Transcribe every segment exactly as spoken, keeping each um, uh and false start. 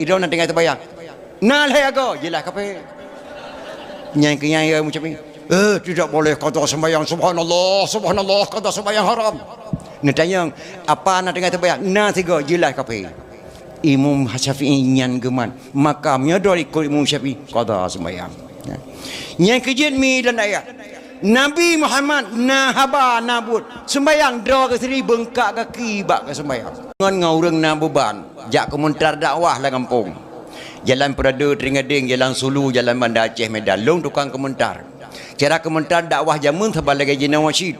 Droe na tinggai seumayang. Na lhèe agoe, jeulaih kafé. Nyang keu nyang ya macam ni. Eh, tidak boleh qadha sembahyang. Subhanallah, subhanallah, qadha sembahyang haram. Neutanyong, apa na tinggai seumayang? Na sigoe, jeulaih kafé. Imam Syafi'i nyan geumat. Maka meunyoe droe ikot Imam Syafi'i, qadha sembahyang. Ya. Nyang keujeuet mi dan ayat. Nabi Muhammad na haba na buet. Sembahyang droe geusri beungkak gaki bak geusembahyang. Ngon, ngon ureuëng na beuban, jak keumeuntar dakwah lam gampông. Jalan Peurade, Teuringadeng, Jalan Sulu, Jalan Banda Aceh, Medan. Lôn tukang keumeuntar. Cara keumeuntar dakwah jameun saban lagée jinoe cit.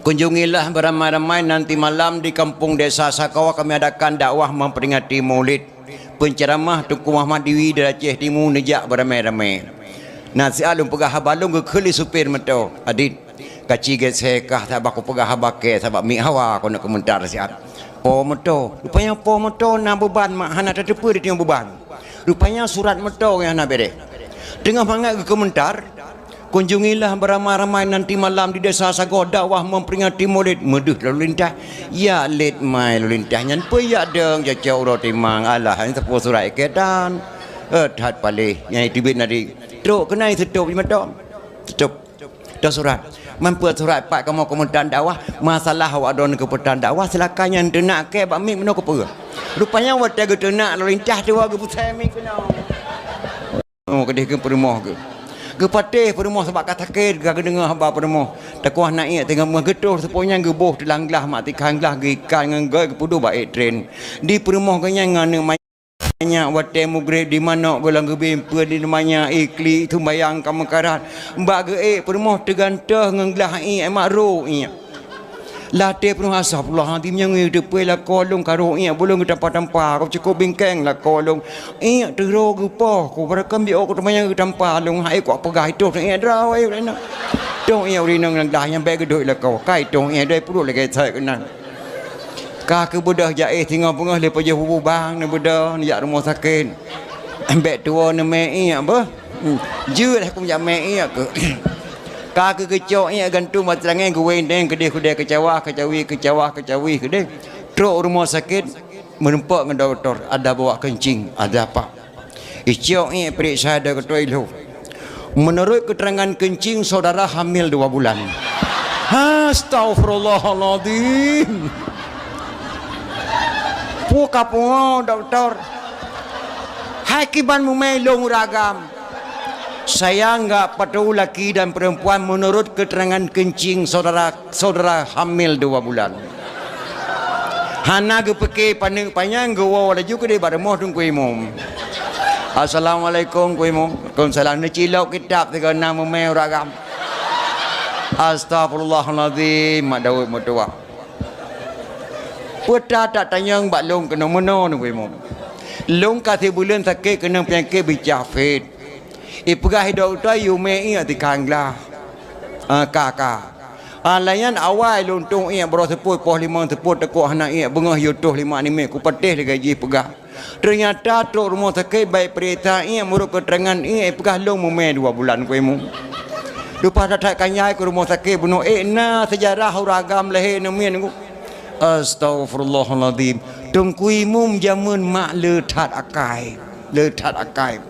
Kunjungilah beramai-ramai nanti malam di kampung desa Sakoe kami adakan dakwah memperingati Maulid. Penceramah Teungku Muhammad Diwi dari Aceh Timu neujak beramai-ramai. Nasihat lôn peugah haba lôn geukheun lé supir moto, "Adit, kaci geusé kah sabab kupeugah haba kée sabab miet hawa keuneuk keumeuntar siat." Po moto, rupanya po moto na beuban mak hana tateupeue di teungoh beuban. Rupanya surat moto nyang hana bereh. Teungoh mangat geukeumeuntar, "Kunjungilah beramai-ramai nanti malam di Desa Sagoe dakwah memperingati Maulid." Meudeuh lalu lintas. Ya lét mai lalu lintas nyan peue yak deueng cocok uroe timang alah hana teupeu surat iketan. Eh, that paléh nyang teubiet nadi. Trok keunan seutop di mantong. Seutop. Dah surat. Mampu surat pat kamoe keumeuntar dakwah, masalah awak droeneuh keupeuntar dakwah, silakan nyang teunak kée bak miet meunoe keupeue. Rupanya watée geuteunak lalu lintas dua geupusai miet keunoe. Oh, keudeh keu peurumoh geuh. Geupatéh peurumoh sabab ka sakét, ka geudeungoe haba peurumoh. Takoh na iék teungoh meuh geutoh seupôt nyan geuboh teulang glah mak tikhan glah geuikat ngon goi geupeuduek bak ék tren. Di peurumoh geuh nyan ngon aneuk manyak watée mugreb di manok geuh lam geubi peue di manyak iklik sumbayang ka meukarat. Bak geuék peurumoh teugantoh ngon glah iék mak ro iék. Latée peunoh, "Astagfirullahalazim, nyang ngeue teupeu lakoe lôn ka rhot iék, bulong geutampa-tampa, ka cukôp bingkeng lakoe lôn. Iék teuro geupoh, ku barakam biôh ku teumanyong geutampa lôn, hai ku peugah itoh iék droe, hai ureueng inong. Toh iék ureueng inong nyang dah nyang bék geuduek lakoe, kai toh iék dai peuruet lagée sai keunan." Ka keubeudôh jaéh singoh beungoh lé pajoh bubu bang neubeudôh neujak rumoh sakét. Bék tuwoe neumé iék beuh. Hmm. Jeuet aku jak mé iék keu. Ka keu geucok iék gantung bak teulangèe geuwéndeng keudeh kudée keucawa, keucawi, keucawa, keucawi keudeh. Trok rumoh sakét, meurumpok ngon dokto, ada bawa keuncing, ada apa. Icok iék periksa dokto ilheuh. Menurut keterangan keuncing, saudara hamil dua bulan. Astagfirullahalazim. Peue ka pungo dokto. Hai kiban mumé lôn ureueng agam. Saya enggak patuh laki dan perempuan menurut keterangan kencing saudara, saudara hamil dua bulan. Hana geupike paneuk panyang geuwoe laju keudeh bak rumoh Teungku Imum. Assalamualaikum Teungku Imum. Waalaikumsalam. Neucilok kitab sigoe na mumé ureueng agam. Astagfirullahalazim, Mak Daud meutuwah. Peue that tatanyong bak lôn keunoe meunoe Teungku Imum. Lôn ka sibuleuen sakét keunong peunyakét bicah fit. Ipeugah dokto yumé iék tikhan glah. Ah, ka, ka. Ah, lagée nyan awai lôn tueng iék baroe seupôt, poh limong seupôt, teukok hana iék beungoh yue tueng lima nimé kupatéh lagée jih peugah. Teunyata trok rumoh sakét bak peuriksa iék meunurot keuteurangan iék ipeugah lôn mumé dua bulan Teungku Imum. Leupah that-that kanyai keu rumoh sakét bunoe ék na seujarah ureueng agam lahé neumiet Teungku. Astagfirullahalazim. Teungku Imum jameun mak le that akai. Le that akai.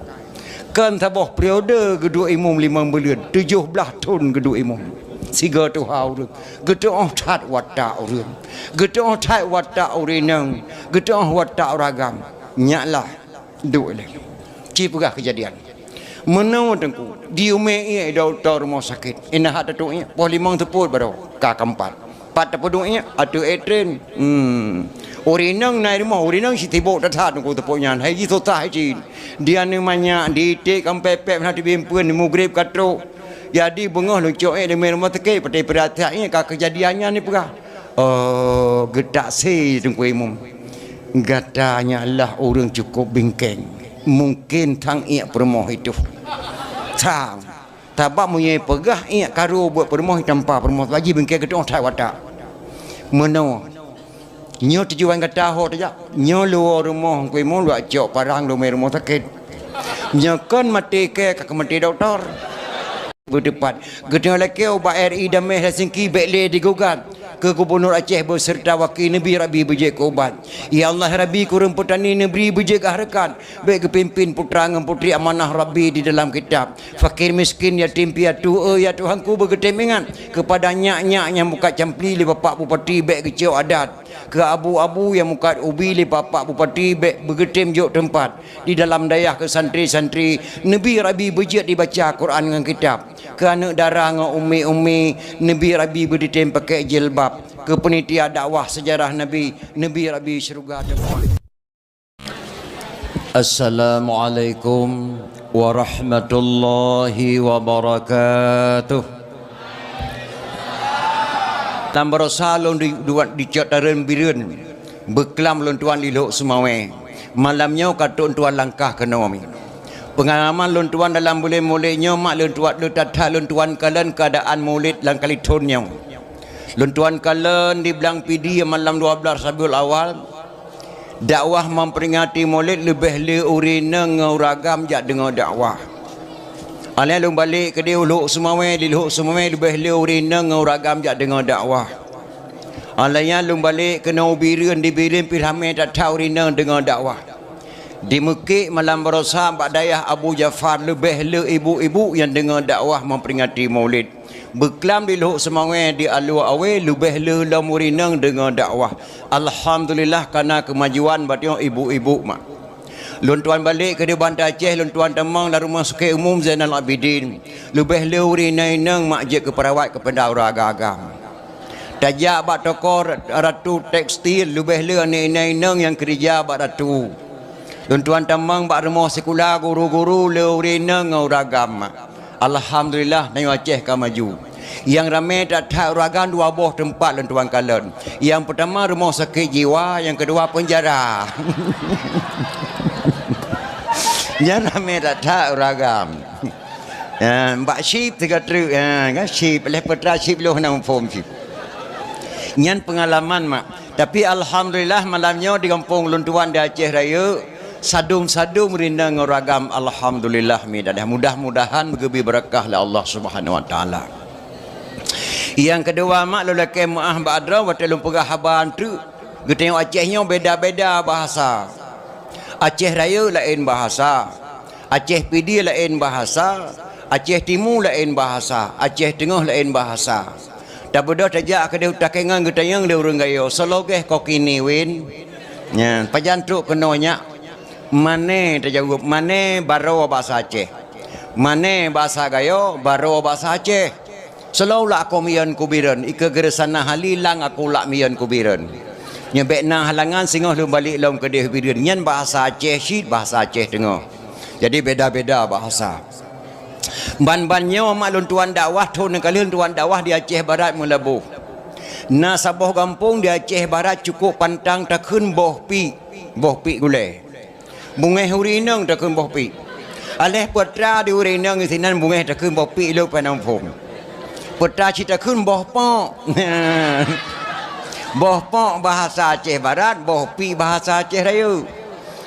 Kon saboh periode geuduek imum limong buleuen, tujoh blaih thon geuduek imum. Sigoe tuha ureueng, geutuoh that watak ureueng, geutuoh that watak ureueng inong, geutuoh watak ureueng agam. Nyak lah, duek lé. Ci peugah keujadian. Meunoe Teungku, di umé iék dokto rumoh sakét. Ina hat tatuek iék, poh limong seupôt baroe, ka keumpat. Pat tapeuduek iék, ateueh ék tren. Hmm. Ureueng inong na i rumoh, ureueng inong sitibok that-that Teungku teupok nyan. Hai jih susah hai cit. Di aneuk manyak, di iték kampée pék hana teubimpén, mugreb ka trok. Jadi beungoh lôn cok iék leumé rumoh sakét, patéh peurasa iék ka keujadian nyan ipeugah. Oh, geutak sé Teungku Imum. Gata nyan lah ureueng cukôp bingkeng. Mungken sang iék peurumoh itoh. Sang. Sabab meunyoe peugah iék karu buet peurumoh itampa peurumoh laju bingkeng geutuoh that watak. Meunoe. Nyoe tujuan gata ho tajak. Nyoe luwoe rumoh Teungku Imum luwat cok parang leumé rumoh sakét. Nyoe kon maté kée ka keu maté dokto. Beuteupat. Geutanyoe lakée ubak R I Damé Helsinki bék lé digugat. Keu Gubunur Aceh beuseurta waki, neubi Rabbi beujeuet keu ubat. Ya Allah Rabbi, kureueng peutani neubri beujeuet keu hareukat. Bék geupimpén putra ngon putri amanah Rabbi di dalam kitab. Fakir miskin, yatim piatu, eh, ya Tuhanku, beugeutem ingat keupada nyak-nyak nyang mukat campli lé Bapak Bupati, bék geucok adat. Keu abu-abu nyang mukat ubi lé Bapak Bupati, bék beugeutem jok teumpat. Di dalam dayah keu santri-santri, neubi Rabbi beujeuet dibaca Quran ngon kitab. Keu aneuk dara ngon ummi-ummi, neubi Rabbi beuditém pakai jilbab. Keu peunitia dakwah sejarah Nabi, neubi Rabbi syeuruga teumpat. Assalamualaikum warahmatullahi wabarakatuh. Lam baroesa lôn di, duat di Cot Tareuen Bireuen, beuklam lôn tuan di Lhok Seumawé. Malam nyoe ka trok lôn tuan langkah keunoe. Peungalaman lôn tuan dalam buleuen Maulid nyoe, mak, lôn tuan, lôn that-that lôn tuan kalon keuadaan Maulid lam kali thon nyoe. Lôn tuan kalon di Blang Pidie malam dua belas Rabiul Awal, dakwah memperingati Maulid leubeh le ureueng inong ngon ureueng agam jak deungoe dakwah. Alèh lôn balek keudeh u Lhok Seumawé, di Lhok Seumawé leubeh le ureueng inong ngon ureueng agam jak deungoe dakwah. Alèh nyan lôn balek keunoe u Bireuen, di Bireuen pih ramé that-that ureueng inong deungoe dakwah. Di Meukek malam baroesa bak dayah Abu Jafar leubeh le ibu-ibu nyang deungoe dakwah memperingati Maulid. Beuklam di Lhok Seumawé, di Alue Awé leubeh le lom ureueng inong deungoe dakwah. Alhamdulillah, ka na keumajuan bak tanyoe ibu-ibu, mak. Lôn tuan balek keudeh Banda Aceh, lôn tuan tamong lam Rumoh Sakét Umum Zainal Abidin. Leubeh le ureueng inong-inong, mak, jeuet keu peurawat keupada ureueng agam-agam. Tajak bak toko Ratu Tekstil, leubeh le aneuk inong-inong nyang keurija bak Ratu. Lôn tuan tamong bak rumoh sikula guru-guru le ureueng inong ngon ureueng agam. Alhamdulillah, tanyoe Aceh ka maju. Nyang ramé that-that ureueng agam dua boh teumpat lôn tuan kalon. Nyang peutama rumoh sakét jiwa, nyang keudua peunjara. Nyan ramé that-that ureueng agam. Ya, bak chip teuka treuk, ya, kan chip, lheuh peue teuma chip lôn hana muphom chip. Nyan peungalaman, mak. Tapi alhamdulillah malam nyoe di gampông lôn tuan di Aceh Rayeuk, sadum-sadum ureueng inong ngon ureueng agam, alhamdulillah, mi dadah. Mudah-mudahan geubri beureukah lé Allah Subhanahu Wa Taala. Nyang keudua, mak, lôn lakèe meu'ah bak droe watèe lôn peugah haba treuk. Geutanyoe Aceh nyoe beda-beda bahasa. Aceh Rayeuk laén bahasa. Aceh Pidie laén bahasa, Aceh Timu laén bahasa, Aceh Teungoh laén bahasa. Tabeudôh tajak keudeh u Takengon geutanyong lé ureueng Gayo, "Soe lagèe kokini win?" Nyan, pajan trok keunoe nyak? "Mané," tajaweueb, "mané baroe bahasa Aceh. Mané bahasa Gayo, baroe bahasa Aceh." Seulaweulah akoe miyön kubireuen, ikeue geureusanah hali lang aku lak miyön kubireuen. Nyoe bèk na halangan singoh lôn balek lom keudeh bireuen. Nyan bahasa Aceh cit, bahasa Aceh Teungoh. Jadi beda-beda bahasa. Ban-ban nyoe mak lôn tuan dakwah, thôn nyang ka lheueh lôn tuan dakwah di Aceh Barat Meulaboh. Na saboh gampông di Aceh Barat cukôp pantang takheun boh piek, boh piek gulèe. Bungèh ureueng inong takheun boh piek. Aléh peue teuma di ureueng inong sinan bungèh takheun boh piek lôn peunampông. Peue teuma cit takheun boh pok. Boh pok bahasa Aceh Barat, boh piek bahasa Aceh Rayeuk.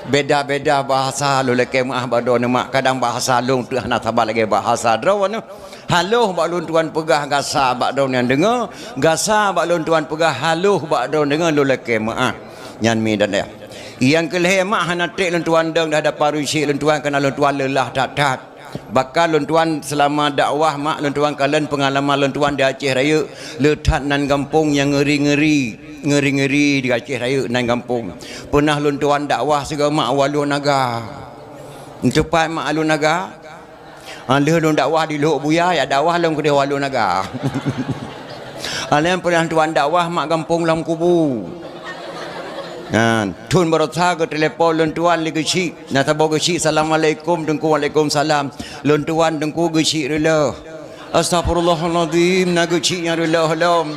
Beda-beda bahasa lôn lakèe meu'ah bak droeneuh mak, kadang bahasa lôn teuh hana saban lagèe bahasa droeneuh. Haloh bak lôn tuan peugah gasa bak droeneuh nyang deungö, gasa bak lôn tuan peugah haloh bak droeneuh deungö lôn lakèe meu'ah. Nyan mi dan ya. Nyang keu lhèe mak hana trép lôn tuan dong dah dapa runcik lôn tuan keunan lôn tuan leulah that-that. Bahkan lôn tuan seulama dakwah mak lôn tuan kalon peungalaman lôn tuan di Aceh Rayeuk, le that nan gampông nyang ngeuri-ngeuri, ngeuri-ngeuri di Aceh Rayeuk nan gampông. Peunah lôn tuan dakwah sigoe mak u Alue Naga. Teupat mak Alue Naga? Ha, lheueh lôn dakwah di Lhok Buya, ya dakwah lom keudeh u Alue Naga. Ha, lheueh peunah tuan dakwah mak gampông Lam Kubu. Ha, thôn baroesa geutelepon lôn tuan lé geuchik. Na saboh geuchik, "Assalamualaikum Teungku." "Waalaikumsalam." "Lôn tuan Teungku geuchik reuloh." "Astagfirullahalazim, na geuchik nyang reuloh lom."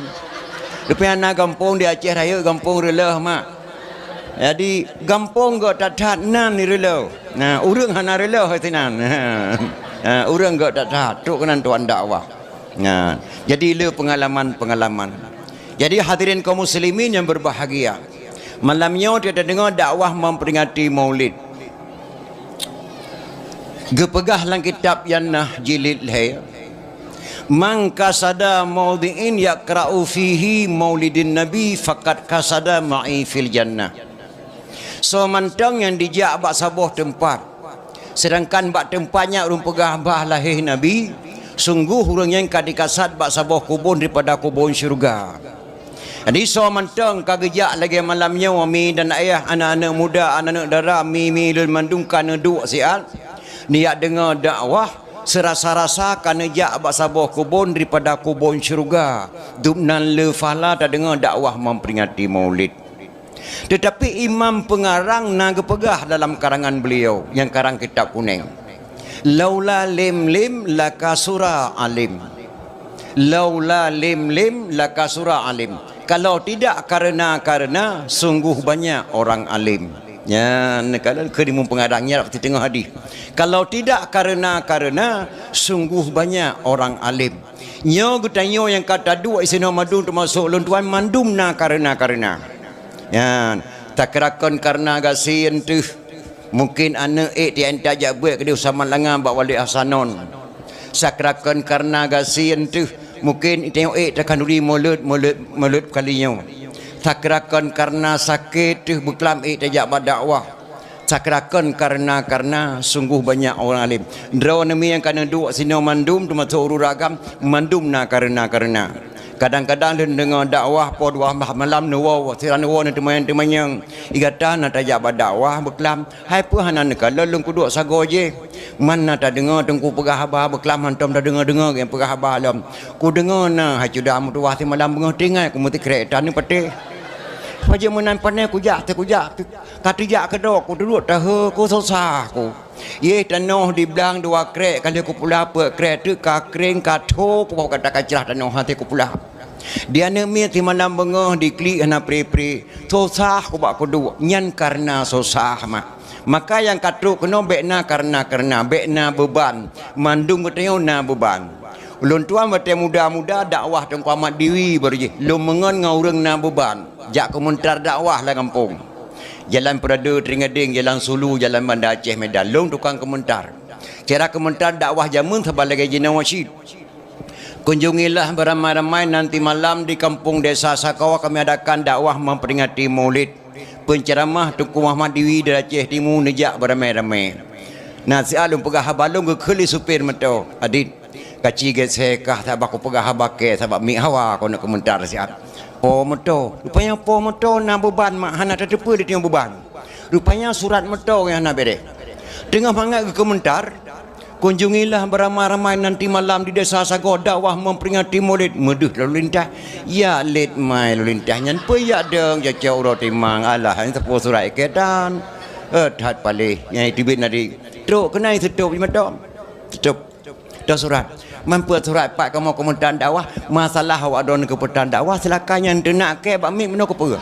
Rupanya na gampông di Aceh Rayeuk gampông reuloh mak. Jadi gampông göt that-that nan reuloh. Nah, ureueng hana reuloh sinan. Ha, ureueng göt that-that, trok keunan tuan dakwah. Nah, jadi le peungalaman-peungalaman. Jadi hadirin kaum muslimin yang berbahagia, malam nyoe kita deungoe dakwah memperingati Maulid. Geupeugah lam kitab Yannah jilid lhèe, "Man qasada maudhi'in yaqra'u fihi maulidin nabi faqad qasada ma'i fil jannah." Soe mantong nyang dijak bak saboh teumpat, seudangkan bak teumpat nyan ureuëng peugah bah lahé Nabi, sunggoh ureuëng nyan ka dikasad bak saboh kubon daripada kubon syeuruga. Jadi soe mantong ka geujak lagée malam nyoe, mi dan ayah, aneuëk-aneuëk muda, aneuëk-aneuëk dara, mi-mi lôn mandum ka neuduek siat, neujak deungoe dakwah, seurasa-rasa ka neujak bak saboh kubon daripada kubon syeuruga, dum nan le pahala tadeungoe dakwah memperingati Maulid. Teutapi imam peungarang na geupeugah dalam karangan beliau nyang karang kitab kunéng, "Laula lim-lim lakasura alim." "Laula lim-lim lakasura alim." Kalau tidak karena-karena, sungguh banyak orang alim. Nyan, kalau keu imam peungarang nyan, teungoh hadih. "Kalau tidak karena-karena, sungguh banyak orang alim." Nyoe geutanyoe nyang ka taduek sinoe mandum teumasok lôn tuan, mandum na karena-karena. Nyan, takrakon karena gasien teuh. Mungkin aneuëk ék tian tajak beuet keudeh saman langa bak Walid Hasanon. Sakrakon karena gasien teuh. Mungkin tanyoe ék takhanduri mulod, mulod, mulod kali nyoe. Sakrakon karena sakét teuh beuklam ék tajak bak dakwah. Sakrakon karena-karena sungguh banyak orang alim. Droeneuh mi nyang ka neuduek sinoe mandum teumasok ureuëng agam, mandum na karena-karena. Kadang-kadang lôn deungoe dakwah poh dua bah malam neuwoe, siran neuwoe neuteumanyong-teumanyong. Di gata na tajak bak dakwah beuklam, hai peue hana neukalon lôn kuduek sagoe jih? Man na tadeungoe teungku peugah haba beuklam hántom tadeungoe-deungoe nyang peugah haba lom. Kudeungoe na hai cuda meutuwah simalam beungoh tinggai kumeusikrek tan neupatéh. Pajan meunan pané kujak teu kujak teu. Ka teujak keudroe, kuduek tahe ku susah ku. Yeh tanoh di blang dua krek, ka lheueh kupula peuet krek teuk ka kréng ka tho, kubah gata ka crah tanoh hase kupula. Di aneuëk miet simalam beungoh diklik hana pri-pri. Susah kubak kuduek, nyan karena susah mak. Maka nyang ka trok keunoe bék na karena-karena, bék na beuban. Mandum geutanyoe na beuban. Ulôn tuan watée muda-muda dakwah Teungku Ahmad Diwi baru jih, lôn meungon ngon ureuëng na beuban. Jak keumeuntar dakwah lam gampông. Jalan Peurade, Teuringgadeng, Jalan Sulu, Jalan Banda Aceh, Medan. Lôn tukang keumeuntar. Cara keumeuntar dakwah jameun saban lagée jinoe cit. Kunjungilah beramai-ramai nanti malam di kampung desa Sakoe kami adakan dakwah memperingati Maulid. Penceramah Teungku Muhammad Diwi dari Aceh Timu neujak beramai-ramai. Na siat lôn peugah haba lôn geukheun lé supir moto, "Adit, kaci geusé kah sabab kupeugah haba kée sabab miet hawa keuneuk keumeuntar siat." Po moto. Rupanya po moto na beuban mak hana tateupeue di tieng beuban. Rupanya surat moto nyang hana bereh. Teungoh mangat geukeumeuntar, "Kunjungilah beramai-ramai nanti malam di Desa Sagoe dakwah memperingati Maulid." Meudeuh lalu lintas. Ya lét mai lalu lintas nyan peue yak deueng cocok uroe timang. Alah, nyan teupeue surat iketan. Eh, that paléh. Nyang teubiet nadi. Trok keunan seutôp di mata. Seutôp. Dah surat. Man peuet surat pat kamoe keumeuntar dakwah, masalah awak droeneuh keupeuntar dakwah, silakan nyang teunak kée bak miet meunoe keupeue.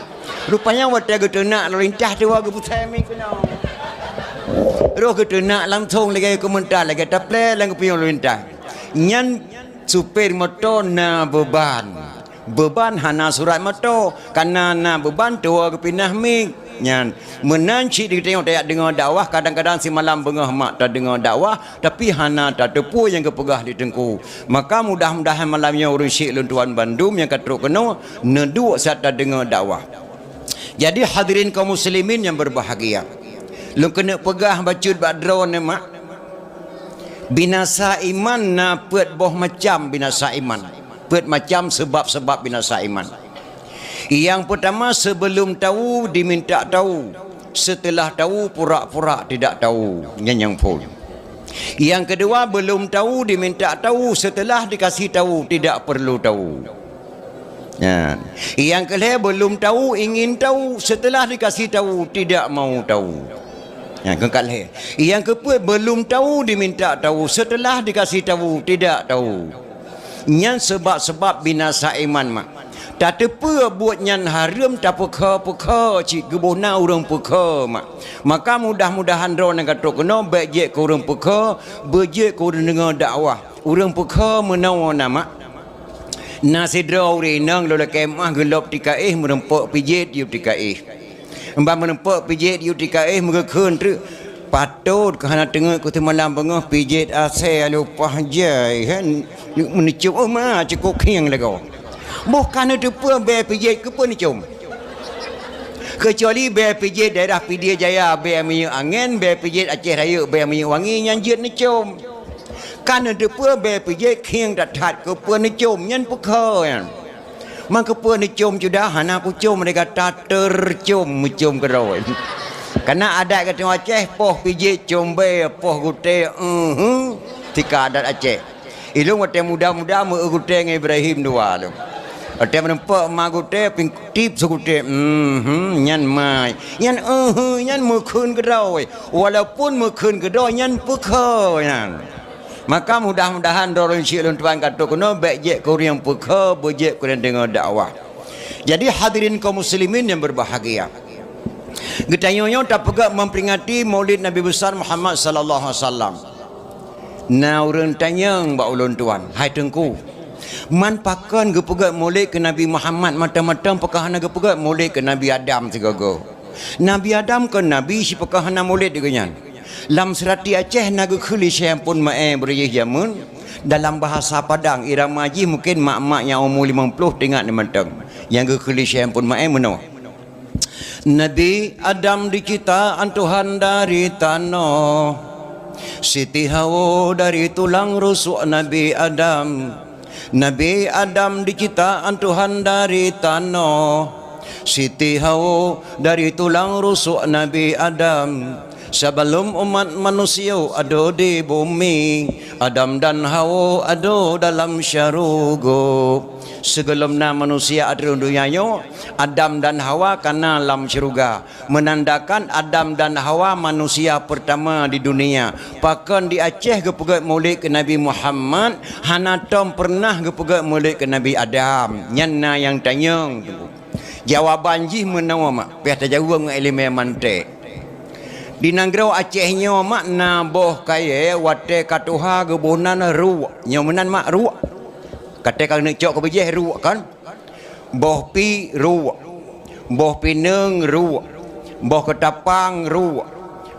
Rupanya watée geuteunak lalu lintas tuwoe geupeusan miet keunoe. Roh geuteunak langsong lagée keumeuntar lagée taplé lam geupiôh lalu lintas. Nyan supir moto na beuban. Beuban hana surat moto, kana na beuban tuwoe geupinah miet. Nyan, meunan cit di geutanyoe tajak deungoe dakwah, kadang-kadang simalam beungoh mak tadeungoe dakwah, tapi hana tateupeue nyang geupeugah lé teungku. Maka mudah-mudahan malam nyoe ureuëng syik lôn tuan bandum nyang ka trok keunoe neuduek sat tadeungoe dakwah. Jadi hadirin kaum muslimin yang berbahagia, lôn keuneuk peugah bacut bak droeneuh mak, binasa iman na peuet boh macam binasa iman, peuet macam sebab-sebab binasa iman. Yang pertama, sebelum tahu diminta tahu, setelah tahu pura-pura tidak tahu. Nyan nyang phon. Yang kedua, belum tahu diminta tahu, setelah dikasih tahu tidak perlu tahu. Nyan. Yang kelhée, belum tahu ingin tahu, setelah dikasih tahu tidak mau tahu. Nyan keu kalhée. Yang keupeuet, belum tahu diminta tahu, setelah dikasih tahu tidak tahu. Nyan sebab-sebab binasa iman mak. Tateupeue buet nyan hareuem tapeukha-peukha cit geuboh na ureuëng peukha mak. Maka mudah-mudahan droeneuh ka trok keunoe bék jeuet keu ureuëng peukha, beujeuet keu ureuëng deungoe dakwah. Ureuëng peukha meunoe na mak. Na sidroe ureuëng inong lôn lakée meuah geulop tikaéh meureumpok pijet yub tikaéh. Ban meureumpok pijet yub tikaéh meugeukheun treuk. Patot keu hana teungeut keu seumalam beungoh pijet asèe lupah jai, kan? Meunicum, oh ma, cukôp khieng lagoe. Boh ka neuteupeue bèe pijet keupeue neucom. Keucuali bèe pijet daerah Pidie Jaya bèe minyeuk angén, bèe pijet Aceh Rayeuk bèe minyeuk wangi, nyan jeuet neucom. Ka neuteupeue bèe pijet khieng that-that keupeue neucom, nyan peukhoe nyan. Man keupeue neucom cudah, hana kucom lé gata, teucom meucom keudroe. Kana adat geutanyoe Aceh, poh pijet com bèe, poh gutèe, eue, tika adat Aceh. Ilôn watèe muda-muda meu-eu gutèe ngon Ibrahim dua lôn. Watèe meurumpok ma gutèe, pingtip sigutèe, eue, nyan mai. Nyan eue, nyan meukheun keudroe. Walaupun meukheun keudroe, nyan peukhoe nyan. Maka mudah-mudahan droeneuh syik lôn tuan ka trok keunoe, bèk jeuet keu ureueng peukhoe, beujeuet keu ureueng deungoe dakwah. Jadi hadirin kaum muslimin yang berbahagia, geutanyoe nyoe tapeugah memperingati Maulid Nabi Besar Muhammad sallallahu alaihi wasallam. Na ureueng tanyong bak ulôn tuan, "Hai Teungku, man pakon geupeugah Maulid keu Nabi Muhammad mantong-mantong, pakon hana geupeugah Maulid keu Nabi Adam sigoe?" Nabi Adam kon nabi, sipakon hana mulod di gobnyan. Lam seurati Aceh na geukheun lé Syekh Ampôn Maé beureujih jameun, dalam bahasa Padang, irama jih mungken mak-mak nyang umu limong ploh teuingat mantong. Nyang geukheun lé Syekh Ampôn Maé meunoe, "Nabi Adam diciptaan Tuhan dari tanoh. Siti Hawa dari tulang rusuk Nabi Adam. Nabi Adam diciptaan Tuhan dari tanoh. Siti Hawa dari tulang rusuk Nabi Adam. Sebelum umat manusia ada di bumi, Adam dan Hawa ada dalam syurga." Sigohlom na manusia ateueh donya nyoe, Adam dan Hawa ka na lam syeuruga. Meunandakan Adam dan Hawa manusia peurtama di dunia. Pakon di Aceh geupeugét mulod keu Nabi Muhammad, hana tom peureunah geupeugét mulod keu Nabi Adam? Nyan na nyang tanyong. Jawaban jih meunoe mak, piah tajaweueb ngon ileumèe mantek. Di nanggroe Aceh nyoe mak na boh kayèe watèe ka tuha geuboh nan ruek. Nyoe meunan mak ruek. Ka teuka keuneuk cok keu beujèh ruek kan? Boh pi ruek, boh pineung ruek, boh keutapang ruek,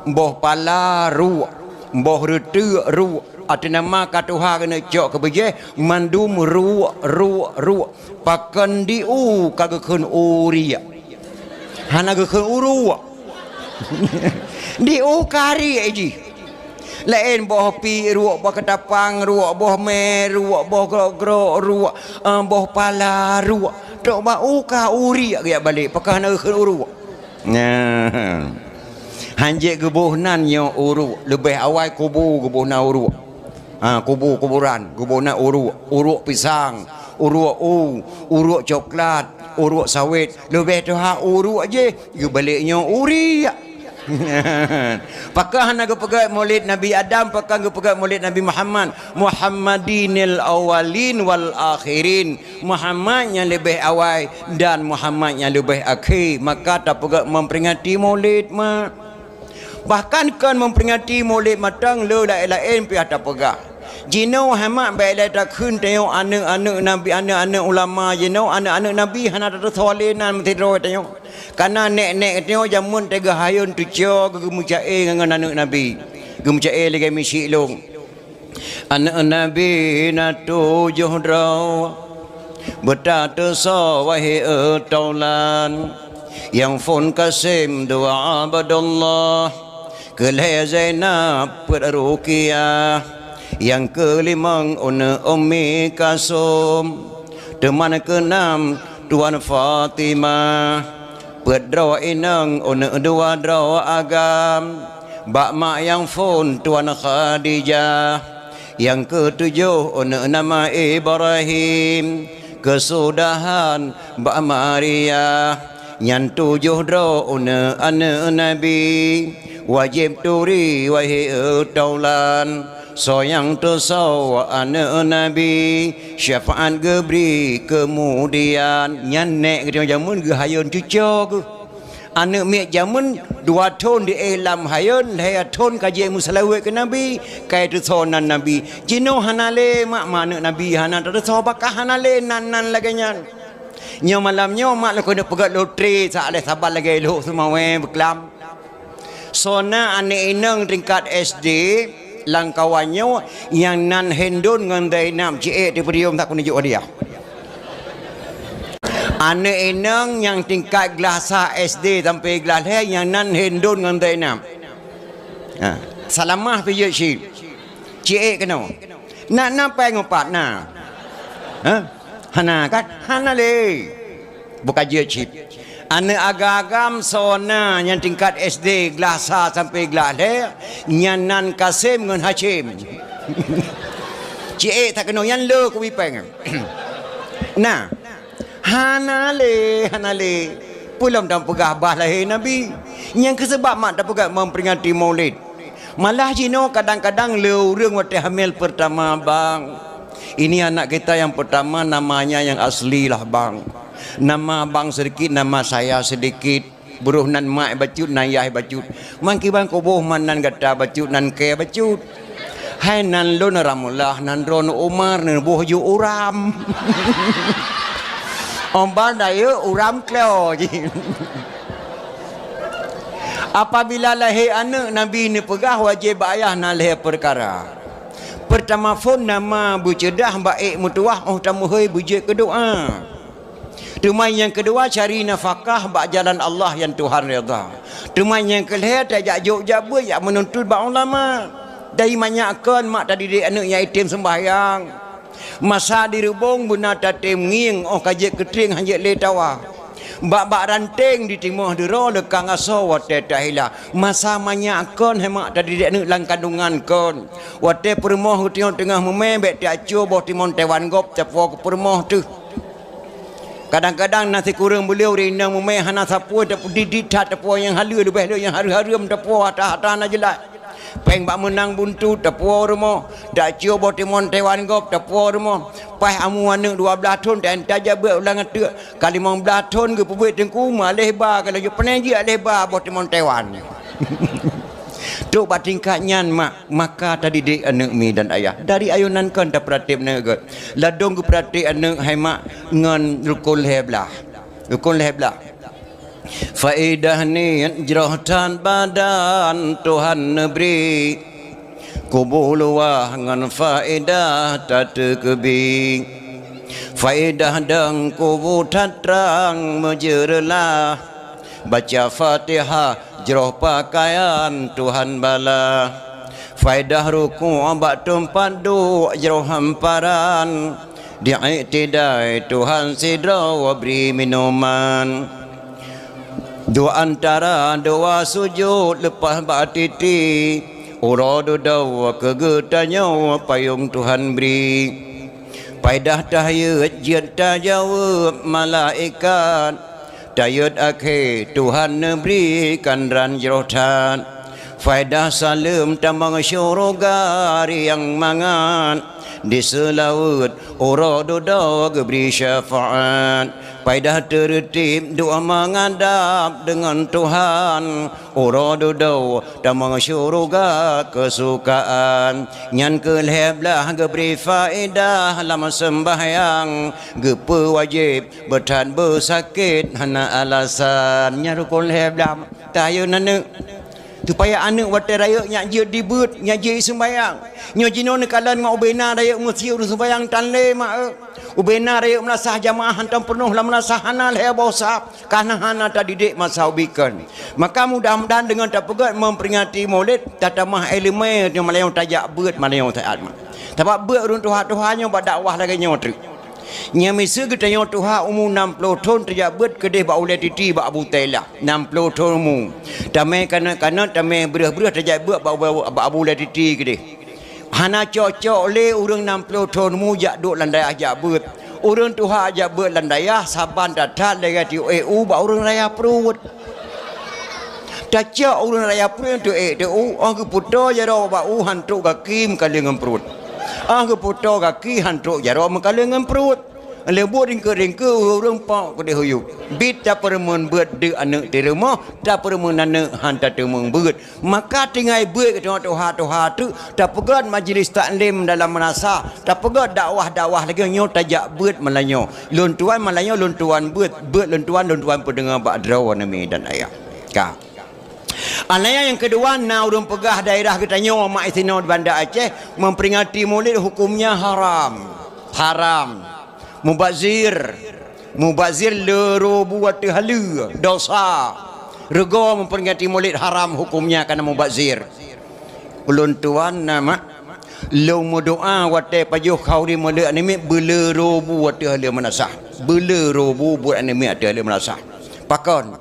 boh pala ruek, boh reuteuk ruek. Ateueh nama ka tuha keuneuk cok keu beujèh, mandum ruek, ruek, ruek. Pakon di u ka geukheun u riek? Hana geukheun u ruek. Di u ka riek jih. Laén boh pi ruek, boh keutapang ruek, boh mè ruek, boh grok-grok ruek, eh, boh pala ruek. Trok bak u ka u riek geujak balek, pakon hana geukheun u ruek? Nah. Hanjeuet geuboh nan nyoe u ruek, leubeh awai kubu geuboh nan u ruek. Ha, kubu-kuburan, geuboh nan u ruek, u ruek pisang, u ruek u, u ruek coklat, u ruek sawét, leubeh tuha u ruek jih, geubalek nyoe u riek. Pakon hana geupeugét mulod Nabi Adam, pakon geupeugét mulod Nabi Muhammad? Muhammadinil awwalin wal akhirin. Muhammad nyang leubeh awai dan Muhammad nyang leubeh akhé, maka tapeugét memperingati mulod mak. Bahkan kon memperingati mulod mantong, le laén-laén piah tapeugah. Jinoe hai mak bèk lé takheun tanyoe aneuëk-aneuëk nabi, aneuëk-aneuëk ulama jinoe, aneuëk-aneuëk nabi hana tateusoe lé nan meusidroe tanyoe. Kana nèk-nèk tanyoe jameun teuga hayôn teucok geumeuca'e ngon aneuëk nabi. Geumeuca'e lagèe miseuk lôn. Aneuëk Nabi na tujoh droe, beutateusoe wahé taulan. Nyang phôn Kasim dua Abdullah, keulhèe Zainab peuet Ruqyah, nyang keulimong aneuëk Ummi Kalsum, teuma keunam Tuan Fatimah. Peuet droe inong aneuëk dua droe agam, bak mak nyang phôn Tuan Khadijah, nyang keutujoh aneuëk nama Ibrahim, keusudahan bak Maria. Nyan tujoh droe aneuëk-aneuëk Nabi, wajéb turi wahé taulan. Soe nyang teusoe aneuëk Nabi, syafaat geubri keumudian. Nyan nèk geutanyoe jameun geuhayôn cuco geuh. Aneuëk miet jameun dua thon di éh lam hayôn, lhèe thon ka jimeuseulaweuet keu Nabi, ka teusoe nan Nabi. Jinoe hana lé mak, ma aneuëk Nabi hana tateusoe, bah ka hana lé nan-nan lagèe nyan. Nyoe malam nyoe mak lôn keuneuk peugét lotre sa lhèe saban lagèe Lhok Seumawé beuklam. Soe na aneuk inong tingkat S D lam kawan nyoe nyang nan Hindun ngon Zainab, ciek di podium, tak keuneuk jok hadiah. Aneuk inong nyang tingkat glah sa S D sampai glah lhèe nyang nan Hindun ngon Zainab. Ha, Salamah pih jeuet cit. Ciek keunoe. Na, na péng upat na. Ha? Hana kan? Hana lé. Bukan jeuet cit. Aneuk agam-agam soe na nyang tingkat S D glah sa sampai glah lhèe, nyan nan Kasem ngon Hashim. Ciek tak keunoe nyan le kubi péng. Nah, hana lé, hana lé. Peue lom tapeugah bah lahé Nabi. Nyang keuh seubab mak tapeugah memperingati Maulid. Malah jinoe kadang-kadang le ureuëng watée hamil pertama, "Bang, ini anak kita yang pertama, namanya yang asli lah, Bang. Nama Abang sedikit, nama saya sedikit. Buroh nan mak bacut, nan yah bacut. Mangki bang kuboh man nan gata bacut, nan kée bacut." "Hai nan lôn Ramlah, nan droeneuh Umar, neuboh ju Uram." Ombal dayeuek Uram klo jih. Apabila lahé aneuëk, Nabi neupeugah wajéb bak ayah na lhée peukara. Peurtama phon nama beuceudah bak ék meutuwah óh tameuhôi beujeuet keu doá. Teuma nyang keudua cari nafakah bak jalan Allah nyang Tuhan redha. Teuma nyang keulhée tajak jok jak beuet jak meununtut bak ulama. Dari manyak kon mak tadidik aneuëk nyang item seumbahyang. Masa di reubong beuna tatem ngieng óh ka jeuet keutrieng han jeuet lé tawa. Bak-bak ranteng ditimoh deuro leukang asoe watée tahila. Masa manyak kon hai mak tadidik aneuëk lam kandungan kon. Watée peurumoh geutanyoe teungoh meumé bék tacue boh timon Taiwan gob tapuwoe keu peurumoh teuh. Kadang-kadang na sikureueng beuleue ureuëng inong meumé hana sapeue, tapi didik that tapuwoe nyang haleue leubeh le nyang hareuem-hareuem tapuwoe hata-hata na jeulaih. Péng bak meunang buntu tapuwoe rumoh, tacue boh timon Taiwan gob tapuwoe rumoh. Paih amu aneuëk dua blaih thon ta-, tajak beuet ulang ateueh, ka limong blaih thon geupeubuet teungku maleh ba ka laju peuneh jih aleh ba boh timon Taiwan. Trok bak tingkat nyan mak, maka tadidik aneuëk mi dan ayah. Dari ayonan kon tapeuratéb aneuëk geuh. Ladôm geupeuratéb aneuëk hai mak ngon rukon lhée blaih. Rukon lhée blaih. Faedah niet jroh that badan Tuhan neubri. Kubu luwah ngon faedah tateukeubi. Faedah dong kubu that trang meujeureulah. Baca Fatihah jroh pakaian Tuhan bala. Faedah rukuk bak teumpat duek jroh hamparan. Di iktidai Tuhan sidroe bri minuman. Dua antara dua sujut leupah bak titi. Uroe dudoe keu geutanyoe payong Tuhan bri. Paedah tahiyat jeuet tajaweueb malaikat. Tayeuet akhé Tuhan neubri kandran jroh that. Faedah saleuem tamong syuruga riang mangat. Di seulaweuet uroe dudoe geubri syafaat. Paedah teureutib dua mangadab deungon Tuhan. Uroe dudoe tamong syuruga keusukaan. Nyan keuh lhée blaih geubri faedah lam seumbahyang. Geupeuwajéb beuthat beusakét hana alasan. Nyan rukon lhée blaih. Tayeue aneuëk. Supaya aneuëk watée rayeuk nyak jeuet dibeuet, nyak jeuet seumbahyang. Nyoe jinoe neukalon ngon ubena rayeuk meusiu ureuëng seumbahyang tan lé mak eu. Ubena rayeuk meulasah jamaah hantom peunoh lam meulasah hana lhée boh sab, kana hana tadidik masa ubikon. Maka mudah-mudahan deungon tapeugét memperingati Maulid, tatamah iéleumé nyoe malam nyoe tajak beuet malam nyoe saát mak. Sabab beuet ureuëng tuha-tuha nyoe bak dakwah lagée nyoe treuk. Nyang miseue geutanyoe tuha umu nam ploh thon tajak beuet keudeh bak ulée titi bak Abu Tailah, nam ploh thon umu. Tamé kanot-kanot, tamé breueh-breueh tajak beuet bak, bak, bak Abu Ulée Titi keudeh. Hana cok-cok lé ureuëng nam ploh thon umu jak duek lam dayah jak beuet. Ureuëng tuha jak beuet lam dayah saban that-that lagée tiuek éh u bak ureuëng raya pruet. Tacok ureuëng raya pruet tiuek éh tiuek u, óh geupeutoe jaroe bak u han trok gaki meukaleng ngon pruet. Óh geupeutoe gaki han trok jaroe meukaleng ngon pruet. Lé buet ringkeu-ringkeu ureuëng pok keudeh huyup. Bit tapeureumeun beuet deuk aneuëk di rumoh, tapeureumeun aneuëk han tateumeung beuet. Maka tinggai beuet keu tuha-tuha treuk, tapeugét majlis taklim dalam meunasah, tapeugét dakwah-dakwah lagée nyoe tajak beuet malam nyoe. Lôn tuan malam nyoe lôn tuan beuet, beuet lôn tuan, lôn tuan peudeungoe bak droeneuh mi dan ayah. Ka. Karena nyang keudua, na ureuëng peugah daerah geutanyoe mak isinoe di Banda Aceh, memperingati Maulid hukumnya haram. Haram. Mubazir. Mubazir le robu ateueh haleue, dosa. Rego memperingati Maulid haram hukumnya karena mubazir. Ulôn tuan na mak, lôn meudoa watée pajoh khauri Maulid aneuk miet beule robu ateueh haleue meunasah. Beule robu buet aneuk miet ateueh haleue meunasah. Pakon?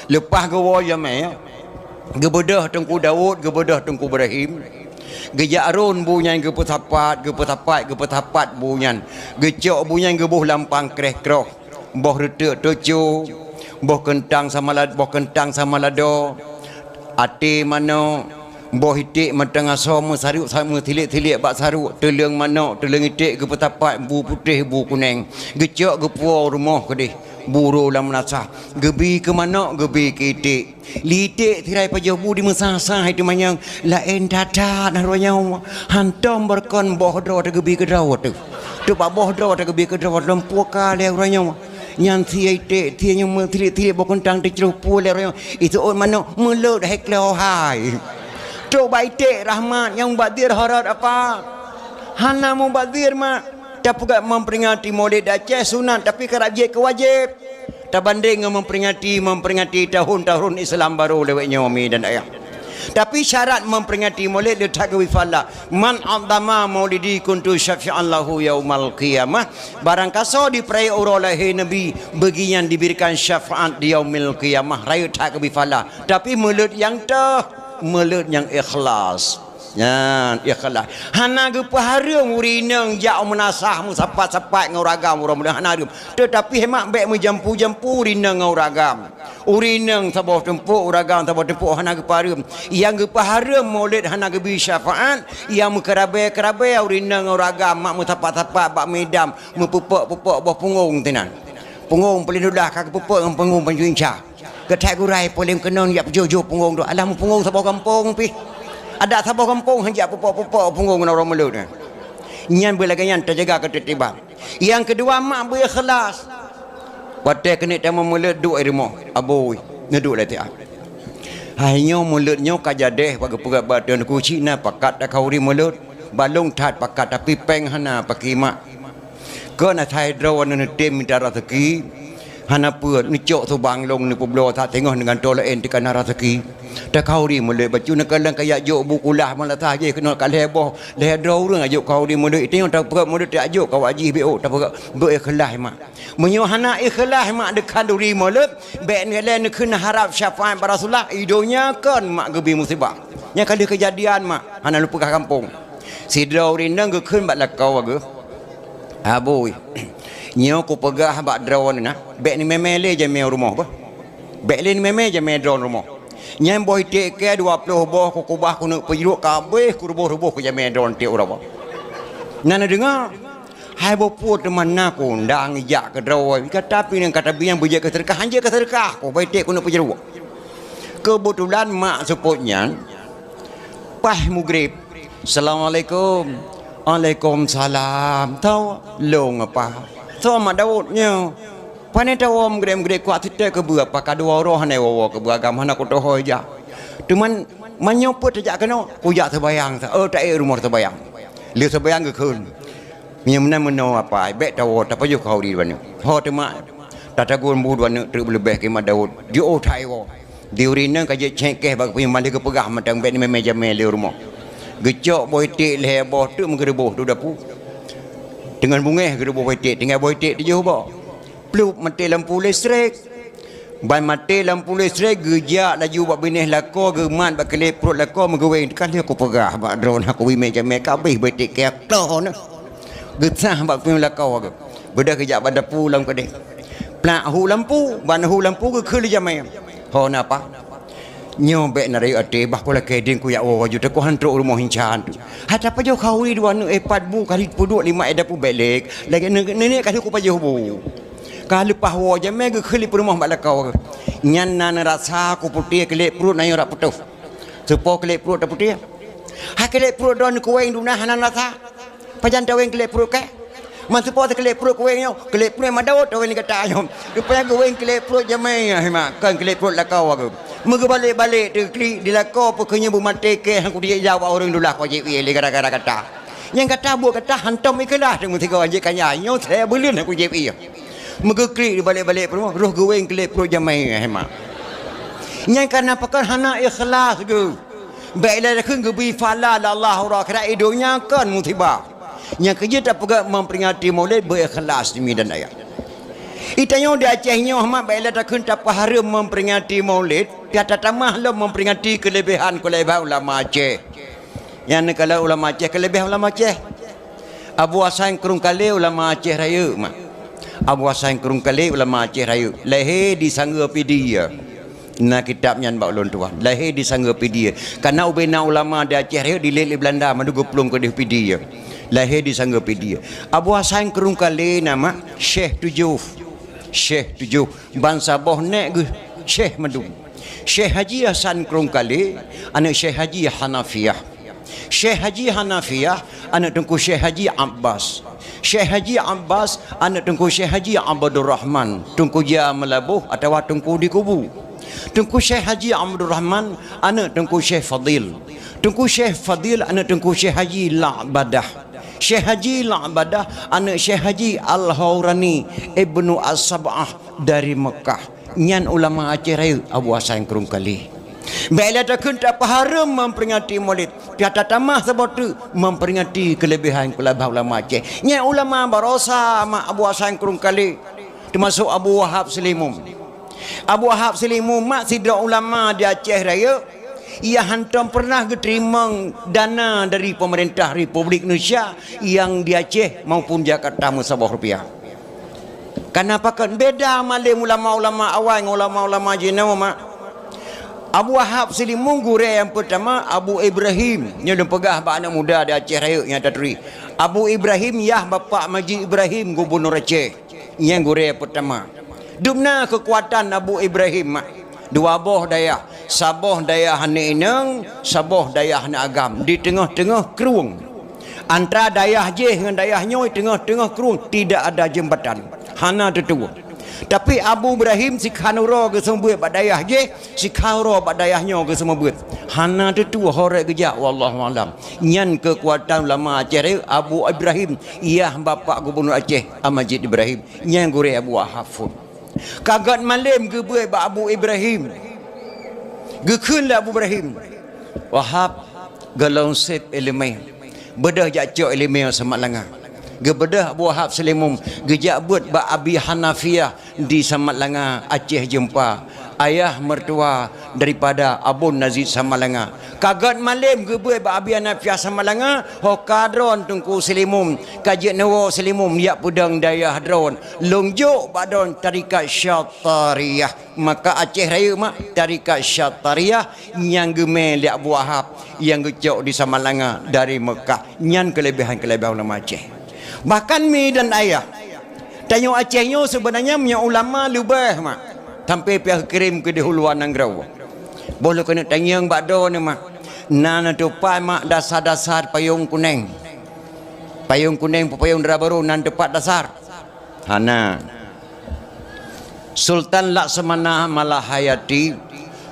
Leupah geuwoe jamé, geubeudôh Teungku Daud, geubeudôh Teungku Ibrahim. Geujak rôn bu nyan geupeusapat, geupeusapat, geupeusapat bu nyan. Geucok bu nyan geuboh lam pangkreh kroh. Boh reuteuk tucu, boh keuntang sama la-, boh keuntang sama lado, até manok, boh iték mantong asoe meusarok sa-, meusilik-silik bak sarok, teuleueng manok, teuleueng iték geupeusapat bu putéh, bu kuneng. Geucok geupuwoe rumoh keudeh, bu rô lam meunasah. Geubi keu manok, geubi keu iték. Li iték tirai pajoh bu di meusa-sa hai teumanyong, laén that-that na uroe nyoe. Hantom beureukan boh droe teuh geubi keu droe teuh. Teuh bak boh droe teuh geubi keu droe teuh lom puka lé uroe nyoe. Nyan sie iték, sie nyoe meusilik-silik boh keuntang teucroh pue lé uroe nyoe. Iseuôt manok meulot hai kloe hai. Trok bak iték rahmat nyang mubazir horot apa? Hana mubazir mak. Tapeugah memperingati Maulid Aceh sunat, tapi karab jeuet keu wajéb. Tabandeng ngon memperingati, memperingati tahun-tahun Islam baru lewat nyoe mi dan ayah. Tapi syarat memperingati Maulid le that geubi fala. Man 'azzama maulidi kuntu syafi'an lahu yaumal qiyamah. Barang kasoe dipeurayeuk uroe lahé Nabi, bagi nyan diberikan syafaat di yaumil qiyamah. Rayeuk that geubi fala. Tapi meulot nyang teuh, meulot nyang ikhlas. Nyan, ikhlas. Hana geupeuhareuem ureuëng inong jak u meunasah meusapat-sapat ngon ureuëng agam uroe Maulid, hana hareuem. Teutapi hemat bék meujampu-jampu ureuëng inong ngon ureuëng agam. Ureuëng inong saboh tumpok, ureuëng agam saboh tumpok, hana geupeuhareuem. Nyang geupeuhareuem Maulid hana geubi syafaat, nyang meukeurabe-keurabe ureuëng inong ngon ureuëng agam mak meusapat-sapat bak meudam, meupeupok-peupok boh pungong teunan. Pungong paléng dulah ka geupeupok ngon pungong pancuri insa. Keuthai gurai polém keunoe jak peujoh-joh pungong tu. Alah meupungong saboh gampông pih. Adak saboh gampông han jak pupok-pupok pungong ngon uroe Maulud nyan. Nyan beulagée nyan tajaga keuteutiban. Nyang keudua mak beu ikhlas. Watée keuneuk tamong Maulud duek di rumoh, abui, neuduek lam tiah. Hai nyoe Maulud nyoe ka jadeh bak geupeugah bak teungku cit na pakat takhauri Maulud. Balong that pakat tapi péng hana pakimak. Kon asai droe neutem mita raseuki, hana peue neucok subang lông neupeubloe that teungoh neugantoe laén teuka na raseuki. Takhauri Maulud bacut neukalon kajak jok bu kulah malasah jih keunoe ka lhée boh, lhée droe ureuëng ajok khauri Maulud, teungoh tapeugah Maulud tajok kawak jih B O tapeugah beu ikhlas mak. Meunyoe hana ikhlas mak deukhanduri Maulud, bék neukalon neukheun harab syafaat bak Rasulullah, i donya kon mak geubi musibah. Nyang ka lheueh keujadian mak, hana lôn peugah gampông. Sidroe ureuëng inong geukheun bak lakoe geuh, "Abui, nyoe kupeugah bak droeneuh na, bék neumé-mé lé jamé u rumoh beuh. Bék lé neumé-mé jamé droeneuh rumoh. Nyan boh iték kée dua ploh boh kukubah keuneuk peujruek ka abéh kuruboh-ruboh keu jamé droeneuh tieb uroe." Na neudeungoe, hai boh peue teuma na kuundang ijak keu droe, gata pih nyang ka tabi nyang beujeuet keu seudeukah, han jeuet keu seudeukah, kubah iték keuneuk peujruek. Keubeutulan mak seupôt nyan, paih mugrib, "Assalamualaikum." "Waalaikumsalam." "Tho, lôn apa?" "Tho mak Daud nyoe." "Pane tawoe mugrib-mugrib kuat siteue keubeue apa ka dua uroe hana woe-woe keubeue agam hana kutohôi jak." "Teuma manyoe peue tajak keunoe?" "Kujak seubayang sa." "Oh, taék rumoh seubayang." Lheueh seubayang geukheun. Meunyoe meunan meunoe apa, bék tawoe, tapajoh khauri droeneuh. Ho teuma, tatagun bu droeneuh treuk beuleubeh keu mak Daud. Jiôh that iwoe. Di ureuëng inong ka jeuet cék keh bak geupeue malée geupeugah mantong bék neumé-mé jamé lé u rumoh. Geucok boh iték lhée boh teuk meugeureuboh u dapu. Teungoh beungéh geureuboh boh iték, tinggai boh iték tujoh boh. Plup maté lampu listrik. Ban maté lampu listrik geujak laju bak binéh lakoe geumat bak kilét pruet lakoe meugeuwéng. Ka lheueh kupeugah bak droeneuh keu mé jamé ka abéh boh iték kée ploh neuh. Geusah bak peunyueng lakoe geuh. Beudôh geujak bak dapu lom keudeh. Plak hu lampu, ban hu lampu geukheun lé jamé. "Ho na apa?" "Nyoe bék na rayeuk até, bah kulakée ding kujak woe aju teukoh han trok rumoh incan tu." Hai tapajoh khauri dua aneuk eh pat bu kali peuduek lima eh dapu bék lé. Lagée nenek kali kupajoh bu. Ka leupah woe jamé geukheun lé peurumoh bak lakoe geuh. Nyan na neurasa kuputéh kilét pruet na nyang rak putôh. Seupôt kilét pruet taputéh. Hai kilét pruet droeneuh kuwéng duna hana neurasa. Pajan tawéng kilét pruet kée? Man seupôt kilét pruet kuwéng nyoe, kilét pruet mak Daud tawéng lé gata nyoe. Rupanya kuwéng kilét pruet jamé nyan, hima, kon kilét pruet lakoe geuh. Meugeubalek-balek teuklik di lakoe, peue keuh nyoe beumaté kèe han kujak jak bak ureueng, dum lah kujak ié lé gara-gara gata. Nyang gata buet gata hantom ikhlaih teuma sigoe jeuet keu nyan, nyoe saya beuleuen han kujak ié. Meugeuklik dibalek-balek peurumoh, roh geuwéng keu lé pruet jamé, eh, mak. Nyang kana pakon hana ikhlas geuh. Bèk ilée takheun geubri pahala lé Allah uroe akhirat, i donya kon musibah. Nyang keujeuet tapeugah memperingati Maulid beu ikhlas di Medan Raya. Di tanyoe di Aceh nyoe mak, bèk ilée takheun tapeuhareuem memperingati Maulid, pih tatamah lom memperingati keuleubèhan-keuleubèhan ulama Aceh. Nyang neukalon ulama Aceh, keuleubèh ulama Aceh. Abu Hasan Krueng Kalé ulama Aceh Rayeuk mak. Abu Hasan Krueng Kalé ulama Aceh Rayeuk, lahé di Sanggeue Pidie. Na kitab nyan bak ulôn tuan, lahé di Sanggeue Pidie. Kana ubé na ulama di Aceh Rayeuk dilèe lé Beulanda, mandum geuplueng keudéh Pidie. Lahé di Sanggeue Pidie. Abu Hasan Krueng Kalé na mak Syekh Tujoh. Syekh Tujoh. Ban saboh nèk geuh Syekh mandum. Syekh Haji Hasan Krueng Kalé, aneuk Syekh Haji Hanafiah. Syekh Haji Hanafiah, aneuk Teungku Syekh Haji Abbas. Syekh Haji Abbas, aneuk Teungku Syekh Haji Abdurrahman, Teungku Jia Meulaboh atawa Teungku di Kubu. Teungku Syekh Haji Abdurrahman, aneuk Teungku Syekh Fadil. Teungku Syekh Fadil, aneuk Teungku Syekh Haji La'badah. Syekh Haji La'badah, aneuk Syekh Haji Al-Haurani Ibnu As-Sab'ah dari Mekah. Nyan ulama Aceh Rayeuk, Abu Hasan Krueng Kalé. Bèk ilée takheun tapeuhareuem memperingati Maulid, pih tatamah saboh teuk memperingati keuleubèhan-keuleubèhan ulama Aceh. Nyan ulama barosa mak Abu Hasan Krueng Kalé, teumasok Abu Wahab Seulimeum. Abu Wahab Seulimeum mak sidroe ulama di Aceh Rayeuk, ia hantom peureunah geuteurimong dana dari peumeurintah Republik Indonesia nyang di Aceh maupun Jakarta meusaboh rupiah. Kana pakon beda malém ulama-ulama awai ngon ulama-ulama jinoe mak. Abu Wahab Seulimeum gurèe nyang peutama Abu Ibrahim, nyoe lôn peugah bak aneuk muda di Aceh Rayeuk nyang taturi. Abu Ibrahim yah bapak Majid Ibrahim, gubunur Aceh. Nyan gurèe peutama. Dum na keukuatan Abu Ibrahim mak. Dua boh dayah, saboh dayah aneuk inong, saboh dayah aneuk agam, di teungoh-teungoh krueng. Antara dayah jéh ngon dayah nyoe teungoh-teungoh krueng tidak ada jeumbatan, hana teutuwoe. Tapi Abu Ibrahim sikhan uroe geuseumeubeuet bak dayah jéh, sikhan uroe bak dayah nyoe geuseumeubeuet. Hana teutuwoe horeuet geujak, wallahu alam. Nyan keukuatan ulama Aceh Rayeuk, Abu Ibrahim, yah bapak gubunur Aceh, Majid Ibrahim. Nyan gurèe Abu Wahab phôn. Ka göt malém geubeuet bak Abu Ibrahim. Geukheun lé Abu Ibrahim, "Wahab, gohlom sép iéleumé. Beudôh jak cok iéleumé u Samalanga." Geubeudôh Abu Wahab Seulimeum, geujak beuet bak Abi Hanafiah di Samalanga, Aceh Jeumpa. Ayah mertua daripada Abon Nazid Samalanga. Ka göt malém geubeuet bak Abi Hanafiah Samalanga, ho ka droen Teungku Seulimeum, ka jeuet neuwoe Seulimeum jak peudong dayah droen, lôn jok bak droen tarekat Syatariyah. Maka Aceh Rayeuk mak tarekat Syatariyah nyang geumé lé Abu Wahab nyang geucok di Samalanga dari Mekah. Nyan keuleubèhan-keuleubèhan ulama Aceh. Bahkan Medan Raya, tanyoe Aceh nyoe seubeunanya meunyoe ulama leubeh mak, sampoe pih geukirém keudéh u luwa nanggroe. Boh lôn keuneuk tanyong bak droeneuh mak, na neutupat mak dasar-dasar payong kunéng? Payong kunéng, peupayong dara barô na neutupat dasar? Hana. Sultan Laksamana Malahayati,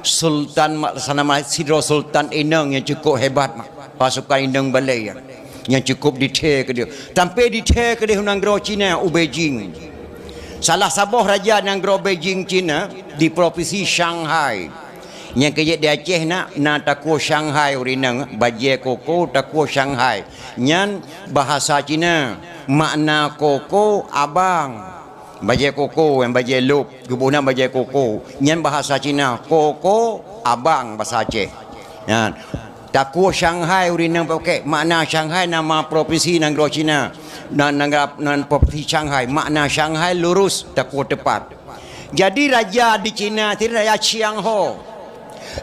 Sultan Laksamana, sidroe sultan inong nyang cukôp hebat mak. Pasukan inong balèe nyan, nyang cukôp dithèe keudéh. Sampoe dithèe keudéh u nanggroe Cina, u Beijing. Salah saboh raja nanggroe Beijing Cina di provinsi Shanghai. Nyang keujeuet di Aceh na, na takue Shanghai ureueng inong, bajèe koko takue Shanghai. Nyan bahasa Cina, makna koko abang. Bajèe koko, nyang bajèe lôb, geuboh nan bajèe koko. Nyan bahasa Cina, koko abang bahasa Aceh. Nyan. Takue Shanghai ureueng inong pakè, makna Shanghai nama provinsi nanggroe Cina. Na, nanggroe, nan provinsi Shanghai, makna Shanghai lurus, takue teupat. Jadi raja di Cina tadi Raja Xiang Ho.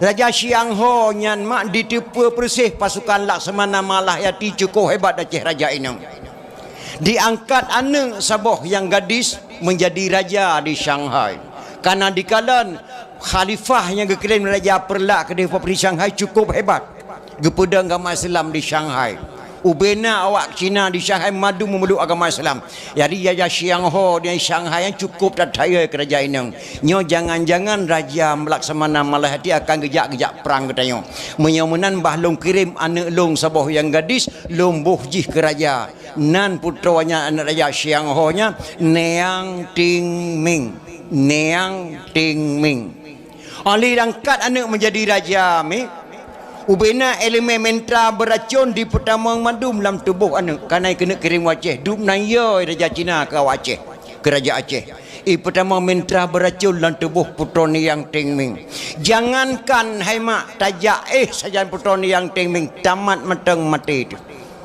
Raja Xiang Ho nyan mak diteupeue peureuseh pasukan Laksamana Malahayati cukôp hebat Aceh raja inong. Diangkat aneuk saboh nyang gadis menjadi raja di Shanghai. Karena dikalon khalifah nyang geukirém raja Peureulak keudéh provinsi Shanghai cukôp hebat. Geupeudong agama Islam di Shanghai. Ubena awak Cina di Shanghai mandum memeluk agama Islam. Jadi, Raja Xiang Ho di Shanghai nyan cukup that hayeu keu raja inong. Nyoe jangan-jangan Raja Laksamana Malahati akan geujak-geujak prang geutanyoe. Meunyoe meunan, bah lôn kirém aneuk lôn saboh nyang gadis, lôn boh jih keu raja. Nan putroe nyan aneuk Raja Xiang Ho nyan, Niang Ting Ming. Niang Ting Ming. Óh lheueh diangkat aneuk meujadi raja mi, ubena ileumèe mantra beuracon dipeutamong mandum lam tuboh aneuk, ka na keuneuk kirém u Aceh. Dum nan yo raja Cina keu awak Aceh, keu raja Aceh. Ipeutamong mantra beuracon lam tuboh putroe Niang Ting Ming. Jangankan hai mak tajak éh sajan putroe Niang Ting Ming, tamat mantong maté teuh.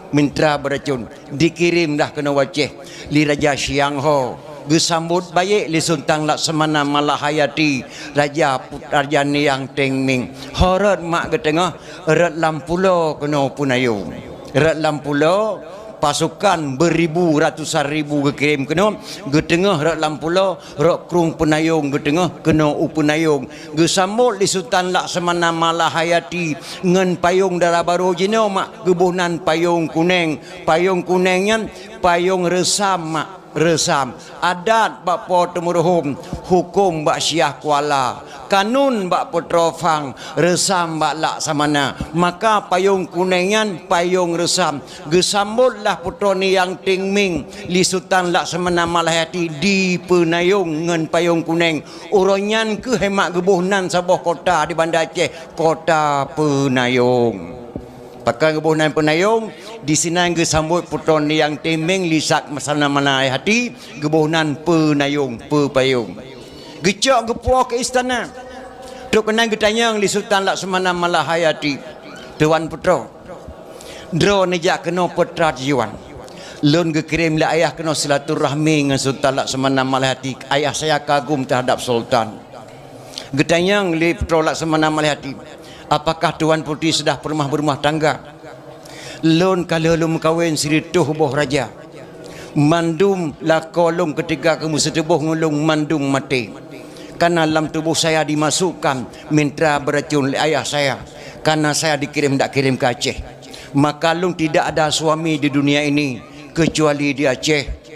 Mantra beuracon. Dikirém dah keunoe u Aceh lé Raja Xiang Ho, geusambot baék lé Sultan Laksamana Malahayati, Raja Put-, Raja Niang Ting Ming. Ho rot mak geuteungoh, rot lam pulo keunoe peunayong. Rot lam pulo, pasukan beuribu, ratusan ribu geukirém keunoe, geuteungoh rot lam pulo, rot krueng peunayong geuteungoh keunoe u peunayong. Geusambot lé Sultan Laksamana Malahayati ngon payong dara barô jinoe mak, geuboh nan payong kuneng. Payong kuneng nyan payong reusam mak, reusam. Adat bak Po Teumeuruhom, huköm bak Syiah Kuala, kanun bak Putroe Phang, reusam bak Laksamana. Maka payong kuneng nyan payong reusam. Geusambot lah putroe Niang Ting Ming lé Sultan Laksamana Malahayati di peunayong ngon payong kuneng. Uroe nyan keuh hai mak geuboh nan saboh kota di Banda Aceh, Kota Peunayong. Pakon geuboh nan Peunayong, disinan geusambot putroe Niang Ting Ming lé Laksamana Malahayati, geuboh nan Peunayong, Peupayong. Geucok geupuwoe keu istana. Trok keunan geutanyong lé Sultan Laksamana Malahayati, "Tuan putroe, droeneuh jak keunoe peue teuma tujuan?" "Lôn geukirém lé ayah keunoe silaturahmi ngon Sultan Laksamana Malahayati. Ayah saya kagum terhadap Sultan." Geutanyong lé putroe Laksamana Malahayati, "Apakah Tuan Putri sudah pernah berumah tangga?" "Lôn ka lheueh lôn meukawen sireutôh boh raja. Mandum lakoe lôn keutiga keuh meuseuteuboh ngon lôn mandum maté. Karena lam tuboh saya dimasukkan mantra beuracon lé ayah saya, karena saya dikirim, dak kirim ke Aceh. Maka lôn tidak ada suami di dunia ini kecuali di Aceh.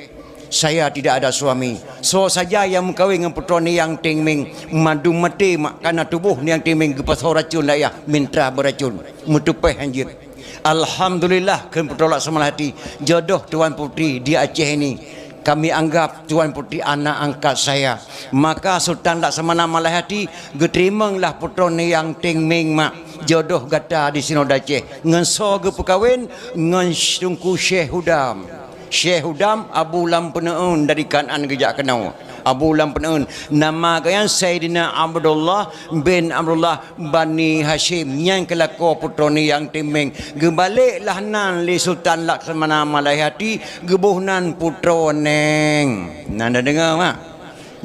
Saya tidak ada suami. Soe saja nyang meukawen ngon putroe Niang Ting Ming, mandum maté mak, karena tuboh Niang Ting Ming geupasoe racon lé ayah, mantra beuracon, meuteupeh hanjeuet." "Alhamdulillah," kheun putroe Laksamana Malahayati, "jodoh Tuan Putri di Aceh ini. Kami anggap Tuan Putri anak angkat saya." Maka Sultan Laksamana Malahayati geuteurimonglah putroe Niang Ting Ming mak, jodoh gata di sinoe di Aceh. Ngon soe geupeukawen? Ngon Teungku Syekh Hudam. Syekh Hudam, Abu Lam Peuneuen dari Kanaan geujak keunoe. Abu Lam Peuneuen, nama geuh nyan Saidina Abdullah bin Abdullah Bani Hasyim. Nyan keuh lakoe putroe Niang Ting Ming. Geubalek lah nan lé Sultan Laksamana Malahayati, geuboh nan Putroe Neng. Nan tadeungoe mak?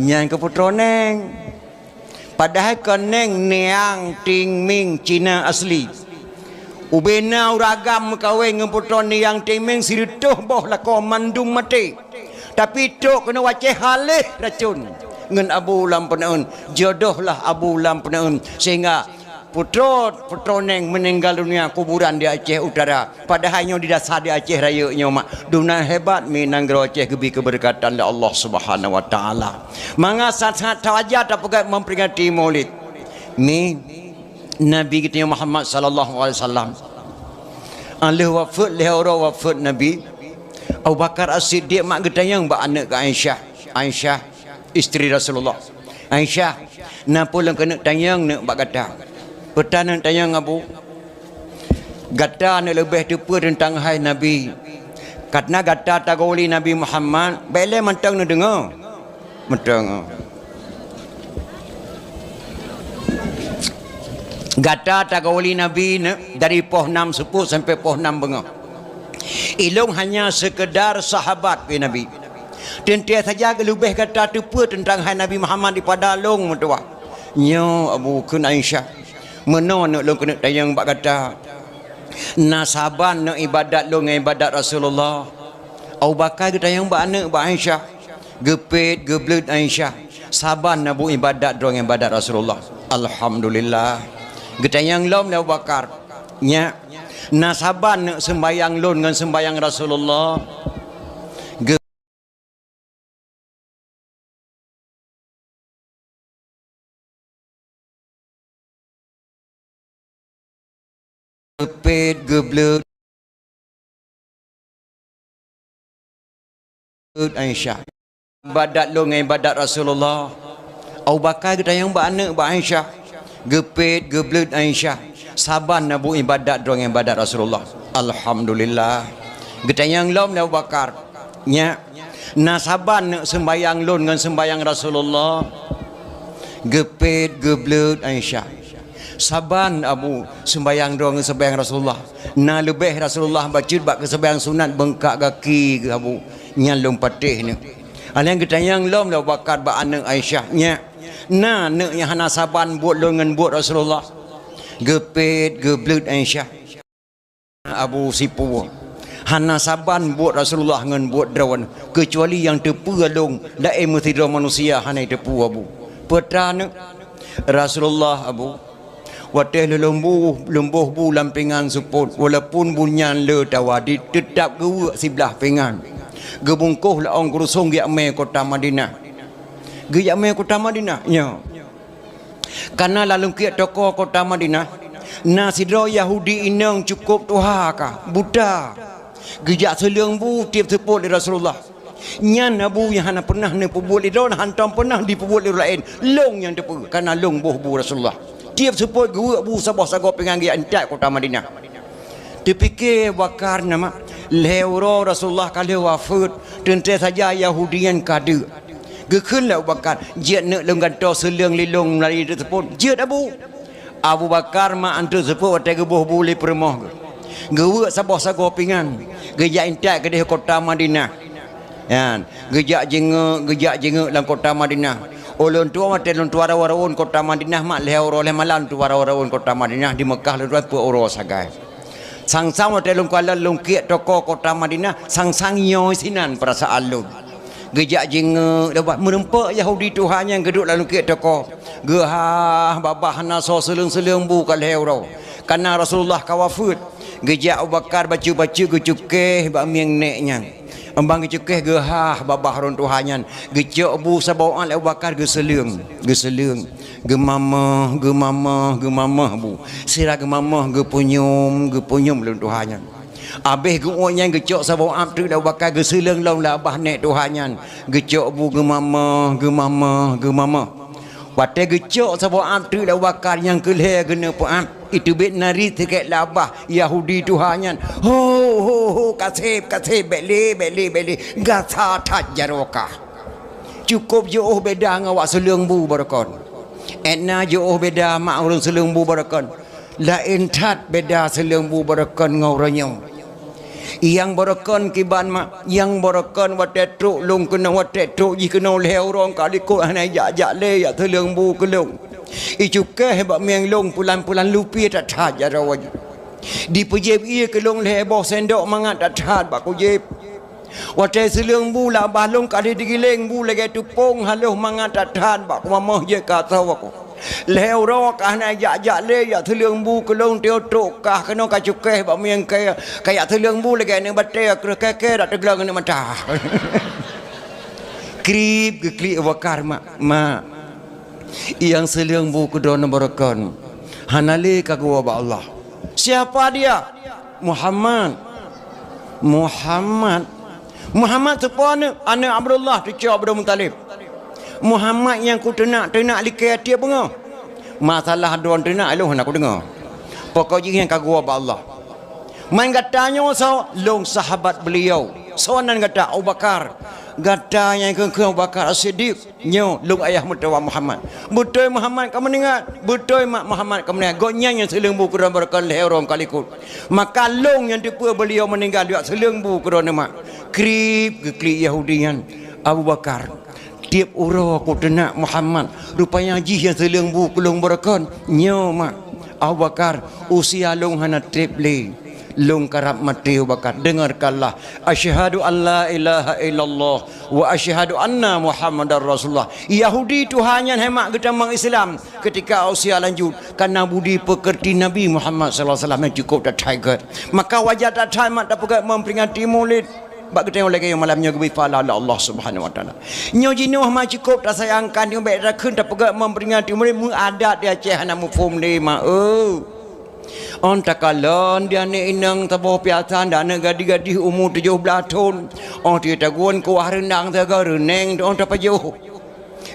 Nyan keuh Putroe Neng. Padahai kon Neng, Niang Ting Ming Cina asli. Ubena ureueng agam meukawen ngon putroe Niang Ting Ming sireutôh boh lakoe mandum maté. Tapi trok keunoe u Aceh haleh racon ngon Abu Lam Peuneuen. Jodoh lah Abu Lam Peuneuen. Sehingga putroe, Putroe Neng meninggal dunia kuburan di Aceh Utara. Padahai nyoe di dasar di Aceh Rayeuk nyoe mak. Dumnan hebat mi nanggroe Aceh geubri keubeureukatan lé Allah Subhanahu wa Taala. Mangat that-that tawaja tapeugah memperingati Maulid. Mi Nabi geutanyoe Muhammad sallallahu alaihi wasallam, 'oh lheueh wafeuet, lheueh uroe wafeuet Nabi, Abu Bakar As-Siddiq mak geutanyong bak aneuk geuh Aisyah. Aisyah, isteri Rasulullah. "Aisyah, na peue lôn keuneuk tanyong neuk bak gata." "Peue ta neuk tanyong, Abu?" "Gata neuk leubeh teupeue teuntang hai Nabi. Karena gata tagoe lé Nabi Muhammad, bèk lé mantong neudeungoe." "Mantong." "Gata tagoe lé Nabi neuk dari poh nam seupôt sampoe poh nam beungoh. Ilôn hanya sekedar sahabat," kheun Nabi. "Teuntèe saja geuleubeh gata teupeue teuntang hai Nabi Muhammad daripada lôn meutuwah." "Nyoe, Abu," kheun Aisyah, "meunoe neuk lôn keuneuk tanyong bak gata. Na saban neuk ibadat lôn ngon ibadat Rasulullah?" Abu Bakar geutanyong bak aneuk bak Aisyah. Geupet, geubleuet Aisyah. "Saban na Abu ibadat droe ngon ibadat Rasulullah?" "Alhamdulillah." Geutanyong lom lé Abu Bakar. "Nyak, Na saban neuk seumbahyang lôn ngon seumbahyang Rasulullah. Ge- Geupet, geubleut Aisyah. Ibadat lôn ngon ibadat Rasulullah. Abu Bakar geutanyong bak aneuk bak Aisyah. Geupet, geubleut Aisyah. Saban Abu ibadat droe ngon ibadat Rasulullah. Alhamdulillah. Geutanyong lom lé Abu Bakar. Nyak, na saban neuk seumbahyang lôn ngon seumbahyang Rasulullah. Geupet, geubleut Aisyah. Saban Abu seumbahyang droe ngon seumbahyang Rasulullah. Na leubeh Rasulullah bacut bak keu seumbahyang sunat beungkak gaki geuh Abu. Nyan lôn patéh neuk. Alheuh geutanyong lom lé Abu Bakar bak aneuk Aisyah, "Nyak, na neuk nyang hana saban buet lôn ngon buet Rasulullah?" Geupet, geubleut Aisyah. Abu sipue. Hana saban buet Rasulullah ngon buet droe, keucuali nyang teupeue lôn, laén meusidroe manusia hana teupeue Abu. Peue teuma neuk? Rasulullah Abu, watée lôn boh, lôn boh bu lam pingan seupôt, walaupun bu nyan le tawadit, teutab geuweuek siblaih pingan. Geubungkôh laong keurusong geujak mé kota Madinah. Geujak mé kota Madinah, nyoe. Kana lam lungkiek toko kota Madinah, na sidroe Yahudi inong cukôp tuha ka, buta. Geujak seuleueng bu tieb seupôt lé Rasulullah. Nyan Abu nyang hana peunah neupeubuet lé droe, hantom peunah jipeubuet lé ureueng laén. Lôn nyang teupeue, kana lôn boh bu Rasulullah. Tieb seupôt geuweuek bu saboh sagoe pingan geujak intat kota Madinah. Teupike Abu Bakar nama, lhée uroe Rasulullah ka lheueh wafeuet, teuntée saja Yahudi nyan ka deuk. Geukheun lé Abu Bakar, "Jeuet neuk lôn gantoe seuleueng lé lôn meulayeue teuk seupôt." "Jeuet, Abu." Abu Bakar mak anteuk seupôt watée geuboh bu lé peurumoh geuh. Geuweuek saboh sagoe pingan, geujak intat keudeh kota Madinah. Nyan, geujak jingeuk, geujak jingeuk lam kota Madinah. Ulôn tuan watée lôn tuan rawon-rawon kota Madinah mak lhée uroe lhée malam tuan rawon-rawon kota Madinah, di Meukah lôn tuan peuet uroe sagai. Sang-sang watée lôn kalon lungkiek toko kota Madinah, sang-sang nyoe sinan peurasaan lôn. Geujak jingeuk, meureumpok Yahudi tuha nyan geuduek lam lungkiek toko. Geuhah babah hana soe seuleueng-seuleueng bu ka lhée uroe. Kana Rasulullah ka wafeuet. Geujak Abu Bakar bacut-bacut geucukéh bak mieng nék nyan. Ban geucukéh geuhah babah ureueng tuha nyan. Geucok bu saboh uat lé Abu Bakar geuseuleueng, geuseuleueng. Geumamah, geumamah, geumamah bu. Sira geumamah, geupunyuem, geupunyuem lé ureueng tuha nyan. Abéh geuuet nyan geucok saboh uat treuk lé Abu Bakar geuseuleueng lom lam babah nék tuha nyan. Geucok bu geumamah, geumamah, geumamah. Watée geucok saboh uat treuk lé Abu Bakar nyang keu lhée geuneuk peuuet, iteubiet nari sikét lam babah Yahudi tuha nyan. "Ho, ho, ho, kaseb, kaseb, bék lé, bék lé, bék lé. Gasa that jaroe kah." Cukôp jiôh beda ngon awak seuleueng bu barokon. Étna jiôh beda mak ureueng seuleueng bu barokon. Laén that beda seuleueng bu barokon ngon uroe nyoe. Nyang barokon kiban mak, nyang barokon watée trok lôn keunoe, watée trok jih keunoe lhée uroe ka likot hana jak-jak lé jak seuleueng bu keu lôn. Icukéh bak mieng lôn pulan-pulan lupi that-that jaroe. Dipeujieb ié keu lôn lhée boh sendok mangat that-that bak kujieb. Watée seuleueng bu lam babah lôn ka lheueh digiléng bu lagée tupông haloh mangat that-that bak kumamoh jeuet ka asoe ku. Lhée uroe ka hana jak-jak lé jak seuleueng bu keu lôn, trok kah keunoe ka cukéh bak mieng kée, ka jak seuleueng bu lagée aneuk batée kreueh kée-kée dak teugleng aneuk mata. Krieb geuklik Abu Bakar mak, "Mak, nyang seuleueng bu keu droeneuh barokon hana lé ka geuwoe bak Allah." "Siapa dia?" "Muhammad." "Muhammad? Muhammad soe po aneuk?" "Aneuk Abdullah, cucoe Abdul Muthalib." "Muhammad nyang kuteunak-teunak likée tieb beungoh?" "Masalah droe teunak lôn hana kudeungoe. Pokok jih nyan ka geuwoe bak Allah." "Man gata nyoe soe?" "Lôn sahabat beliau." "Soe nan gata?" "Abu Bakar." "Gata nyang kheun-kheun Abu Bakar As-Siddiq?" "Nyoe lôn ayah meutuwah Muhammad." "Beutôi Muhammad ka meuninggai?" "Beutôi mak, Muhammad ka meuninggai. Gobnyan nyang seuleueng bu keu droeneuh barokon lhée uroe ka likot." "Maka lôn nyang teupeue beuliau meuninggai jak seuleueng bu keu droeneuh mak." Krieb geuklik Yahudi nyan, "Abu Bakar, tieb uroe kuteunak Muhammad, rupanya jih nyang seuleueng bu keu lôn barokon." "Nyoe mak." "Abu Bakar, usia lôn hana treb lé. Lôn karab maté ubak ka, dengarkanlah. Asyhadu an la ilaha illallah wa asyhadu anna Muhammadar Rasulullah. Yahudi Tuhan nyan hai mak geutamong Islam. Ketika usia lanjut, karena budi pekerti Nabi Muhammad sallallahu alaihi wasallam yang cukup that high. Maka wajar that high mak tapeugah memperingati Maulid. Bak geutanyoe lagée nyoe malam nyoe geubri pahala lé Allah Subhanahu wa Taala. Nyoe jinoe ma cukup tasayangkan nyoe bék takheun tapeugah memperingati Maulid, meu adat di Aceh hana muphom lé ma eu. Ôn takalon di aneuk inong saboh piasan dan aneuk gadih-gadih umu tujoh blaih thon. Ôn teuh tagun kuah reunang saga reuneng ôn tapajoh.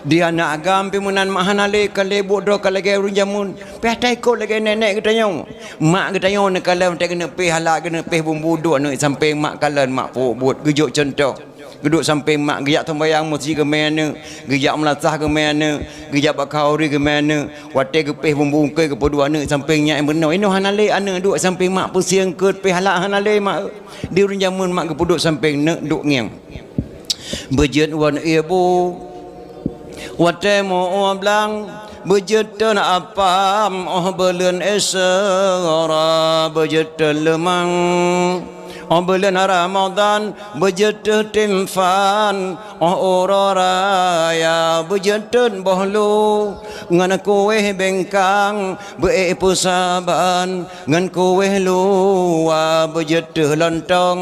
Di aneuk agam pih meunan mak hana lé ka lé buet droe ka lagée ureuëng jameun. Pih taikot lagée nenek geutanyoe. Mak geutanyoe neukalon teuh geuneuk pih hala geuneuk pih bumbu duek aneuk sampéng mak kalon mak peubuet geujok cuntoh. Geuduek sampéng mak geujak sumbayang meuseujid geumé aneuk, geujak meulasah geumé aneuk, geujak bak khauri geumé aneuk. Watée geupéh bumbu ungkée geupeuduek aneuk sampéng nyak meunoe. Inoe hana lé aneuk duek sampéng mak peusieng keut péh hala hana lé mak. Di ureuëng jameun mak geupeuduek sampéng neuk duek ngieng. Beujeuet wan ié bu. Watée meu-ueh blang, beujeuet teun apam, óh buleuen Isra, beujeuet teun leumang. Óh buleuen Ramadhan, beujeuet teuh timphan, óh uroe raya, beujeuet teun boh lu, ngon kueh bengkang, beuék peusaban, ngon kueh luwa, beujeuet teuh lontong,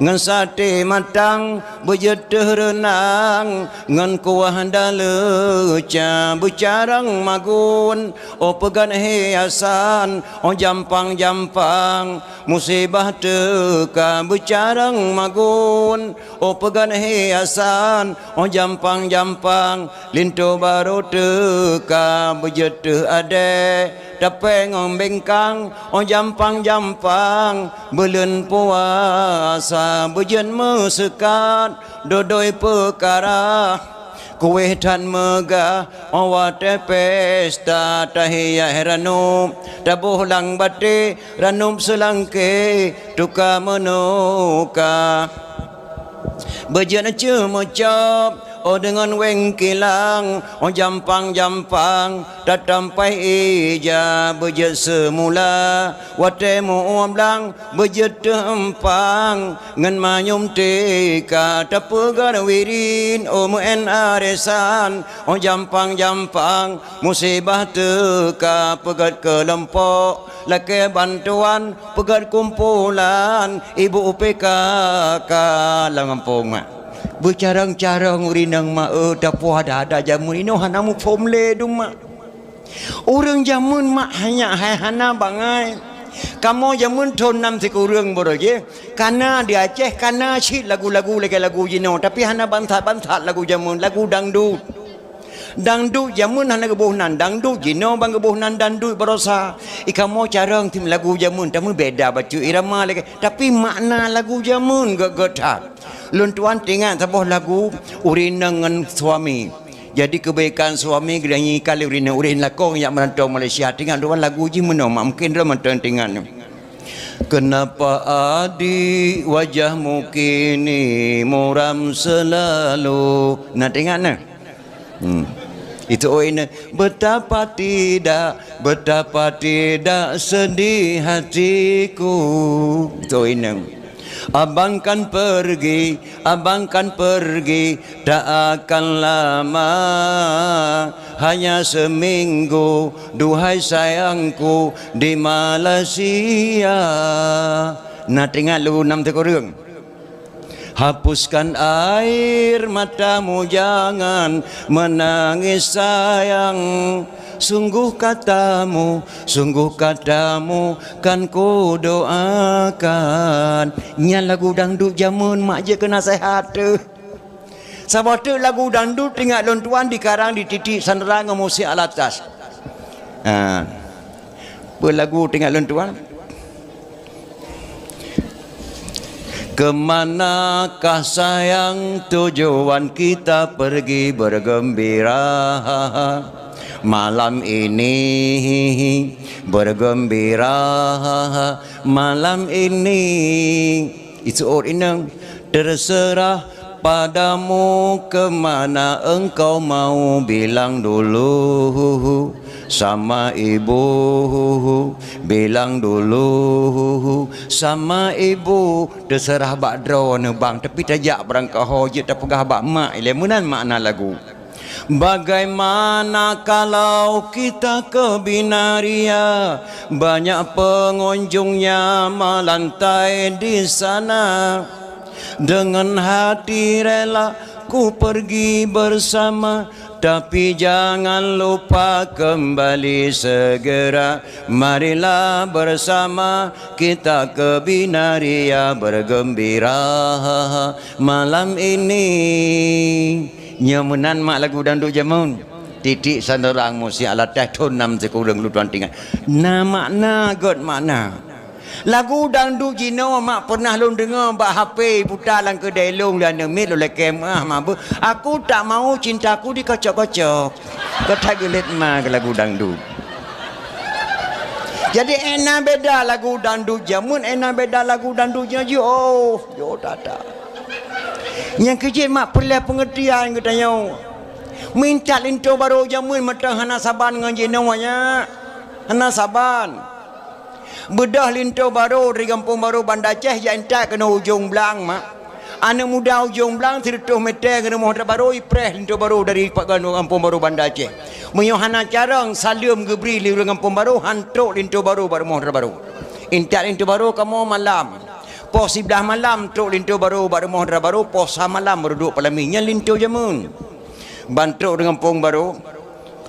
ngon saté matang, beujeuet teuh reunang, ngon kuah daleuca, beucarang magun, óh peugan hiasan, óh jampang-jampang, musibah teuka, beucarang magun, óh peugan hiasan, óh jampang-jampang, linto barô teuka, beujeuet teuh adée, tapée ngon bengkang, óh jampang-jampang, buleuen puasa, beujeuet meuseukat, dodoi peukara. Kueh that meugah, óh watée pesta, tahiya ranup, taboh lam batée, ranup seulangké, tuka meunuka. Beujeuet ceuh meucôb, óh deungon wéng kilang, óh jampang-jampang, tatampai ija, beujeuet seumula, watée meu-ueh blang, beujeuet teuh empang, ngon manyum teuka, tapeugah wirin, óh meu'én arisan, óh jampang-jampang, musibah teuka, peugét keulompok, lakée bantuan, peugét kumpulan, ibu P K K lam gampông mak. Beucarong-carong ureuëng inong mak, eu, tapuah dah ada jameun inoe hana muphom lé dum mak. Ureuëng jameun mak hanya hai hana bangai. Kamoe jameun thon nam sikureueng baroe jih, kana di Aceh kana cit lagu-lagu lagée lagu jinoe, tapi hana bansat-bansat lagu jameun, lagu dangdut. Dangdut jameun hana geuboh nan, dangdut jinoe ban geuboh nan dangdut barosa. I kamoe carong tim lagu jameun, tapi beda bacut irama lagée, tapi makna lagu jameun gét-gét that. Lôn tuan teuingat saboh lagu ureuëng inong ngon suami. Jadi keubaikan suami geutanyoe kali ureuëng inong, ureuëng lakong nyang meurantau Malaysia. Teuingat lôn tuan lagu jih meunoe mak, mungken droe mantong teuingat nyoe. Kenapa adik wajahmu kini muram selalu? Na teuingat na? Hmm. Itu oh ini betapa tidak, betapa tidak sedih hatiku. Itu oh ini. Abang kan pergi, abang kan pergi, tak akan lama, hanya seminggu, duhai sayangku, di Malaysia. Na teuingat lagu nam sikureueng. Hapuskan air matamu, jangan menangis sayang. Sungguh katamu, sungguh katamu kan kudoakan. Nyan lagu dangdut jameun mak jeuet keu naseuhat teuh. Saboh teuk lagu dangdut teuingat lôn tuan dikarang di Titik Sandra ngon Musik Alatas. Ha. Peue lagu teuingat lôn tuan? Kemanakah sayang tujuan kita pergi bergembira malam ini, bergembira malam ini. Itu oh inong terserah Padamu ke mana engkau mau, bilang dulu sama ibu, bilang dulu sama ibu. Teuseurah bak droeneuh bang, tapi tajak barangkaho jeuet tapeugah bak mak ilée, meunan makna lagu. Bagaimana kalau kita ke Binaria, banyak pengunjungnya melantai di sana. Dengan hati rela ku pergi bersama, tapi jangan lupa kembali segera. Marilah bersama kita ke Binaria bergembira malam ini. Nyoe meunan mak lagu dangdut jameun. Titik Sandorang Musi Alatas thon nam sikureueng lôn tuan tinggai. Na makna, göt makna. Lagu dangdut jinoe mak pernah lôn deungoe bak H P puta lam keudè lôn lé aneuk miet lôn lakèe meu'ah mabeuh. Aku tak mau cintaku dikocok-kocok. Kata geulet ma ke lagu dangdut. Jadi ena beda lagu dangdut jameun, ena beda lagu dangdut jinoe. Oh, jauh that-that. Nyang keujeuet mak peureulèe peungeurtian geutanyoe. Minta linto barô jameun mantong hana saban ngon jinoe nyan. Hana saban. Beudôh linto barô dari Gampông Barô Banda Aceh jak intat keunoe Ujong Blang mak. Aneuk muda Ujong Blang sireutôh meter ngon rumoh dara barô ipreh linto barô dari Gampông Barô Banda Aceh. Meunyoe hana carông saleuem geubri lé ureueng Gampông Barô, han trok linto barô bak rumoh dara barô. Intat linto barô kamoe malam. Poh siblaih malam trok linto barô bak rumoh dara barô, poh sa malam baru duek palami. Nyan linto jameun. Ban trok di Gampông Barô,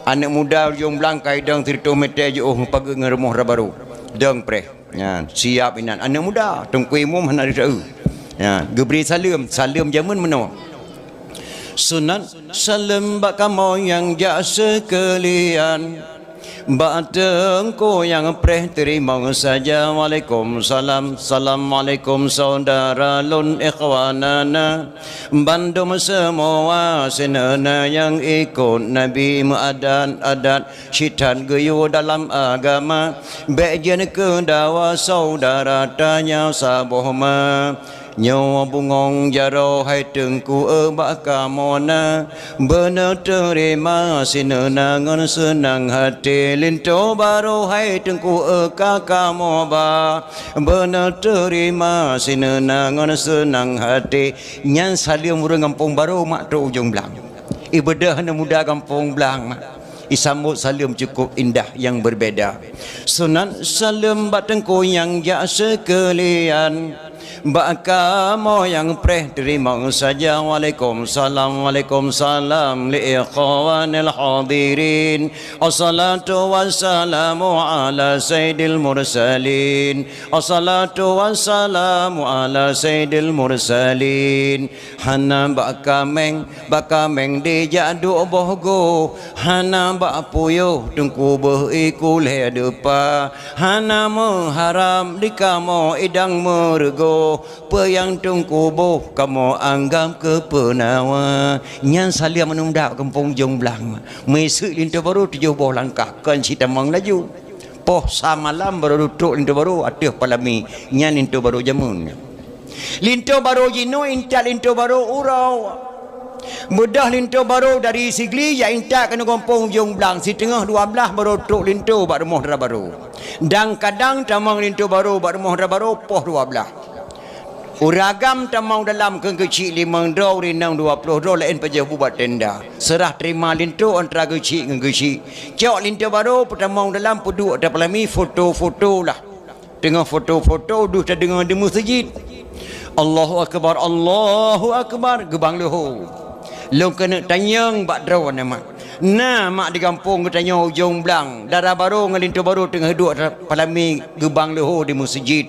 aneuk muda Ujong Blang ka idong sireutôh meter jiôh meupageut ngon rumoh dara barô. Dong preh. Nyan, siap inan. Aneuk muda, Teungku Imum hana jisaeu. Nyan, geubri saleuem, saleuem jameun meunoe. Sunat saleuem bak kamoe nyang jak seukeulian. Bak teungku nyang preh teurimong saja. Waalaikumsalam. Assalamualaikum saudara lôn ikhwanana. Bandum seumua sineuna nyang ikot Nabi meuadat-adat. Sithat geuyue dalam agama, bék jeuet keu dawa saudara tanyoe saboh ma. Nyoe bungong jaroe hai Teungku eu bak kamoe na, beuneuteurima sineuna ngon seunang hati. Linto barô hai Teungku eu ka kamoe ba, beuneuteurima sineuna ngon seunang hati. Nyan saleuem ureueng Gampông Barô mak trok Ujong Blang. Ibeudôh aneuk muda Gampông Blang mak. Isambot saleuem cukup indah nyang berbeda. Sunat saleuem bak teungku nyang jak seukeulian. Bak kamoe nyang preh teurimong saja. Waalaikumsalam, waalaikumsalam li ikhwanil hadirin. Assalatu wassalamu ala sayyidil mursalin. Assalatu wassalamu ala sayyidil mursalin. Hana bak kaméng, bak kaméng dijak duek boh goh. Hana bak puyôh teungku beuh iku lhèe deupa. Hana meuharab di kamoe idang meureugoh. Peue nyang teungku boh kamoe anggab keu peunawa. Nyan saleuem aneuk muda Gampông Ujong Blang. Meuiseuk linto barô tujoh boh langkah, kon cit tamong laju. Poh sa malam barô duek trok linto barô ateueh palami. Nyan linto barô jameun. Linto barô jinoe intat linto barô uroe. Beudôh linto barô dari Sigli jak intat keunoe Gampông Ujong Blang, siteungoh dua blaih barô trok linto bak rumoh dara barô. Dan kadang tamong linto barô bak rumoh dara barô poh dua blaih. Ureueng agam tamong dalam keu geuchik limong droe, ureueng inong dua ploh droe, laén pajoh buet tenda. Seurah teurima linto antara geuchik ngon geuchik. Cok linto barô peutamong dalam peuduek ateueh palami, foto-foto lah. Teungoh foto-foto deuh tadeungoe di meuseujid. Allahu akbar, Allahu akbar, geubang leuho. Lôn keuneuk tanyong bak droeneuh mak. Na mak di gampông geutanyoe Ujong Blang, dara barô ngon linto barô teungoh duek ateueh palami geubang leuho di meuseujid.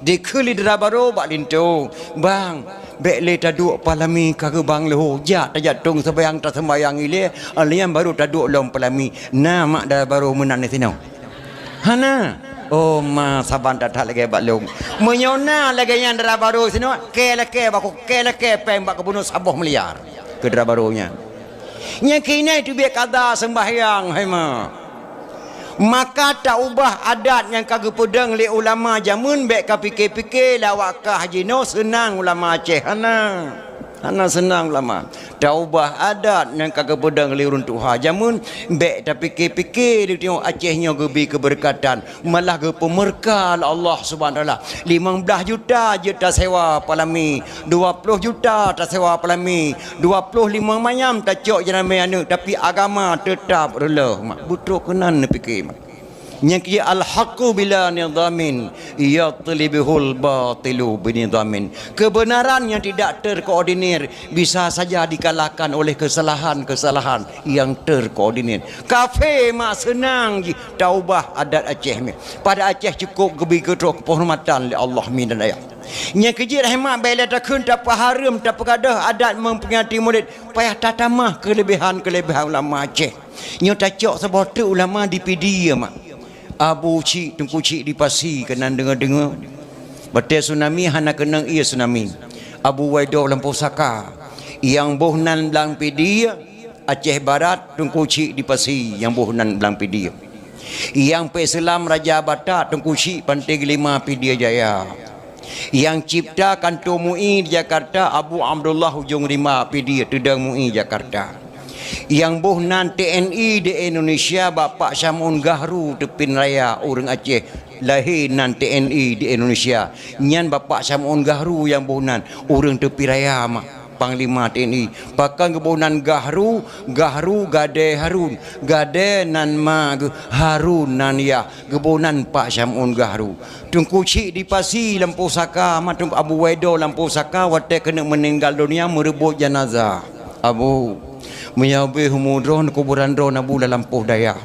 Dikheun lé dara barô bak linto, "Bang, bék lé taduek palami ka geubang leuho, jak tajak tông seumayang taseumbayang ilée, alèh nyan barô taduek lom palami." Na mak dara barô meunan disinoe? Hana. Oh ma, saban that-that lagée bak lôn. Meunyoe na lagée nyan dara barô sinoe, kée lakée bak, kée lakée péng bak gubunur saboh miliar keu dara barô nyan. Nyang keunan teubiet kada seumbahyang, hai ma. Maka taubah adat nyang ka geupeudong lé ulama jameun, bék ka pike-pike lé awak kah jinoe seunang ulama Aceh, hana. Hana seunang ulama. Taubah adat nyang ka geupeudong lé ureuëng tuha jameun, bék tapike-pike di tanyoe Aceh nyoe geubi keubeureukahan, malah geupeumurka lé Allah Subhanahu Wa Taala. Limong blaih juta jeuet tasewa palami, dua ploh juta tasewa palami, dua ploh limong manyam tacok jeuramé aneuëk, tapi agama teutab reuloh. Mak, beutôi keunan neupike, mak. Nyang keu al-haqqu bila nidhamin, yatlubihul batilu binidhamin. Kebenaran yang tidak terkoordinir bisa saja dikalahkan oleh kesalahan-kesalahan yang terkoordinir. Kafé mak seunang jih taubah adat Aceh nyoe. Pada Aceh cukup geubi keu troh keuhormatan lé Allah mi dan ayah. Nyang keu jeuet hai mak bék lé takheun tapeuhareuem tapeugadôh adat memperingati Maulid, payah tatamah keulebihan-keulebihan ulama Aceh. Nyoe tacok saboh teuk ulama di Pidie, mak. Abu Chik, Teungku Chik di Pasi keunan deungoe-deungoe. Watée tsunami hana keunong ié tsunami. Abu Waido lam pusaka. Nyang boh nan blang Pidie, Aceh Barat, Teungku Chik di Pasi nyang boh nan blang Pidie. Nyang peuseulamat Raja Batak, Teungku Chik Pantai Gelima Pidie Jaya. Nyang cipta kanto MUI di Jakarta, Abu Abdullah Ujong Rimba Pidie, Teudong MUI Jakarta. Nyang boh nan T N I di Indonesia, Bapak Syam'un Gahru Teupin Raya, ureuëng Aceh, lahé nan T N I di Indonesia. Nyan Bapak Syam'un Gahru nyang boh nan, ureuëng Teupin Raya mak, panglima T N I. Pakon geuboh nan Gahru, Gahru gadée Harun, gadée nan ma geuh, Harun nan yah. Geuboh nan Pak Syam'un Gahru. Teungku Chik di Pasi lam pusaka, ma Teungku Abu Waido lam pusaka, watée keuneuk meuninggal donya meureubot janazah. Abu, meunyoe beuh umu droe, kuburan droe Abu lam lampôh dayah.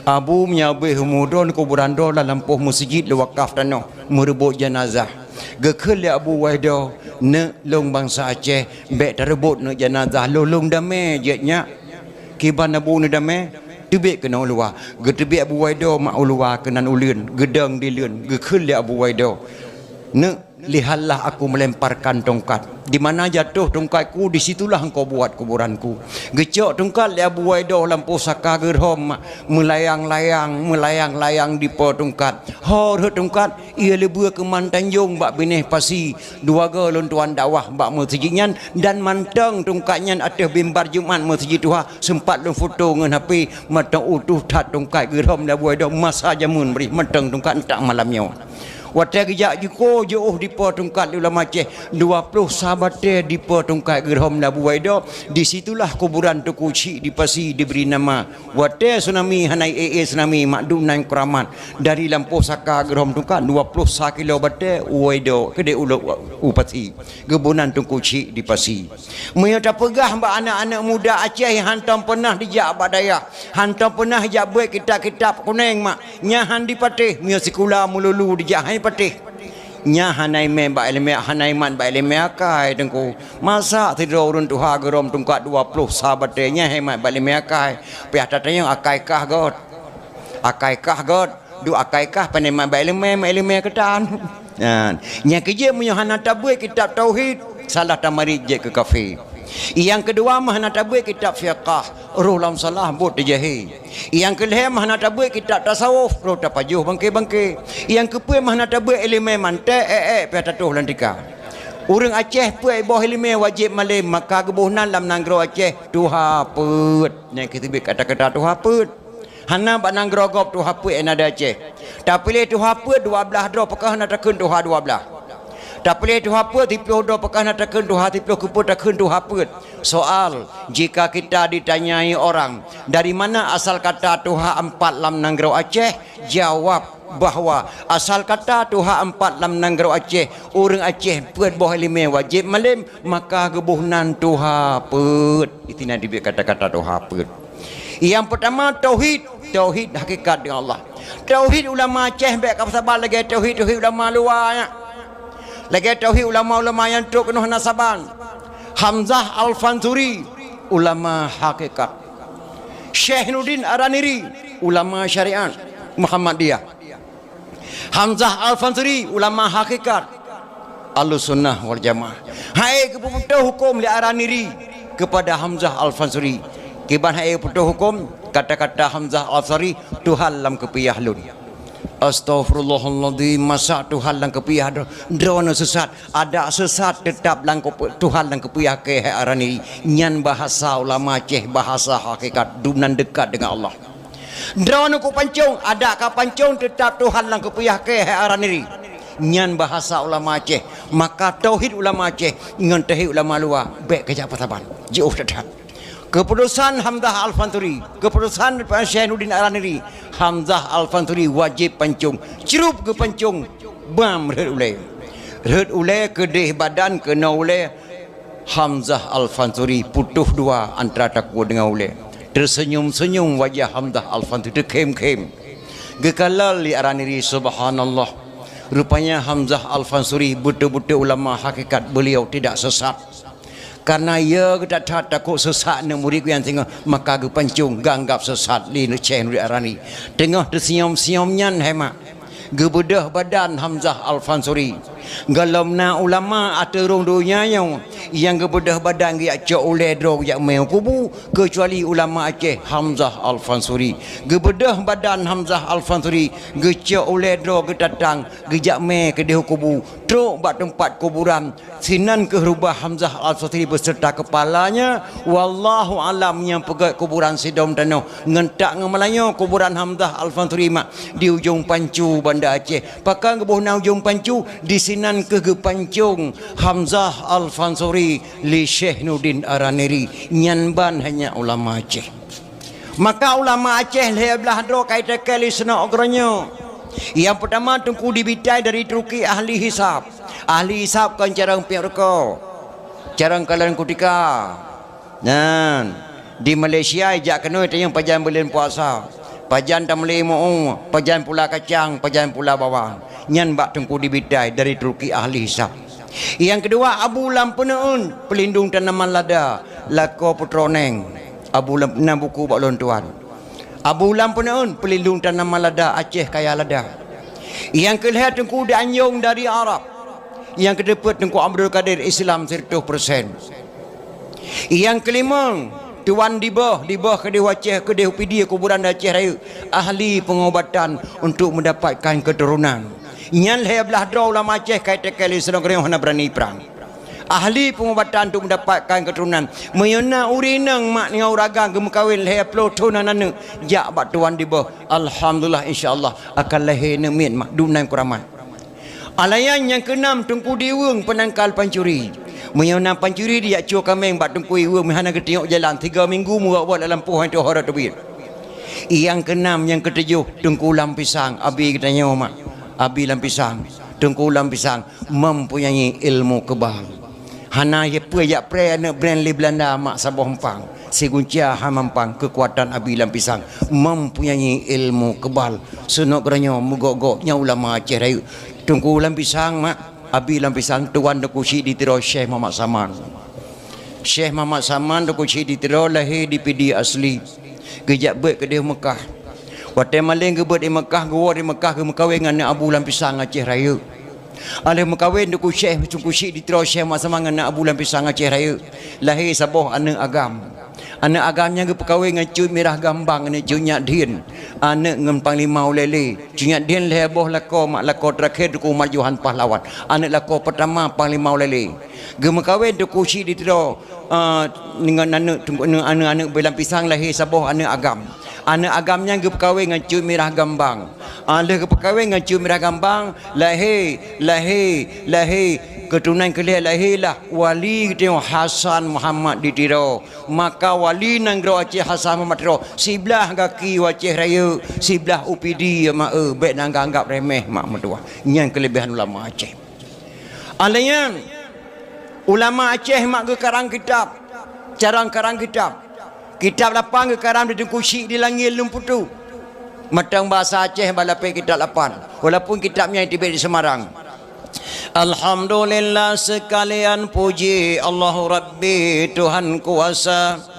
Abu, meunyoe beuh umu droe, kuburan droe lam lampôh meuseujid lé wakaf tanoh, meureubot janazah. Geukheun lé Abu Waido, neuk lôn bansa Aceh, bék tareubot neuk janazah lôn, lôn damé jeuet nyak. Kiban Abu neudamé, teubiet keunoe u luwa. Geuteubiet Abu Waido mak u luwa keunan uleuen, geudong dileuen, geukheun lé Abu Waido, "Neuk, lihatlah aku melemparkan tongkat. Di mana jatuh tongkatku, di situlah engkau buat kuburanku." Geucok tongkat lé Abu Waido lam pusaka geurhom mak, meulayang-layang, meulayang-layang dipo tongkat. Ho rhot tongkat, Ié leubeh keuman tanjong bak binéh pasi, dua goe lôn tuan dakwah bak meuseujid nyan, dan mantong tungkat nyan ateueh mimbar Jumat meuseujid tuha, seumpat lôn foto ngon H P, mantong utoh that tungkat geurhom lé Abu Waido masa jameun bri mantong tungkat ntak malam nyoe. Watée geujak jiko jiôh dipo tungkat lé ulama Aceh, dua ploh sa batée dipo tungkat geurhom lé Abu Waido, di situlah kuburan Teungku Chik di pasi dibri nama. Watée tsunami hana ék-ék tsunami, mak dum nan keuramat. Dari lampôh saka geurhom tungkat dua ploh sa kilo batée u Waido keudeh u lo-, u pasi. Geuboh nan Teungku Chik di pasi. Meunyoe tapeugah bak aneuëk-aneuëk muda Aceh nyang hantom peunah dijak bak dayah, hantom peunah jak beuet kitab-kitab kunéng mak, nyan han dipatéh, meunyoe sikula meululu dijak han dipatéh. Nyan hana imé bak iéleumé, hana imat bak iéleumé akai Teungku. Masa sidroe ureuëng tuha geurhom tungkat dua ploh sa batée nyan hana imat bak iéleumé akai. Piah tatanyong akai kah göt. Akai kah göt. Duek akai kah pane imat bak iéleumé, mat iéleumé keutan. Nyan. Nyang keujeuet meunyoe hana tabeuet kitab tauhid, salah tamarit jeuet keu kafé. Nyang keudua meuh hana tabeuet kitab fiqah, roh lam salah buet teujahé. Nyang keulhée meuh hana tabeuet kitab tasawuf, roh tapajoh bangke-bangke. Nyang keupeuet meuh hana tabeuet iéleumé manté, ék-ék piah tatoh lam tika. Ureuëng Aceh peuet boh iéleumé wajéb malém, maka geuboh nan lam nanggroe Aceh tuha peuet. Nyang keuteubiet kata-kata tuha peuet. Hana bak nanggroe gob tuha peuet nyang na di Aceh. Tapiléh tuha peuet dua blaih droe, pakon hana takheun tuha dua blaih. Tapiléh tuha peuet siploh droe, pakon hana takheun tuha siploh, keupeue takheun tuha peuet. Soal, jika kita ditanyai orang, "Dari mana asal kata tuha empat lam nanggroe Aceh?" Jawab bahwa asal kata tuha empat lam nanggroe Aceh, ureuëng Aceh peuet boh iéleumé wajéb malém, maka geuboh nan tuha peuet. Itu nan teubiet kata-kata tuha peuet. Nyang peurtama, tauhid. Tauhid hakikat deungon Allah. Tauhid ulama Aceh bék ka saban lagée tauhid-tauhid ulama luwa nyan. Lagée tauhid ulama-ulama nyang trok keunoe hana saban. Hamzah Al-Fansuri, ulama hakikat. Syekh Nuruddin Araniri, ulama syariat Muhammadiyah. Hamzah Al-Fansuri, ulama hakikat Ahlussunnah wal Jamaah. Hai geupeutoh huköm lé Araniri kepada Hamzah Al-Fansuri. Kiban hai geupeutoh huköm, kata-kata Hamzah Al-Fansuri, "Tuhan lam keupiah lôn." Astaghfirullahalazim, masa Tuhan lam keupiah droe, droeneuh sesat. Adak sesat teutap lam keup-, Tuhan lam keupiah keu hai Araniri. Nyan bahasa ulama Aceh, bahasa hakikat, dumnan dekat dengan Allah. Droeneuh kupancong, adak kapancong teutap Tuhan lam keupiah keu hai Araniri. Nyan bahasa ulama Aceh. Maka tauhid ulama Aceh ngon tauhid ulama luwa, bék kajak peusaban. Jiôh that-that. Keuputusan Hamzah Al-Fansuri, keuputusan Syekh Nuddin Araniri, Hamzah Al-Fansuri wajéb pancong, crup geupancong, bam rhot ulée. Rhot ulée keudeh badan keunoe ulée, Hamzah Al-Fansuri putôh dua antara takue deungon ulée. Teuseunyum-seunyum wajah Hamzah Al-Fansuri, teukhém-khém. Geukalon lé Araniri, subhanallah. Rupanya Hamzah Al-Fansuri beutôi-beutôi ulama hakikat, beliau tidak sesat. Karena ya geutat-that takot sesat aneuk murit geuh nyang singoh, maka geupancong geuanggab sesat lé Syekh Nuddin Araniri. Teungoh teusiom-siom nyan hai mak, geubeudôh badan Hamzah Al-Fansuri. Gohlom na ulama ateueh rhueng donya nyoe nyang geubeudôh badan geujak cok ulée droe geujak mé u kubu, keucuali ulama Aceh Hamzah Al-Fansuri. Geubeudôh badan Hamzah Al-Fansuri, geucok ulée droe geutatang geujak mé keudeh u kubu, trok bak teumpat kuburan. Sinan kheueh rubah Hamzah Al-Fansuri beuseurta keupalanya, wallahu alam, nyang peugét kuburan sidom tanoh. Ngon that ngon meulanyoe kuburan Hamzah Al-Fansuri mak di ujong pancu Banda Aceh. Pakon geuboh na ujong pancu, disinan kheueh geupancong Hamzah Al-Fansuri lé Syekh Nuddin Araniri. Nyan ban hanya ulama Aceh. Maka ulama Aceh lhée blaih droe ka itakée lé seunok ugroe nyoe. Nyang peutama Teungku Dibitai dari Turki, ahli hisab. Ahli hisab kon carông piep rukok, carông kalon kutika. Nyan, di Malaysia ijak keunoe tanyong pajan buleuen puasa, pajan tameuli mu'u, pajan pula kacang, pajan pula bawang. Nyan bak Teungku Dibitai dari Turki, ahli hisab. Nyang keudua Abu Lam Peuneuen, peulindong tanaman lada, lakoe putroe neng. Abu Lam, na buku bak ulôn tuan. Abu Lam Peuneuen, peulindong tanaman lada, Aceh kaya lada. Nyang keulhée Teungku Danjong dari Arab. Nyang keudeupeue Teungku Abdul Kadir, Islam siratoh persen. Nyang keulimong Tuan Diboh, Diboh keudeh Aceh, keudeh Pidie, kuburan di Aceh Rayeuk, ahli pengobatan untuk mendapatkan keturunan. Nyan lhée blaih droe ulama Aceh ka itakée lé seunok ugroe nyoe hana beurani prang. Ahli pengobatan untuk mendapatkan keturunan. Meunyoe na ureueng inong mak ngon ureueng agam geumeukawen lhée ploh thon hana aneuk, jak bak Tuan Diboh. Alhamdulillah, insya Allah akan lahé aneuk miet mak, dumnan keuramat. Alayan nyang keunam Teungku Diweueng peunangkal pancuri. Meunyoe na pancuri dijak cue kaméng bak Teungku Diweueng, meuhana geutunyok jalan, tiga minggu meuwot-wot lam lampôh han tuho rot teubiet. Nyang keunam, nyang keutujoh Teungku Lam Pisang, abi geutanyoe mak, abi Lam Pisang. Teungku Lam Pisang mempunyai ilmu kebal. Hana peue jak preh aneuk brand lé Belanda mak saboh empang. Sigunca hana empang keukuatan abi Lam Pisang. Mempunyai ilmu kebal. Seunok geutanyoe meugok-gok nyan ulama Aceh Rayeuk. Teungku Lam Pisang mak, abi Lam Pisang, tuwan Teungku Chik di Tiro Syekh Muhammad Saman. Syekh Muhammad Saman Teungku Chik di Tiro lahé di Pidie asli. Geujak beuet keudeh Meukah. Watée maleng geubeuet di Meukah, geuwoe di Meukah geumeukawen ngon aneuk Abu Lam Pisang Aceh Rayeuk. Alheuh meukawen Teungku Syekh, Teungku Chik di Tiro Syekh Muhammad Saman ngon aneuk Abu Lam Pisang Aceh Rayeuk, lahé saboh aneuk agam. Aneuk agam nyan geupeukawen ngon Cut Mirah Gambang, aneuk Cut Nyak Dhien, aneuk ngon Panglima Ulée Lheue. Cut Nyak Dhien lhée boh lakoe, mak lakoe teurakhé Teungku Umar Johan Pahlawan, aneuk lakoe peutama Panglima Ulée Lheue. Geumeukawen Teungku Chik di Tiro, eh, ngon aneuk, aneuk, aneuk Abu Lam Pisang, lahé saboh aneuk agam. Aneuk agam nyan geupeukawen ngon Cut Mirah Gambang. Ah, lheuh geupeukawen ngon Cut Mirah Gambang, lahé, lahé, lahé, keuturonan keulhée lahé lah wali geutanyoe Hasan Muhammad di Tiro. Maka wali nanggroe Aceh Hasan Muhammad Tiro, siblaih gaki u Aceh Rayeuk, siblaih u Pidie mak, eh, bék na anggab remeh mak meutuwah. Nyan keuleubehan ulama Aceh. Alayan, ulama Aceh mak geukarang kitab, carông karang kitab. Kitab lapan geukarang di Teungku Chik di Langét Lôn Putu. Mantong bahasa Aceh bak lapék kitab lapan, walaupun kitab nyan teubiet di Semarang. Alhamdulillah, seukalian puji Allahu Rabbi Tuhan kuasa.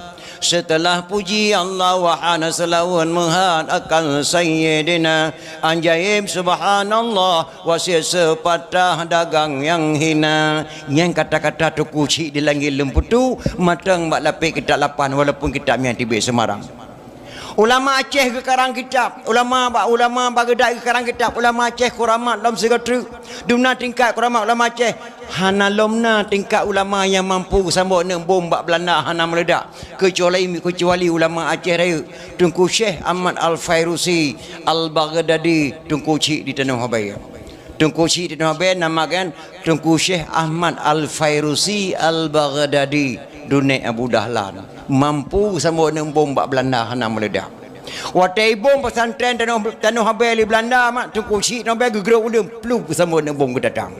Seuteulah puji Allah, wahana seulaweuet meuhat akan Sayyidina. Ajaéb subhanallah, wasiet seupatah dagang nyang hina. Nyan kata-kata Teungku Chik di Langét Lôn Putu, mantong bak lapék kitab lapan, walaupun kitab nyan teubiet Semarang. Ulama Aceh geukarang kitab, ulama ba-, ulama Baghdad geukarang kitab, ulama Aceh kuramat lom sigoe treuk. Dumna tingkat kuramat ulama Aceh, hana lom na tingkat ulama nyang mampu geusambot aneuk bom bak Beulanda hana meuledak, keucuali, keucuali ulama Aceh Rayeuk, Teungku Syekh Ahmad Al-Fairusi Al-Baghdadi, Teungku Chik di Tanoh Abee. Teungku Chik di Tanoh Abee nama kan Teungku Syekh Ahmad Al-Fairusi Al-Baghdadi, Dunek Abu Dahlan. Mampu geusambot aneuk bom bak Beulanda hana meuledak. Watée ibom pesantren Tanoh, Tanoh Abee lé Beulanda mak, Teungku Chik Tanoh Abee geugrôp uleueng, plup geusambot aneuk bom geutatang.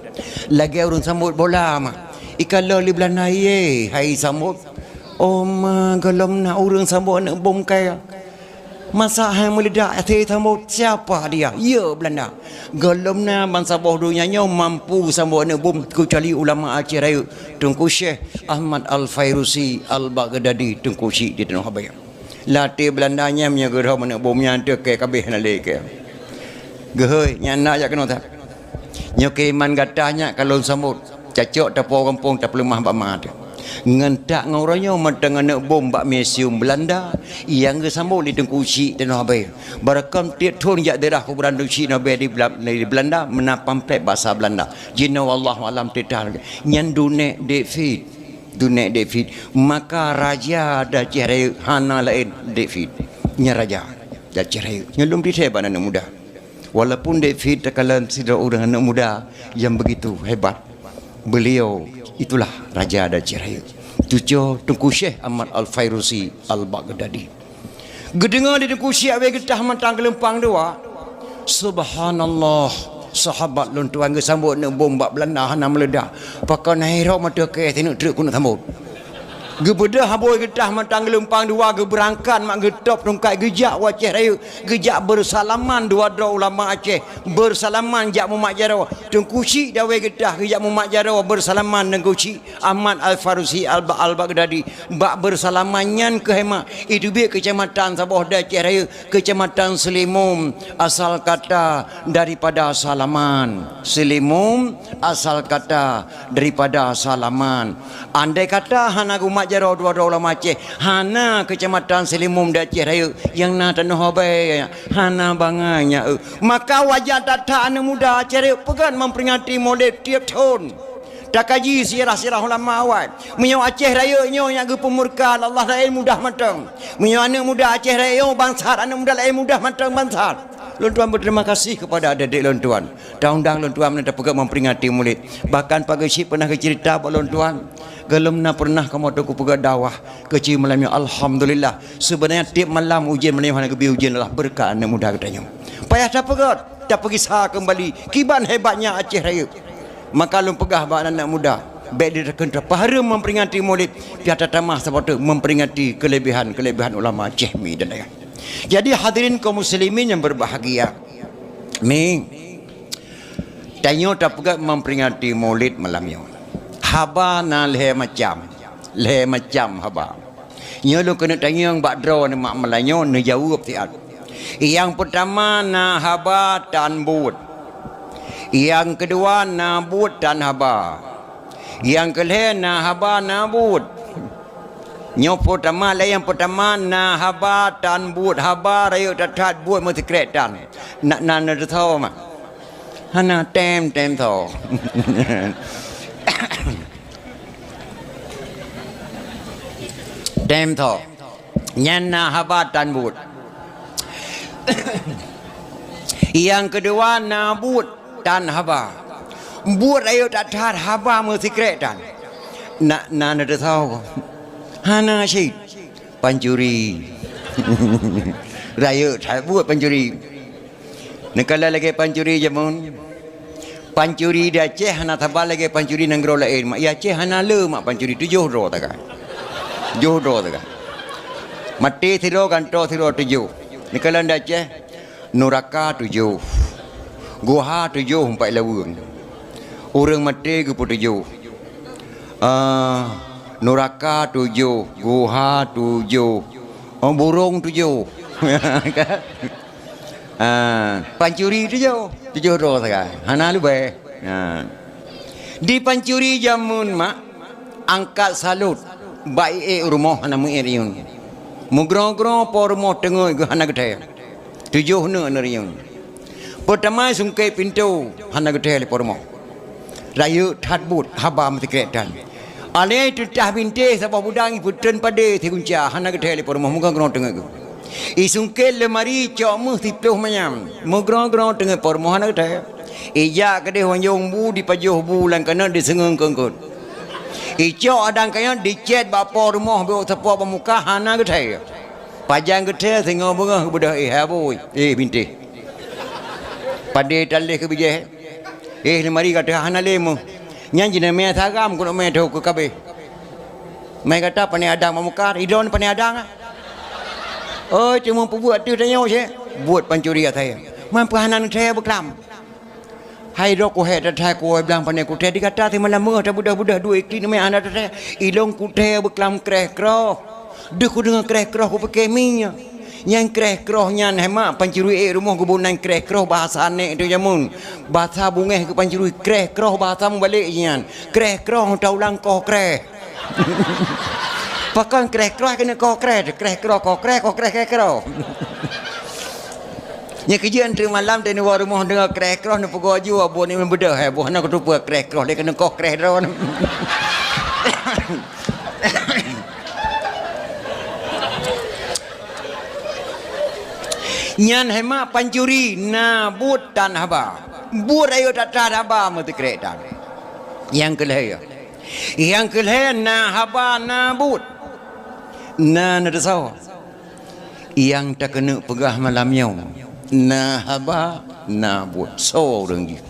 Lagée ureuëng sambot bola mak. Ikalon lé Beulanda, "Ye, hai sambot." "Oh ma, gohlom na ureuëng sambot aneuk bom kaya." "Masa hai meuledak até sambot, siapa dia?" "Ya, Beulanda." "Gohlom na bansaboh donya nyoe mampu sambot aneuk bom keucuali ulama Aceh Rayeuk, Teungku Syekh Ahmad Al-Fairusi Al-Baghdadi, Teungku Chik di Tanoh Abee." Latée Beulanda nyan meunyoe geurhom aneuk bom nyan teuh kée kabeh na lé kée. Geuhôi, nyan na jak keunoe that. Nyoe kiriman gata nyak ka lôn sambot. Cacok tapo gampông tapeuleumah bak ma teuh. Ngon tak ngon uroe nyoe mantong aneuk bom bak museum Beulanda nyang geusambot lé Teungku Chik Tanoh Abee. Barakam tiep thon jak daerah kuburan Teungku Chik Tanoh Abee di Bela-, di Beulanda meunan pamflet basa Beulanda. Jinoe wallahu alam teuh that. Nyan Dunek David. Dunek David. Maka raja Aceh Rayeuk hana laén David. Nyan raja Aceh Rayeuk. Nyan lom titée bak aneuk muda. Walaupun David takalon sidroe ureuëng aneuk muda nyang begitu hebat, beliau itulah raja Aceh Rayeuk, cucoe Teungku Syekh Ahmad Al-Fairusi Al-Baghdadi. Geudeungoe lé Teungku Syekh Abee geutah mantong geulumpang dua. Subhanallah, sahabat lôn tuan geusambot aneuk bom bak Beulanda hana meuledak. Pakon hai roh mata kée sineuk treuk keuneuk sambot. Geubeudôh abui geutah mantong geulumpang dua geubeurangkat mak geutôb tungkai geujak u Aceh Rayeuk, geujak beusalaman dua droe ulama Aceh, beusalaman jak mumat jaroe. Teungku Chik Dawé geutah geujak mumat jaroe beusalaman Teungku Chik Ahmad Al-Farusi Al-Ba-, Al-Baghdadi. Bak beusalaman nyan keuh mak, iteubiet keucamatan saboh di Aceh Rayeuk, Kecamatan Seulimum, asal kata daripada salaman. Seulimum, asal kata daripada salaman. Andai kata hana geumat jaroe dua droe ulama Aceh, hana Kecamatan Seulimum di Aceh Rayeuk, nyang na Tanoh Abee, hana bangai nyan, eu. Maka wajar that-that aneuk muda Aceh Rayeuk peugah memperingati Maulid tiep thon. Takaji sirah-sirah ulama awai. Meunyoe Aceh Rayeuk nyoe nyang geupeumurka Allah laén mudah mantong. Meunyoe aneuk muda Aceh Rayeuk nyoe bangsat, aneuk muda laén mudah mantong bangsat. Lôn tuan berterima kasih kepada adik-adik lôn tuan. Taundang lôn tuan meunan tapeugah memperingati Maulid. Bahkan Pak Geuchik pernah geucerita bak lôn tuan, gohlom na pernah kamoe teungku peugah dakwah keuchik malam nyoe. Alhamdulillah. Sebenarnya tiep malam ujeuen malam nyoe hana geubri ujeuen adalah beureukat aneuk muda geutanyoe. Payah tapeugah, tapeugisa keumbali kiban hebatnya Aceh Rayeuk. Maka lôn peugah bak aneuk muda, bék diteukheun tapahareuem memperingati Maulid, pih tatamah saboh teuk memperingati keulebihan-keulebihan ulama Aceh mi dan laén. Jadi hadirin kaum muslimin yang berbahagia, mi, tanyoe tapeugah memperingati Maulid malam nyoe. Haba na lhée macam, lhée macam haba. Nyoe lôn keuneuk tanyong bak droeneuh mak meulayeue neujaweueb siat. Nyang peutama na haba tan buet. Nyang keudua na buet tan haba. Nyang keulhée na haba na buet. Nyoe peutama lé nyang peutama na haba tan buet, haba rayeuk that-that buet meusikrek tan. Na, na, na teusoe mak? Hana tem, tem soe. Tem tho. Nyan na haba tan buet. Nyang keudua na buet tan haba. Buet rayeuk that-that haba meusikrek tan. Na, na, na teusoe. Hana cit. Pancuri. Rayeuk that buet pancuri. Neukalon lagée pancuri jameun. Pancuri di Aceh hana saba lagée pancuri nanggroe laén. Mak, di Aceh hana le mak pancuri, tujoh droe sagai. Tujoh droe sagai. Maté sidroe, gantoe sidroe, tujoh. Neukalon di Aceh, nuraka tujoh. Guha tujoh, umpat laweueng. Ureuëng maté geupeutujoh. Ah, nuraka tujoh, guha tujoh, oh, burong tujoh. Ah, pancuri tujoh, tujoh droe sagai. Hana leubeh. Ha. Di pancuri jameun mak angkat salut bak ié rumoh hana meuié riun. Meugroe-groe po rumoh teungeut geuh hana geuthèe. Tujoh neuk neuriyueng. Peutamai sungkét pintoe hana geuthèe lé po rumoh. Rayeuk that buet haba meusikrek tan. Alèh teutah bintéh saboh budang ipeutreun padé sigunca hana geuthèe lé po rumoh meugroe-groe teungeut geuh. Isungkét leumari cok méuh siploh manyam meugroe-groe teungeut po rumoh hana geuthèe. Ijak keudeh wanjong bu dipajoh bu lam keuneuk diseungeung keungkot. Icok adang kayong dicet bak po rumoh bak sapo bak muka hana geuthèe. Pajan geuthèe singoh beungoh geubeudôh, "Eh, hai abui, eh, bintéh. Padé taléh keu bijéh. Eh, leumari gata hana lé meuh. Nyan jineumè saram keuneuk mè tho keu kabéh. Mè gata pané adang bak muka, idon pané adang ah. Oi, teuma peubuet ateueh tanyoe cit. Buet pancuri asai. Man peuhana neuthèe beuklam." Hai droe kuhèe that hai kuwoe blang pané kuthèe di gata simalam beungoh tabeudôh-beudôh duek ié klik neumè hana tathèe. Ilôn kuthèe beuklam kreh-kroh. Deuh kudeungoe kreh-kroh kupike mie nyoe. Nyan kreh-kroh nyan hai mak pancuri ék rumoh geuboh nan kreh-kroh bahasa aneuk tu jameun. Bahasa bungéh keu pancuri kreh-kroh bahasa mubalek nyan. Kreh-kroh taulang koh kreh. Pakon kreh-kroh keuneuk koh kreh, kreh-kroh koh kreh, koh kreh kreh-kroh. Nyan keujeuet teuk malam teuh neuwoe rumoh deungoe kreh-kroh neupeugoe ju, buet ni beudôh hai, boh na kuteupeu kreh-kroh lé keuneuk koh kreh droe. Nyan hai mak pancuri na buet tan haba. Buet ayo that-that haba meusikrek tan. Nyang keu lhèe. Nyang keu lhèe na haba na buet. Na neuteusoe. Nyang takeuneuk peugah malam nyoe, na haba, na buet. Soe ureueng jih?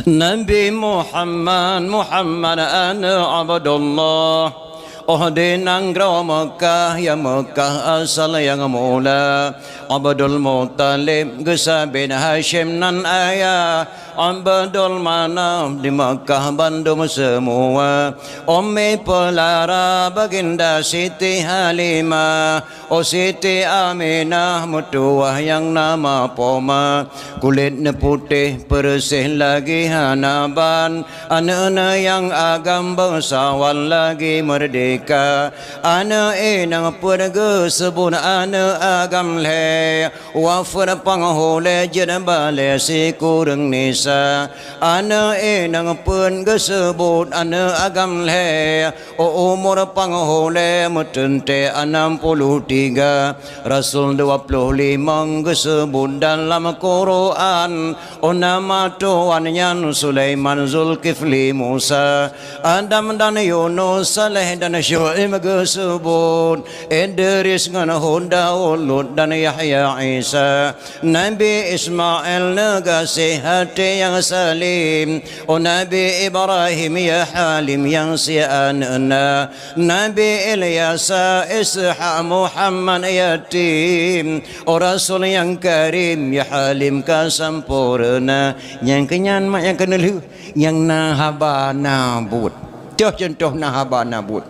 Nabi Muhammad, Muhammad aneuk Abdullah. Oh di nanggroe Meukah, ya Meukah asal nyang mula. Abdul Muthalib geusabe Hasyim nan ayah. Abdul Manaf di Meukah bandum seumua. Ummi Peulara Baginda Siti Halimah. Oh Siti Aminah meutuwah nyang nama poma, kulét neuputéh peureuseh lagée hana ban, aneuk-aneuk nyang agam beusawan lagée meurdehka, aneuk inong peuet geuseubut aneuk agam lhée, wafeuet panghulée jeuet balée sikureueng nisa, aneuk inong peuet geuseubut aneuk agam lhée, u umur panghulée meuteuntée anam puluh tiga, rasul dua puluh limong geuseubut dalam Quran, u nama tuan nyan Sulaiman, Zulkifli, Musa, Adam dan Yunus, Saleh dan Syu'aib geuseubut, Idris ngon Hud, Daud, Lut dan Yahya, Isa. Nabi Ismail neugaséh até nyang salem, oh Nabi Ibrahim ya Halim nyang sie aneuk na, Nabi Ilyasa, Ishak, Muhammad yatim, oh Rasul nyang karim ya Halim ka sampoereuna. Nyang keunyan mak nyang keuneulheueh, nyang na haba na buet. Toh cuntoh na haba na buet.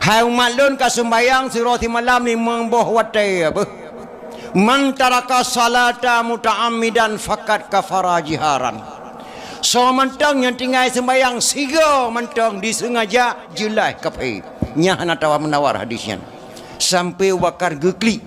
Hai umat lôn ka seumbayang sidroe simalam limong boh watée beuh. Man taraka salata muta'ammidan faqad kafara jiharan. Soe mantong nyang tinggai seumbayang sigoe mantong diseungaja jeulaih kafé. Nyan hana tawar-menawar hadis nyan. Sampai Abu Bakar geuklik.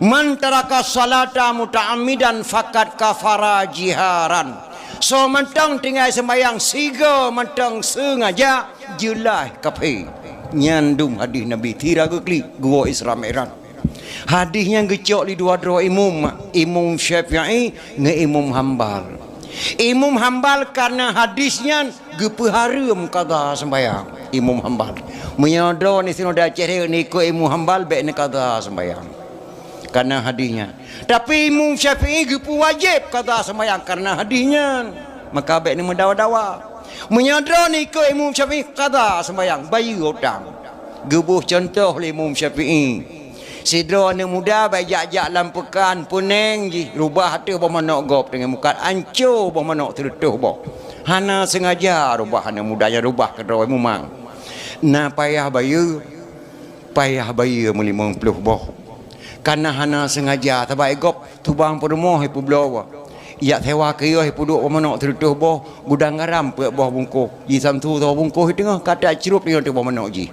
Man taraka salata muta'ammidan faqad kafara jiharan. Soe mantong tinggai seumbayang sigoe mantong seungaja jeulaih kafé. Nyan dum hadis Nabi sira geuklik geuwoe Isra Mi'raj. Hadis nyan geucok lé dua droe imum, Imum Syafi'i ngon Imum Hambal. Imum Hambal kareuna hadis nyan geupeuhareuem kada seumbayang. Imum Hambal. Meunyoe droeneuh sinoe di Aceh Rayeuk neuikot Imum Hambal bék neuqada seumbayang. Kareuna hadis nyan. Tapi Imum Syafi'i geupeuwajéb qada seumbayang kareuna hadis nyan. Maka bék neumeudawa-dawa. Meunyoe droeneuh ikot Imum Syafi'i qada seumbayang, bayeue utang. Geuboh cuntoh lé Imum Syafi'i. Sidroe aneuk muda bak jak-jak lam peukan, peuneng jih, rubah ateueh boh manok gob teungoh mukat, anco boh manok sireutôh boh. Hana seungaja rubah aneuk muda nyan rubah keudroe mumang. Na payah bayeue. Payah bayeue meulimong ploh boh. Kareuna hana seungaja, sabab gob tubang peurumoh ipeubloe boh. Ijak sewa kios ipeuduek boh manok sireutôh boh, gudang garam peuet boh bungkôh. Jisamsu saboh bungkôh di teungoh, ka tacrôb deungon boh manok jih.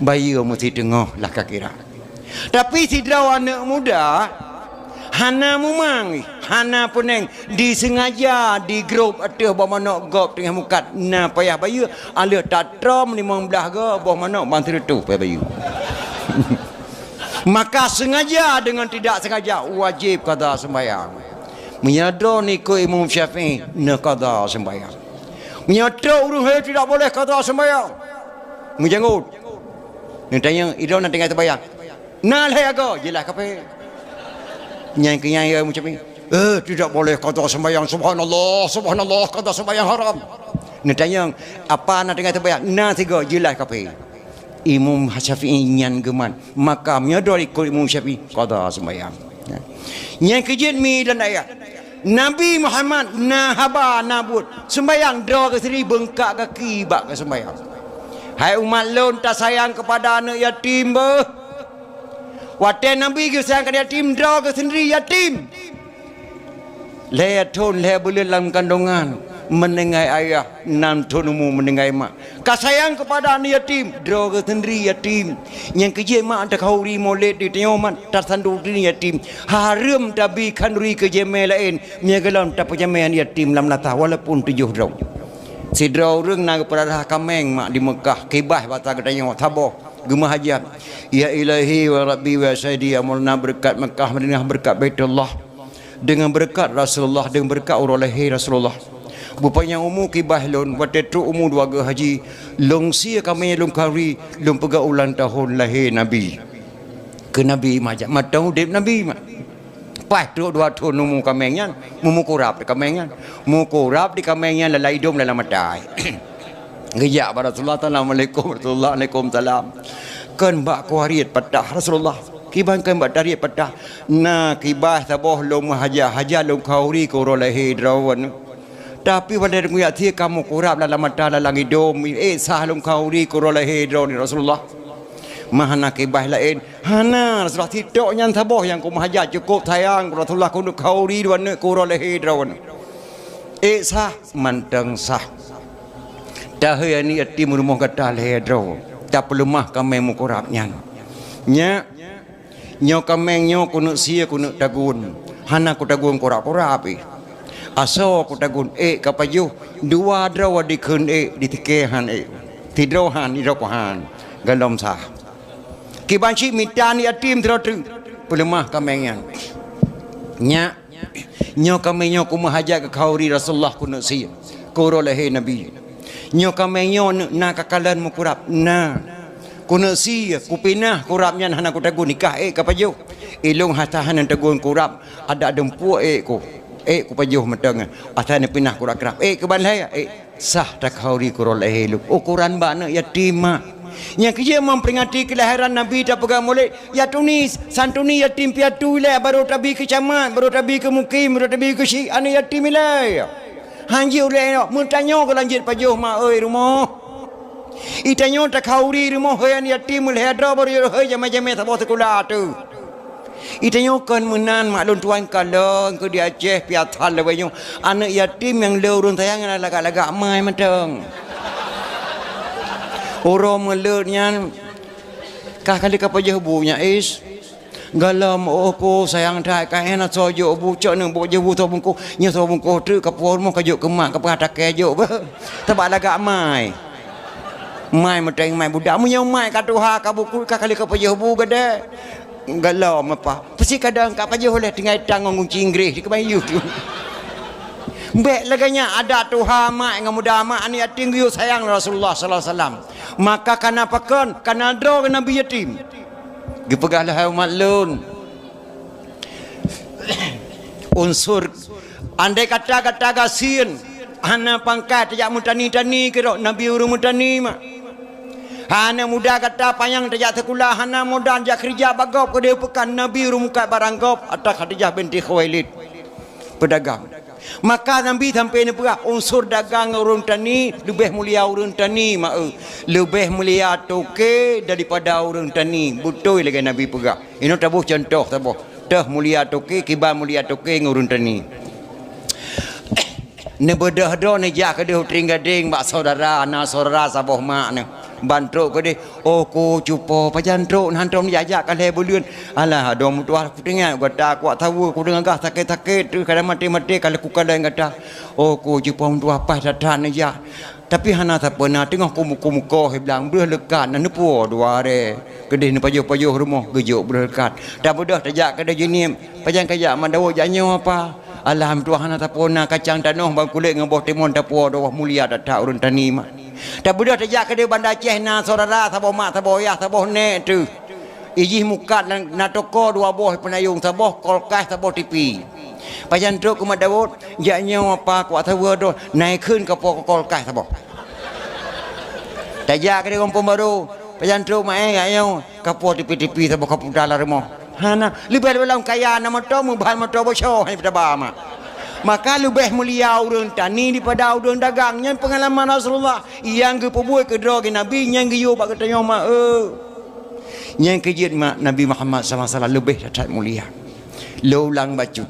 Bayeue meusi teungoh lah ka kira. Tapi sidroe aneuk muda hana mumang, hana peuneng, diseungaja di grup ateueh boh manok gob teungoh mukat na payah bayeue, aleuh tatrom limong blaih go boh manok ban sireutôh payah bayeue. Maka sengaja dengan tidak sengaja wajib qadha sembahyang. Meunyoe droeneuh ikot Imam Syafi'i, neuqadha sembahyang. Meunyoe trok ureuëng hai tidak boleh qadha sembahyang. Meujanggut. Neutanyong, "Idong na tinggai sembahyang?" "Na lhée agoe." Jeulaih kafé. Nyang keu nyang ya macam ni. "Eh, tidak boleh qadha sembahyang. Subhanallah, subhanallah, qadha sembahyang haram." Neutanyong, "Apa na tinggai sembahyang?" "Na sigoe." Jeulaih kafé. Imam Syafi'i nyan geumat. Maka meunyoe droe ikot Imam Syafi'i, qadha sembahyang. Nyang keujeuet mi dan ayat. Nabi Muhammad na haba na buet. Sembahyang droe geuh sendiri beungkak gaki bak geuh sembahyang. Hai umat lôn, tasayang kepada aneuk yatim beuh. Watée Nabi geusayang keu yatim, droe geuh sendiri yatim. Lhée thon lhée buleuen lam kandongan, meuninggai ayah, nam thon umu meuninggai mak. Kasayang kepada aneuk yatim, droe geuh sendiri yatim. Nyang keujeuet mak takhauri molét di tanyoe mat, tasandu diri yatim. Hareuem tabi khanduri keu jeumaé laén, meunyoe gohlom tapeujamé aneuk yatim lam lata walaupun tujoh droe. Sidroe ureuëng na geupeurarah kaméng mak di Meukah, kibaih basa geutanyoe saboh. Geumeuhajat, "Ya Ilahi wa Rabbi wa Sayyidi, ya Maulana, beureukat Makkah Madinah, beureukat Baitullah, deungon beureukat Rasulullah, deungon beureukat uroe lahé Rasulullah, beupanyang umu kibaih lôn, watée trok umu dua geuh haji, lôn sie kaméng lôn khanduri, lôn peugah ulang tahun lahé Nabi." Keu Nabi meuhajat, mantong udeb Nabi mak. Paih trok dua thon umu kaméng nyan, meumukurab di kaméng nyan. Mukurab di kaméng nyan lalai idong lalai mata. Geujak bak Rasulullah, "Assalamualaikum Rasulullah." "Waalaikumsalam." "Kon bak kuhariet patah Rasulullah?" "Kiban kon bak tariet patah?" "Na kibaih saboh lôn meuhajat-hajat lôn khauri keu uroe lahé droeneuh. Tapi watée lôn kujak sie ka mukurab lalai mata lalai idong, ék sah lôn khauri keu uroe lahé droeneuh Rasulullah?" "Meuhana kibaih laén?" "Hana, Rasulullah, sitok nyan saboh nyang kumeuhajat, cukôp sayang Rasulullah keuneuk khauri droeneuh keu uroe lahé droeneuh." "Ék sah?" "Mantong sah." "Tahôi aneuk yatim rumoh gata lhée droe, tapeuleumah kaméng mukurab nyan. Nyak, nyoe kaméng nyoe keuneuk sie keuneuk tagun, hana kutagun kurab-kurab pih. Asoe kutagun ék ka pajoh, dua droe dikheun ék, ditikée han ék. Sidroe han, sidroe han. Gohlom sah." Kiban cit mita aneuk yatim sidroe teuk, peuleumah kaméng nyan. "Nyak, nyoe kaméng nyoe kumeuhajat keu khauri Rasulullah keuneuk sie keu uroe lahé Nabi. Nyoe kaméng nyoe na kakalon mukurab?" "Na." "Keuneuk sie, kupinah kurab nyan hana kutagun, nikah ék ka pajoh. Ilôn hata hana tagun kurab, adak dumpeue ék ku, ék kupajoh mantong nyan. Asai neupinah kurab-kurab. Ék keuban lhée, ék." "Sah takhauri keu uroe lahé lôn." Ukoran bak aneuk yatim mak. Nyang keujeuet meuperingati keulahiran Nabi tapeugah mulod, ya tuni, santuni yatim piatu ilée, barô tabi keu camat, barô tabi keu mukim, barô tabi keu syik, aneuk yatim ilée. Hanjeuet ulée nyoe, meutanyoe geulanjeuet pajoh ma oi rumoh. Itanyoe takhauri rumoh hoi aneuk yatim, meulhée droe barô jeuet hoi jamé-jamé saboh sikula teuh. Itanyoe kon meunan mak lôn tuan kalon keu di Aceh piasan lawée nyoe. Aneuk yatim nyang le ureuëng sayang nyang lagak-lagak mai mantong. Uroe meuleuet nyan, kah kali ka pajoh bu nyan is. Gohlom, oh ko sayang that, ka éh na soe jok bu, cok neuk bu jok bu soe bungkôh. Nyoe soe bungkôh treuk ka puwoe rumoh ka jok keu mak, ka peugah takée jok beuh. Teubak lagak mai. Mai meuteng mai budak. Meunyoe mai ka tuha ka bukut ka kali ka pajoh bu geude. Gohlom apa? Peusi kadang ka pajoh lé tinggai tang ngon gunci Inggréh di keubai yue. Bék lagée nyan adat tuha mak ngon muda mak aneuk yatim geuyue sayang Rasulullah sallallahu alaihi wasallam. Maka kana pakon, kana droe Nabi yatim. Geupeugah lé hai umat lôn. Unsur, andai kata gata gasien, hana pangkat tajak meutani-tani keudroe, Nabi ureuëng meutani mak. Hana muda gata panyang tajak sikula, hana muda jak keurija bak gob keudeh peukan, Nabi ureuëng mukat barang gob, ata Khadijah binti Khuwailid. Peudagang. Maka Nabi sampai neupeugah, unsur dagang ureuëng tani leubeh mulia ureuëng tani ma-, leubeh mulia toke daripada ureuëng tani. Beutôi lagée Nabi peugah. Inoe taboh contoh saboh. Teuh mulia toke, kiban mulia toke ngon ureuëng tani. Neubeudôh droe neujak keudeh u Trienggadeng bak syedara, na syedara saboh mak nyoe. Ban trok keudeh, "Oh, ko cupo, pajan trok, na hantom jak-jak ka lhèe buleuen." "Alah, adoe meutuah, kuteungoh gata kuat saweue, kudeungoe gah sakét-sakét, teuh kada maté-maté ka lheueh kukalon gata." "Oh, ko cupo meutuah, paih that-that neujak." Tapi hana sapeue na, teungoh kumuko-muko hiblang breuh leukat na neupuwoe dua aré. Keudeh neupajoh-pajoh rumoh geujok breuh leukat. Tabeudôh tajak keudeh Jeunieb, "Pajan kajak Mak Daud jak nyoe apa?" "Alah meutuah, hana sapeue na, kacang tanoh ban kulét ngon boh timon tapuwoe dua, mulia that-that ureuëng tani mak." Tabeudôh tajak keudeh Banda Aceh, na syedara saboh mak, saboh yah, saboh nèk teuh. Ijih mukat na, na toko dua boh peunayong, saboh kulkas, saboh tipi. "Pajan trok keu Mak Daud?" "Jak nyoe apa, kuat saweue droe." "Na ikheun kapoe kulkas saboh." Tajak keudeh Gampông Barô, "Pajan trok mak, eh, jak nyoe kapoe tipi-tipi saboh, kaputa lam rumoh." Hana, leubeh-leubeh lom kaya na moto, meuban moto beusoe hana peutaba mak. Maka leubeh mulia ureuëng tani daripada ureuëng dagang. Nyan peungalaman Rasulullah nyang geupeubuet keudroe geuh Nabi, nyang geuyue bak geutanyoe mak, eh. Nyang keujeuet mak, Nabi Muhammad sallallahu alaihi wasallam leubeh that-that mulia. Lôn ulang bacut.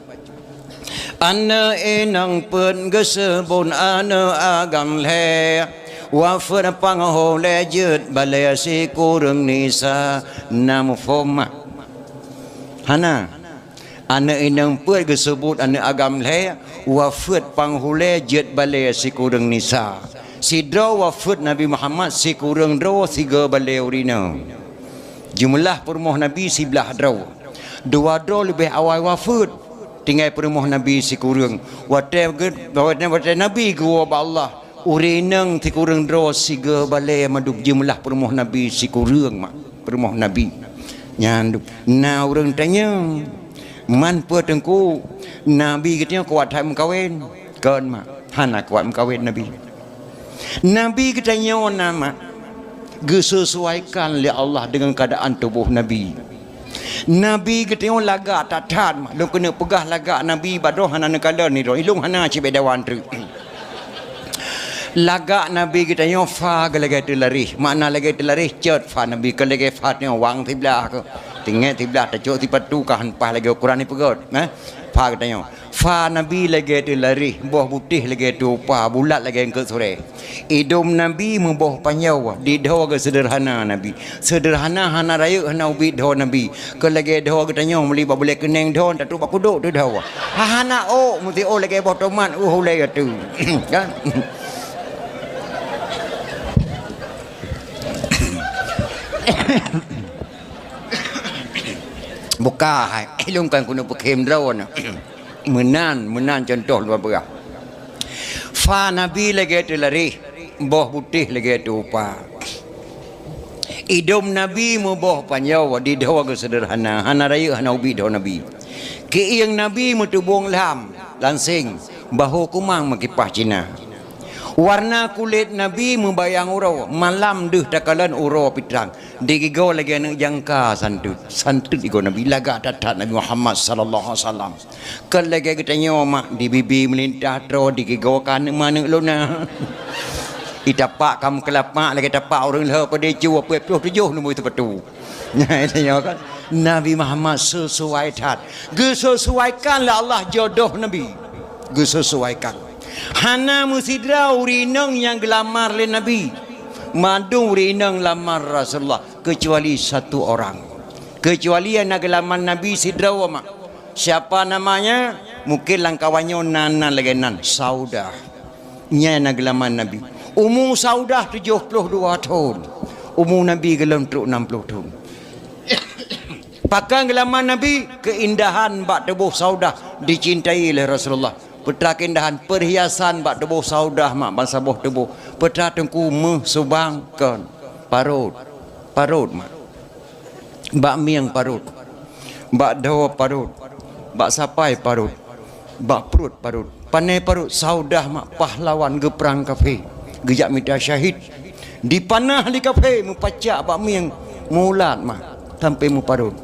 Aneuëk inong peuet geuseubut aneuëk agam lhèe, wafeuet panghulèe jeuet balèe sikureueng nisa. Na muphom mak? Hana. Aneuëk inong peuet geuseubut aneuëk agam lhèe, wafeuet panghulèe jeuet balèe sikureueng nisa. Sidroe wafeuet Nabi Muhammad, sikureueng droe sigoe balèe ureuëng inong. Jeumeulah peurumoh Nabi siblaih droe. Dua droe leubeh awai wafeuet, tinggai peurumoh Nabi sikureueng. Watèe geu-, watèe, watèe Nabi geuwoe bak Allah, ureuëng inong sikureueng droe sigoe balèe mandum, jeumeulah peurumoh Nabi sikureueng mak, peurumoh Nabi. Nyan du-, na ureuëng tanyong, "Man peue Teungku, Nabi geutanyoe kuat that meukawen?" "Kon mak, hana kuat meukawen Nabi." Nabi geutanyoe na mak, geusesuaikan lé Allah deungon keuadaan tuboh Nabi. Nabi geutanyoe lagak that-that mak, lôn keuneuk peugah lagak Nabi bak droe hana neukalon nibak droe, ilôn hana cit bék dawa treuk. Lagak Nabi geutanyoe fa geuh lagèe teuh laréh, makna lagèe teuh laréh cot fa Nabi, kon lagèe fa tanyoe wang siblaih keuh, tinggai siblaih tacok sipatu ka han paih lagèe ukuran ipeugöt, eh? Fa geutanyoe. Fa Nabi lagèe teuh laréh, boh butéh lagèe teuh upa, bulat lagèe eungkôt surèe. Idôm Nabi meuboh panjoe, di dhoe geuh seudeurhana Nabi. Seudeurhana hana rayeuk hana ubit dhoe Nabi. Kon lagèe dhoe geutanyoe meuli bak bulèe keuneng dhoe, tatrok bak kudok teuh dhoe. Ha, hana ôk, meusti ôk lagèe boh tomat, uh, ulèe gata. Kan? Buka hai, ilôn kan keuneuk peukhém droeneuh. Meunan, meunan cuntoh lôn peugah. Fa Nabi lagèe teuh laréh, boh butéh lagèe teuh upa. Idôm Nabi meuboh panjoe, di dhoe geuh seudeurhana, hana rayeuk hana ubit dhoe Nabi. Keuieng Nabi meutubông lam, lanseng, bahô kumang meukipah Cina. Warna kulét Nabi meubayang uroe, malam deuh takalon uroe pitrang. Digigoe lagèe aneuk jangka santeut, santeut igoe Nabi, lagak that-that Nabi Muhammad sallallahu alaihi wasallam. Kon lagèe geutanyoe mak, di bibi meulintah troe, digigoe ka aneuk maneuk lôn na. Di tapak ka meukeulapak lagèe tapak ureueng lheueh peudeh cu, peuet ploh tujoh numboi seupatu. Nyan geutanyoe kan. Nabi Muhammad sesuai that. Geusesuaikan lé Allah jodoh Nabi. Geusesuaikan. Hana meusidroe ureueng inong nyang geulamar lé Nabi. Mandum ureueng inong lamar Rasulullah, keucuali satu orang. Keucuali nyang na geulamar Nabi sidroe mak. Siapa namanya? Mungkin lam kawan nyoe na nan lagèe nan, Saudah. Nyan na geulamar Nabi. Umu Saudah tujoh ploh dua thon. Umu Nabi gohlom trok nam ploh thon. Pakon geulamar Nabi? Keuindahan bak tuboh Saudah dicintai lé Rasulullah. Peue teuma keuindahan? Perhiasan bak tuboh Saudah mak, ban saboh tuboh. Peue teuma Teungku? Meuh, subang, kon. Parot. Parot mak. Bak mieng parot. Bak dhoe parot. Bak sapai parot. Bak pruet parot. Pané parot? Saudah mak pahlawan geuprang kafé. Geujak mita syahid. Dipanah lé kafé, meupacak bak mieng, meuulat mak, sampoe meuparot.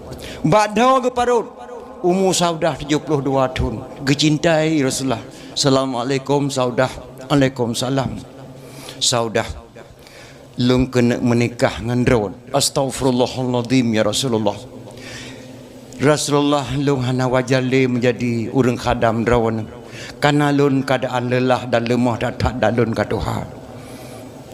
Bak dhoe geuparot. Umu Saudah tujoh ploh dua thon. Geucintai Rasulullah. "Assalamualaikum Saudah." "Alaikumsalam." "Saudah, lôn keuneuk meunikah ngon droeneuh." "Astaghfirullahalazim ya Rasulullah. Rasulullah, lôn hana wajar lé meujadi ureueng khadam droeneuh. Kana lôn keuadaan leulah dan leumoh that-that dan lôn ka tuha.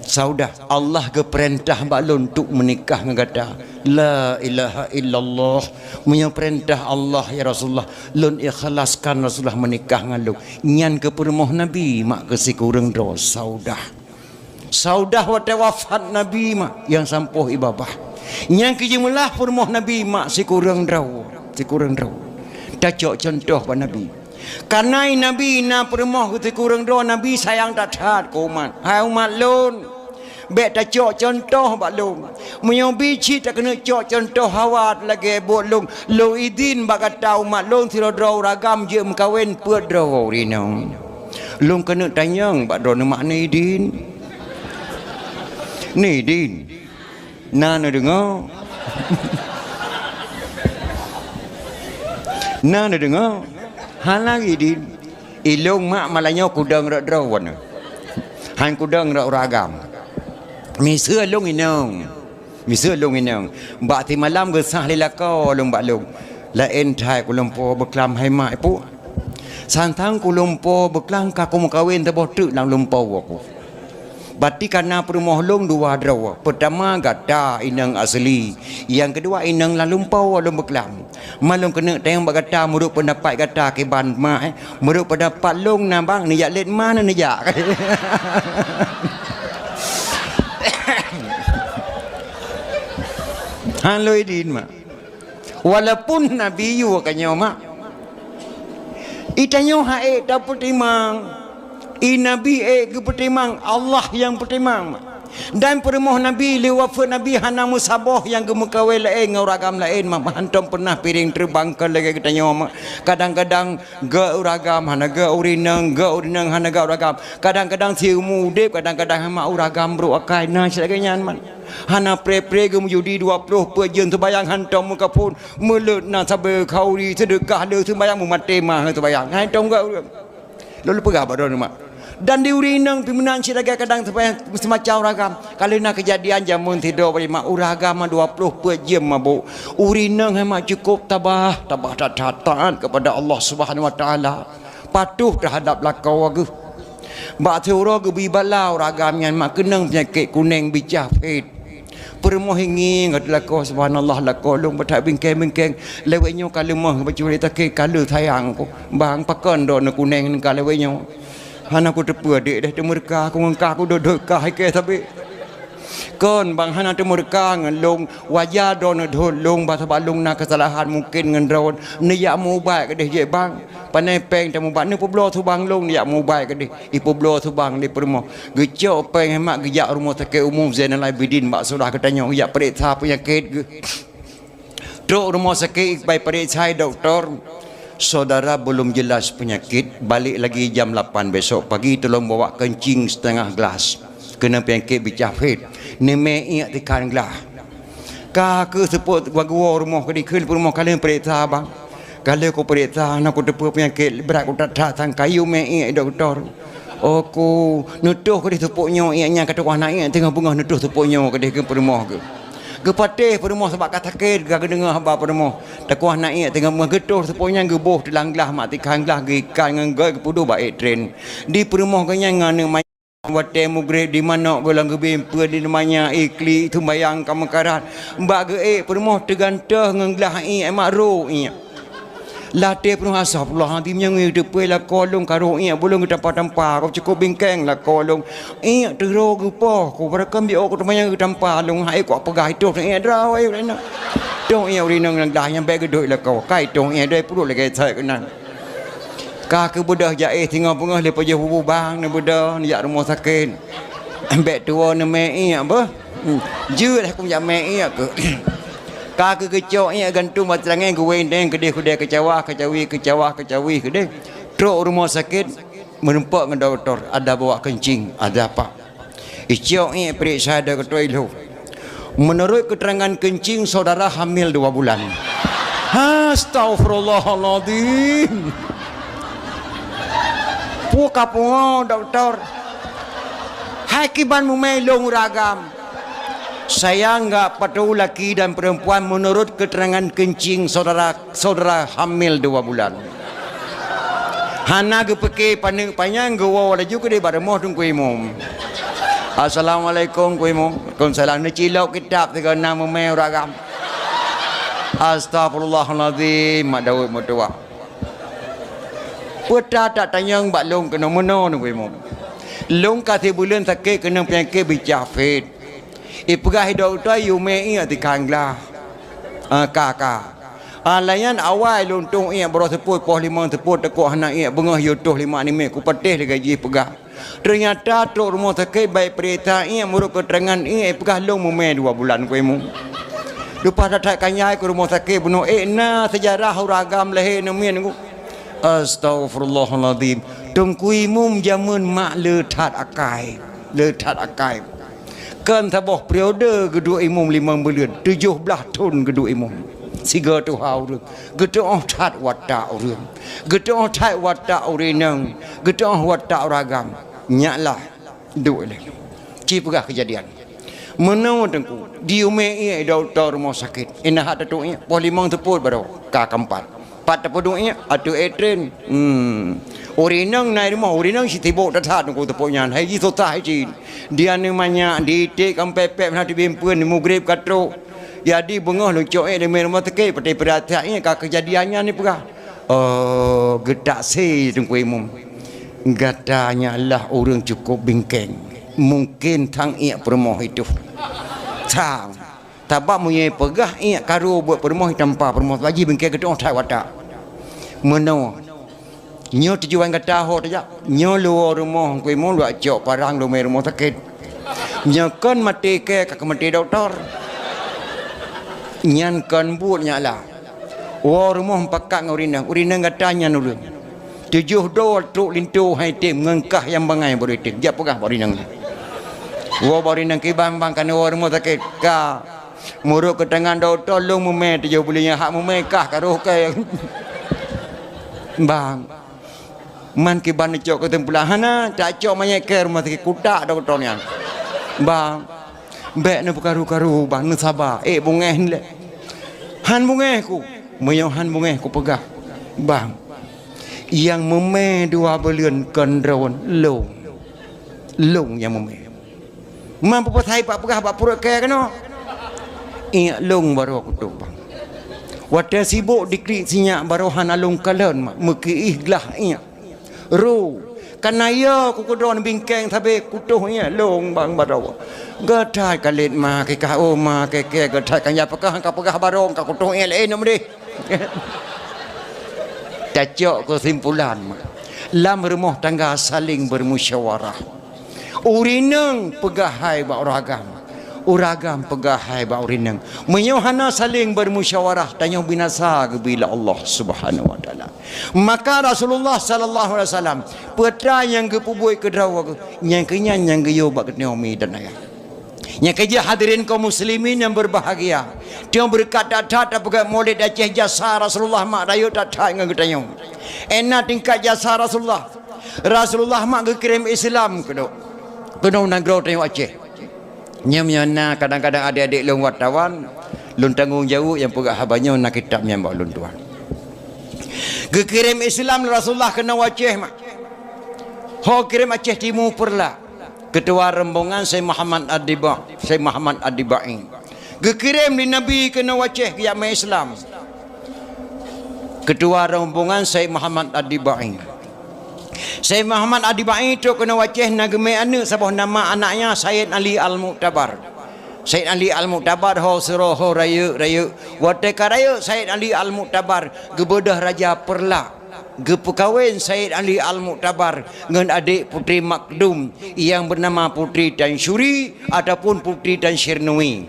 Saudah, Allah geupeurintah bak lôn untuk meunikah ngon gata. La ilaha illallah. Meunyoe peurintah Allah, ya Rasulullah, lôn ikhlaskan Rasulullah meunikah ngon lôn. Nyan keuh peurumoh Nabi mak keu sikureueng droe Saudah. Saudah watée wafat Nabi mak nyang sampoh i babah. Nyang keujeumeulah peurumoh Nabi mak sikureueng droe, sikureueng droe. Tacok cuntoh bak Nabi. Kana i Nabi na peurumoh keu sikureueng droe, Nabi sayang that-that keu umat. Hai umat lôn, bék tacok cuntoh bak lôn. Meunyoe bi cit takeuneuk cok cuntoh hawa lagée buet lôn, lôn idin bak gata umat lôn sidroe-droe ureueng agam jeuet meukawen peuet droe ureueng inong. Lôn keuneuk tanyong bak droeneuh mak, na idin? Na idin? Na neudeungoe? Na neudeungoe? Hana idin. Ilôn mak malam nyoe kudong rot droe. Han kudong rot ureueng agam. Miseue lôn inong. Miseue lôn inong, bak simalam geusah lé lakoe lôn bak lôn. Laén that kulumpoe beuklam hai mak, ipuk. Sang-sang kulumpoe beuklam ka kumeukawen saboh teuk lam lumpoe ku. Bati kana peurumoh lôn dua droe. Peutama gata inong asli, nyang keudua inong lam lumpoe lôn beuklam. Ma lôn keuneuk tanyong bak gata, meunurot peundapat gata kiban mak, eh? Meunurot peundapat lôn na bang, neujak lét ma na neujak. Han lôn idin mak. Walaupun Nabi yue ka nyoe mak. I tanyoe han ék tapeutimang. I Nabi ék geupeutimang, Allah nyang peutimang mak. Dan peurumoh Nabi, lé wafeuet Nabi hana meusaboh nyang geumeukawen laén ngon ureueng agam laén mak. Hantom peunah piréng teubang kon lagée geutanyoe mak. Kadang-kadang geu ureueng agam hana geu ureueng inong, geu ureueng inong hana geu ureueng agam. Kadang-kadang siumu udeb, kadang-kadang hana ureueng agam brok akai, na cit lagée nyan man. Hana pré-pré geumeujudi dua ploh peuet jeuem, seumayang hantom meukaphon, meuleuet na sabe khauri, seudeukah le seumayang, meumaté ma seumayang. Hantom geu ureueng. Lôn peugah bak droeneuh mak. Dan di ureueng inong pih meunan cit lagée kadang seumayang seumacam ureueng agam. Ka lheueh na keujadian jameun sidroe bak mak ureueng agam dua ploh peuet jeuem mabök. Ureueng inong hai mak cukôp tabah, tabah that-that taat kepada Allah Subhanahu Wa Taala. Patuh teuhadab lakoe geuh. Bak siuroe geubri bala ureueng agam nyan mak keunong peunyakét kuneng bicah phét. Peurumoh ingieng gata lakoe, subhanallah, lakoe lôn beutak bingkeng-bingkeng. Lewat nyoe ka leumoh bacut sakét ka lheueh sayang ku. Bang, pakon droeneuh kuneng ka lewat nyoe? Hana kuteupeue dek deh teumeureuka ku ngon ka kudodot ka ikée sabé. Kon bang hana teumeureuka ngon lôn, wajar droeneuh dot lôn, bah sabab lôn na keusalahan mungken ngon droe, neujak meu-ubat keudeh jeuet bang. Panai péng tamubat, neupeubloe subang lôn neujak meu-ubat keudeh. Ipeubloe subang lé peurumoh. Geucok péng hemat geujak rumoh sakét umum Zainal Abidin bak syedara geutanyoe geujak peuriksa peunyakét geuh. Trok rumoh sakét ipai peuriksa dokto, syedara belum jelas penyakit, balik lagi jam lapan besok pagi tolong bawa kencing setengah gelas. Kena penyakit bicah phét, neumé iék tikhan glah. Ka keuh seupôt gua-gua rumoh keudikheun peurumoh ka lheueh peuriksa bang. Ka lheueh kupeuriksa hana kuteupeue penyakit, brat kuthat-that sang kayu mé iék dokto. Oku, neutoh keudeh seupôt nyoe iék nyan ka tuwah na iék teungoh beungoh neutoh seupôt nyoe keudeh keu peurumoh geuh. Geupatéh peurumoh sabab ka sakét, ka geudeungoe haba peurumoh. Takuwah na iék teungoh beungoh geutoh seupôt nyan geuboh teulang glah mak tikhan glah geuikat ngon gét geupeuduek bak ék tren. Di peurumoh geuh nyan ngon aneuk ma- Watée mugreb di manok geuh lam geubien peue di teumanyang iklik sumbayang ka meukarat. Bak geuék peurumoh teugantoh ngon glah iék mak rhot iék. Latée peurumoh, "Astagfirullahalazim, nyang ngieng teupeu lakoe lôn ka rhot iék, bulong geutampa-tampa, ka cukôp bingkeng lakoe lôn. Iék teuro geupoh, ku barakam biôh ku teumanyang geutampa lôn, hai ku peugah itoh iék droe iék lôn. Toh iék ureueng inong lam glah nyan bék geuduek lakoe, kai toh iék droe peuruet lagée sat keunan." Ka keuh beudôh jaéh singoh beungoh lé pajoh bubu bang neubeudôh neujak rumoh sakét. Bék tuwoe neumé iék beuh. Hmm. Jeuet lah kum jak mé iék keuh. Ka keuh geucok iék gantung bak teulangèe geuwéndeng keudeh kudée keucawa keucawi keucawa keucawi keudeh. Trok rumoh sakét meurumpok ngon dokto, ada bawa kencing, ada apa. Icok iék peuriksa dokto ilheueh. Menurut keterangan kencing, saudara hamil dua bulan. Astagfirullahaladzim. Peue ka pungo dokto. Hai kiban mumai lôn ureueng agam. Saya enggak peduli laki dan perempuan menurut keterangan kencing saudara, saudara hamil dua bulan. Hana geupike paneuk panyang, geuwoe laju keudeh bak rumoh Teungku Imum. "Assalamualaikum, Teungku Imum." "Waalaikumsalam." Neucilok kitab sigoe na meumé ureueng agam. Astagfirullahalazim, Mak Daud meutuwah. Peue that tanyong bak lôn keunoe meunoe, Teungku Imum. Lôn ka sibuleuen sakét keunoe peunyakét bicah fit. Ipeugah dokto yue mé iék tikang glah. Ah, ka, ka. Ah, lagèe nyan awai lôn tueng iék baroe seupôt, poh limong seupôt, teukok hana iék, beungoh yue tueng lima nimé, kupatéh lagèe jih peugah. Teunyata trok rumoh sakét bak ipeuriksa iék, meunurot keuterangan iék, ipeugah lôn meumé dua bulan, Teungku Imum. Leupah that-that kanyai keu rumoh sakét bunoe, ék na seujarah ureueng agam lahé namiet, Teungku. Astagfirullahalazim. Teungku Imum jameun mak le that akai. Le that akai. Kon saboh periode geuduek imum limong buleuen, tujoh blaih thon geuduek imum. Sigoe tuha ureueng, geutu'oh that watak ureueng. Geutu'oh that watak ureueng inong, geutu'oh watak ureueng agam. Nyak lah, duek lé. Ci peugah keujadian. Meunoe Teungku, di umé ié dokto rumoh sakét. Ina hak tatuek ié, poh limong seupôt baroe, ka keumpat. Pat teupeuduek ié, ateueh ék tren. Hmm. Ureueng inong na i rumoh, ureueng inong sitibok that-that Teungku teupok nyan. Hai jih susah hai cit. Di aneuk manyak, di iték ka meupépék, hana teubieng peuen, mugreb ka trok. Jadi beungoh lôn cok ié di rumoh sakét, patéh peuratian ié ka keujadian nyan ipeugah. Oh, geutaksi Teungku Imum. Gata nyan lah ureueng cukôp bingkeng. Mungken thang iék peurumoh itu. Thang. Sabab meunyoe peugah iék karu buet peurumoh, tampa peurumoh, laju bingkeng geutu'oh that watak. Meunoe. Nyoe tujuan gata ho tajak. Nyoe luwoe rumoh Teungku Imum, lôn cok parang lôn mé rumoh sakét. Nyoe kon maté kèe ka keumaté dokto. Nyan kon buet nyak lah. Woe rumoh mupakat ngon ureueng inong. Ureueng inong gata nyan ureueng. Tujoh droe trok linto hai tem ngon kah nyang bangai baroe tem. Jak peugah bak ureueng inong. Woe bak ureueng inong, "Kiban bang, ka neuwoe rumoh sakét." "Ka. Meunurot keuterangan dokto lôn meumé tujoh buleuen nyan, hak meumé kah ka roh kèe." "Bang, man kiban neucok keusimpulan?" "Hana, tacok manyét kèe rumoh sakét, kutak dokto nyan." "Bang, bèk neupeukaru-karu bang, neusaba, ék beungèh lé." "Han beungèh ku." "Meunyoe han beungèh kupeugah, bang, nyang meumé dua buleuen kon droen, lôn. Lôn nyang meumé." "Man peue pasai pat peugah bak pruet kèe keunoe?" "Iék lôn baroe kutueng bang. Watèe sibok diklik sinyak baroe hana lôn kalon mak, meukiih glah iék. Ru, kana yo ku keudroe bingkeng sabé kutueng iék lôn bang baroe. Geuthai ka lét ma kikah, oh ma kèe-kèe geuthai ka nyan peugah ka peugah baroe ka kutueng iék lé nyoe meudeh." Tacok keusimpulan, lam rumoh tangga saléng beumusyawarah. Ureueng inong peugah hai bak ureueng agam, ureueng agam peugah hai bak ureueng inong. Meunyoe hana saléng beumusyawarah, tanyoe binasa geubri lé Allah Subhanahu wa Taala. Maka Rasulullah sallallahu alaihi wasallam, peue atra nyang geupeubuet keu droe geuh, nyang keu nyan nyang geuyue bak geutanyoe mi dan ayah. Nyang keujeuet hadirin kaum muslimin nyang berbahagia, tanyoe beureukat that-that tapeugöt Maulid Aceh, jasa Rasulullah mak rayeuk that-that ngon geutanyoe. Ena tingkat jasa Rasulullah. Rasulullah mak geukirém Islam keunoe, keunoe nanggroe tanyoe Aceh. Nyoe meunyoe na kadang-kadang adék-adék lôn wartawan, lôn tanggong jaweueb nyang peugah haba nyoe, na kitab nyan bak lôn tuan. Geukirém Islam Rasulullah keunoe Aceh mak. Ho kirém Aceh Timu Peureulak. Keutua rombongan Syekh Muhammad Ad-Diba-, Syekh Muhammad Ad-Dibai. Geukirém lé Nabi keunoe Aceh geujak mé Islam. Keutua rombongan Syekh Muhammad Ad-Dibai. Syekh Muhammad Ad-Dibai trok keunoe Aceh na geumé aneuk saboh nama anaknya Sayyid Ali Al-Mu'tabar. Sayyid Ali Al-Mu'tabar ho sidroe ho rayeuk-rayeuk. Watée ka rayeuk Sayyid Ali Al-Mu'tabar geubeudôh Raja Peureulak. Geupeukawen Sayyid Ali Al-Mu'tabar ngon adék Putri Makdum nyang beunama Putri Tansyuri ataupun Putri Tansyirnui.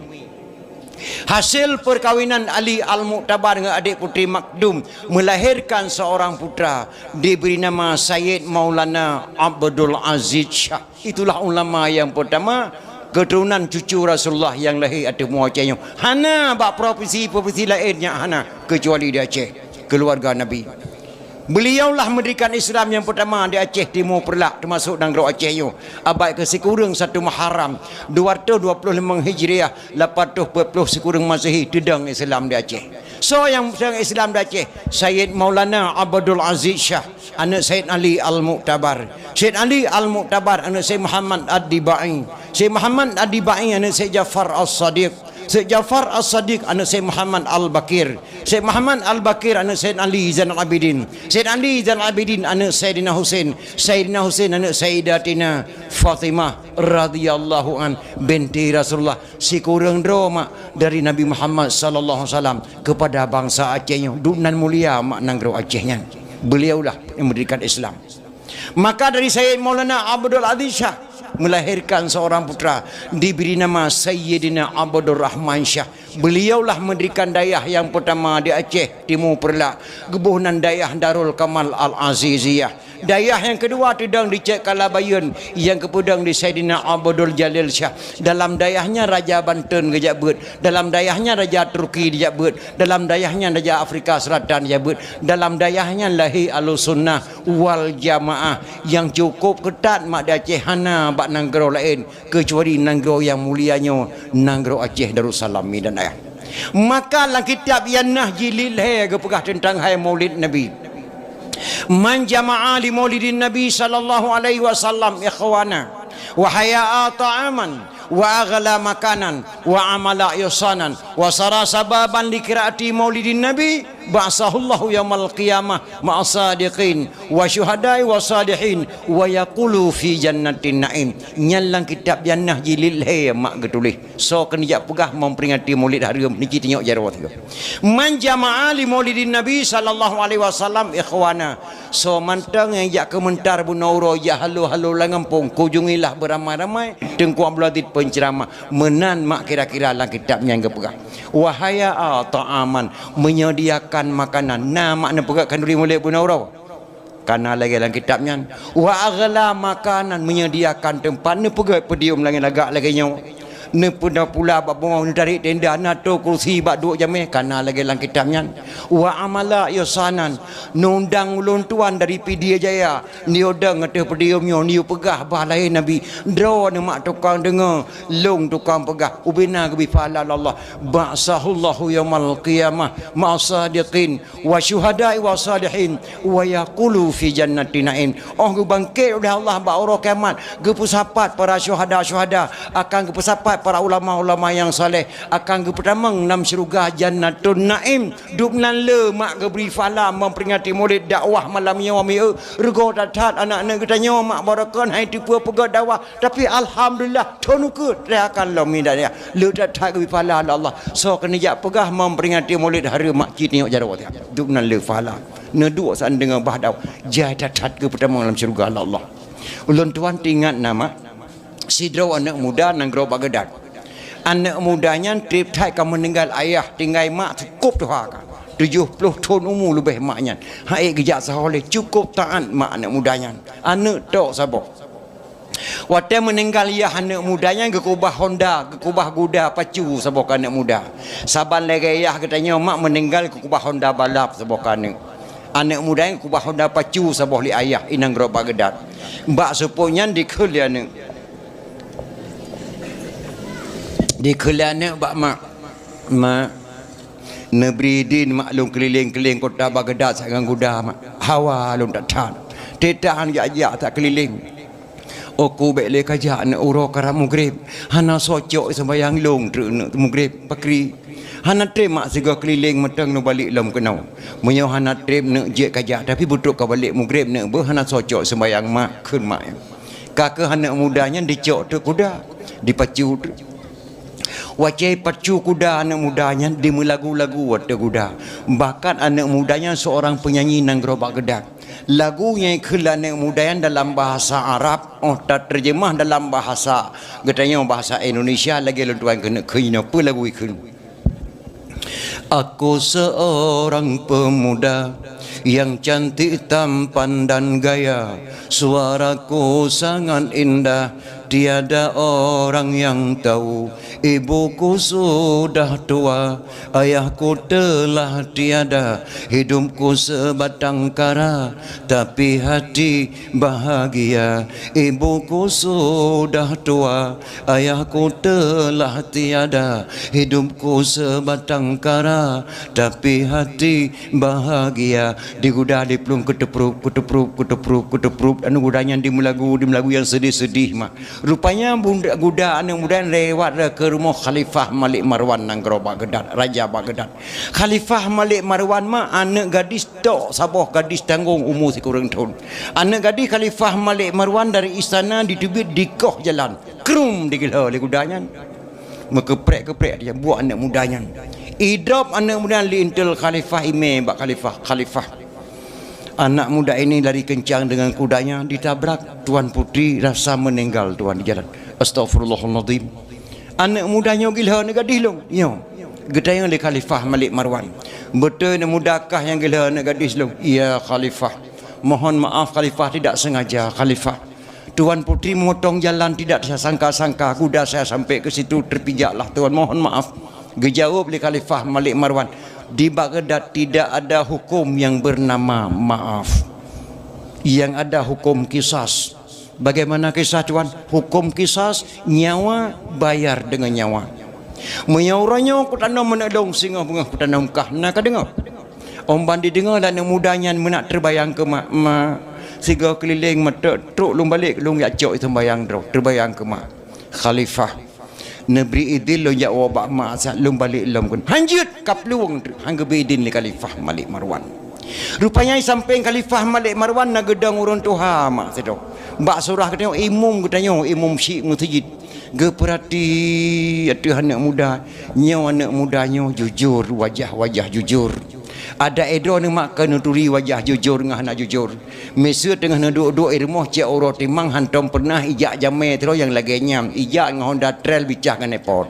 Hasil perkawinan Ali Al-Mu'tabar ngon adék Putri Makdum melahirkan seorang putra, diberi nama Sayyid Maulana Abdul Aziz Syah. Itulah ulama nyang pertama, keturunan cucu Rasulullah nyang lahé ateueh mua Aceh nyoe. Hana bak provinsi-provinsi laén nyan hana, kecuali di Aceh, keluarga Nabi. Beliaulah mendirikan Islam nyang pertama di Aceh Timur Peureulak, teumasok nanggroe Aceh nyoe, abad keu sikureueng satu Muharram, dua ratus dua puluh lima Hijriah, lapan ratus empat puluh sikureueng Masehi, teudong Islam di Aceh. Soe nyang teudong Islam di Aceh? Sayyid Maulana Abdul Aziz Syah, aneuk Sayyid Ali Al-Mu'tabar. Sayyid Ali Al-Mu'tabar, aneuk Sayyid Muhammad Ad-Dibai. Sayyid Muhammad Ad-Dibai, aneuk Sayyid Ja'far As-Sadiq. Sayyid Ja'far As-Sadiq, aneuk Sayyid Muhammad Al-Bakir. Sayyid Muhammad Al-Bakir, aneuk Sayyid Ali Zainal Abidin. Sayyid Ali Zainal Abidin, aneuk Sayyidina Husain. Sayyidina Husain, aneuk Sayyidatina Fatimah radhiyallahu an binti Rasulullah. Sikureueng droe mak dari Nabi Muhammad sallallahu alaihi wasallam kepada bangsa Aceh nyoe. Duek nan mulia mak nanggroe Aceh nyan. Beliaulah yang mendirikan Islam. Maka dari Sayyid Maulana Abdul Aziz Syah melahirkan seorang putra, diberi nama Sayyidina Abdul Rahman Syah. Beliaulah mendirikan dayah yang pertama di Aceh Timur Peureulak, geuboh nan dayah Darul Kamal Al-Aziziyah. Dayah yang kedua teudong di Cek Kalabayeuen, yang geupeudong di Saidina Abdul Jalil Syah. Dalam dayah nyan Raja Banten geujak beuet, dalam dayah nyan Raja Turki dijak beuet, dalam dayah nyan Raja Afrika Selatan dijak beuet, dalam dayah nyan lahé Ahlussunnah wal Jamaah nyang cukup keutat mak di Aceh, hana bak nanggroe laén keucuali nanggroe nyang mulia nyoe, nanggroe Aceh Darussalam, mi dan ayah. Maka lam kitab Yan-Nah jilid lhée geupeugah teuntang hai Maulid Nabi. Man jama'a li maulidin Nabi sallallahu alaihi wasallam ikhwana wa haya'a ta'aman wa aghla makanan wa amala ihsanan wa sara sababan li qiraati maulidin Nabi ba'atsahullahu yaumal qiyamah ma'as sadiqin wa syuhada'i wa salihin wa yaqulu fi jannatin na'im. Nyan lam kitab Yan-Nah jilid lhée mak geutuléh. Soe keuneuk jak peugah memperingati Maulid hareuem niki tinyok jaroe tiga. Man jama'a li maulidin Nabi sallallahu alaihi wasallam ikhwana. Soe mantong nyang jak keumeuntar bunoe uroe jak halo-halo lam gampông, kunjungilah beramai-ramai Teungku Abdul Aziz penceramah. Meunan mak kira-kira lam kitab nyan geupeugah. Wa haya'a ta'aman, menyediakan makanan. Na mak neupeugah khanduri Maulid bunoe uroe. Kana lagée lam kitab nyan. Wa aghla makanan, menyediakan teumpat, neupeugét podium lagée lagak lagée nyoe. Neupeuda pula bak bumoe, neutarék tenda, na toe kursi bak duek jamé, kana lagée lam kitab nyan. Wa amala ihsanan, neundang ulôn tuan dari Pidie Jaya, neuyue dong ateueh podium nyoe, neuyue peugah bah lahé Nabi. Droeneuh mak tukang deungoe, lôn tukang peugah, ubena geubri pahala lé Allah. Ba'atsahullahu yaumal qiyamah ma'as sadiqin wa syuhada'i wa salihin wa yaqulu fi jannati na'im. Oh geubangkét uleh Allah bak uroe kiamat, geupeusapat para syuhada-syuhada, akan geupeusapat para ulama-ulama nyang saleh, akan geupeutamong lam syeuruga Jannatun Naim. Duek nan le mak geubri pahala memperingati Maulid dakwah malam nyoe mieu. Reugoe that-that aneuk-aneuk geutanyoe mak baroekon hai teupeue peugah dakwah. Tapi alhamdulillah, thon ukeue teuakan lom mi dan ya. Le that-that geubri pahala lé Allah. Soe keuneuk jak peugah memperingati Maulid hareuem mak cit nyoe jaroe tiga. Duek nan le pahala. Neuduek saat deungoe bah dakwah. Jai that-that geupeutamong lam syeuruga lé Allah. Ulôn tuan teuingat na mak. Sidroe aneuk muda nanggroe Baghdad. Aneuk muda nyan treb that ka meuninggai ayah, tinggai mak cukôp tuha ka. Tujoh ploh thon umu leubeh mak nyan. Hai geujak sahoe lé cukôp taát mak aneuk muda nyan. Aneuk tok saboh. Watée meuninggai yah aneuk muda nyan geukubah honda, geukubah guda pacu saboh keu aneuk muda. Saban lagée yah geutanyoe mak meuninggai geukubah honda balap saboh keu aneuk. Aneuk muda nyan geukubah honda pacu saboh lé ayah i nanggroe Baghdad. Bak seupôt nyan dikheun lé aneuk. Dikheun lé aneuk bak mak, "Mak, neubri idin mak lôn keuliléng-keuliléng kota Baghdad sagai guda mak. Hawa lôn that-that. Teuh tahan jak-jak that keuliléng." "Oku bék lé kajak aneuk, uroe karab mugreb. Hana socok seumbahyang lôn treuk neuk mugreb pakri. Hana treb mak sigoe keuliléng mantong neubalek lom keunoe. Meunyoe hana treb neuk jeuet kajak, tapi beutôi ka balek mugreb neuk beuh hana socok seumbahyang mak," kheun mak. Ka keuh aneuk muda nyan dicok teuk kuda, dipacu teuk. Watée pacu kuda aneuk muda nyan dimeulagu-lagu ateueh kuda. Bahkan aneuk muda nyan seorang penyanyi nanggroe Baghdad. Lagu nyang ikheun lé aneuk muda nyan dalam bahasa Arab, oh tateurjeumah dalam bahasa geutanyoe bahasa Indonesia lagée lôn tuan keuneuk kheun inoe peue lagu ikheun. Aku seorang pemuda yang cantik tampan dan gaya, suaraku sangat indah, Tiada orang yang tahu, ibuku sudah tua, ayahku telah tiada, hidupku sebatang kara, tapi hati bahagia. Ibuku sudah tua, ayahku telah tiada, hidupku sebatang kara, tapi hati bahagia. Diguda diplueng keuteuprop, keuteuprop, keuteuprop, keuteuprop. Anu guda nyan dimeulagu, dimeulagu nyang seudeh-seudeh mak. Rupanya bunda, guda aneuk muda nyan lewat keu rumoh Khalifah Malik Marwan nyang keudroe Baghdad, Raja Baghdad. Khalifah Malik Marwan mak aneuk gadis tok saboh gadis tanggong umu sikureueng thon. Aneuk gadis Khalifah Malik Marwan dari istana diteubiet dikoh jalan. Krum digeulhö lé guda nyan. Meukeprek-keprek dia buet aneuk muda nyan. Idrop aneuk muda nyan lé intel Khalifah imé bak Khalifah, "Khalifah, anak muda ini lari kencang dengan kudanya, ditabrak Tuan Putri rasa meninggal Tuan di jalan." Astaghfirullahalazim. Aneuk muda nyoe geulhö aneuk gadis lôn. Nyoe. Geutanyong lé Khalifah Malik Marwan. Beutôi aneuk muda kah nyang geulhö aneuk gadis lôn? Ya Khalifah. Mohon maaf Khalifah, tidak sengaja Khalifah. Tuan Putri memotong jalan tidak saya sangka-sangka, kuda saya sampai ke situ terpijaklah Tuan, mohon maaf. Geujaweueb lé Khalifah Malik Marwan, di Baghdad tidak ada hukum yang bernama maaf. Yang ada hukum kisas. Bagaimana kisas Tuan? Hukum kisas, nyawa bayar dengan nyawa. Meunyoe uroe nyoe kutanom aneuk lôn singoh beungoh kutanom kah, na kadeungoe? Óh ban dideungoe lé aneuk muda nyan meunak teubayang keu mak, "Mak, sigoe keulileng meuteuk trok lôn balek lôn jak cok seumbayang droe, teubayang keu mak." "Khalifah, neubri idin lôn jak woe bak mak siat lôn balek lom kheun." "Hanjeuet!" Kaplueng treuk, han geubri idin lé Khalifah Malik Marwan. Rupanya sampéng Khalifah Malik Marwan na geudong ureuëng tuha mak sidroe. Bak surah geutanyoe imum geutanyoe, imum syik meuseujid. Geupeurati ateueh aneuk muda. Nyoe aneuk muda nyoe jujur, wajah-wajah jujur. Adak droeneuh mak ka neuturi wajah jujur ngon hana jujur. Miseue teungoh neuduek-duek i rumoh cit uroe timang hantom peureunah ijak jamé sidroe nyang lagée nyan, ijak ngon Honda Trail bicah ngon epot.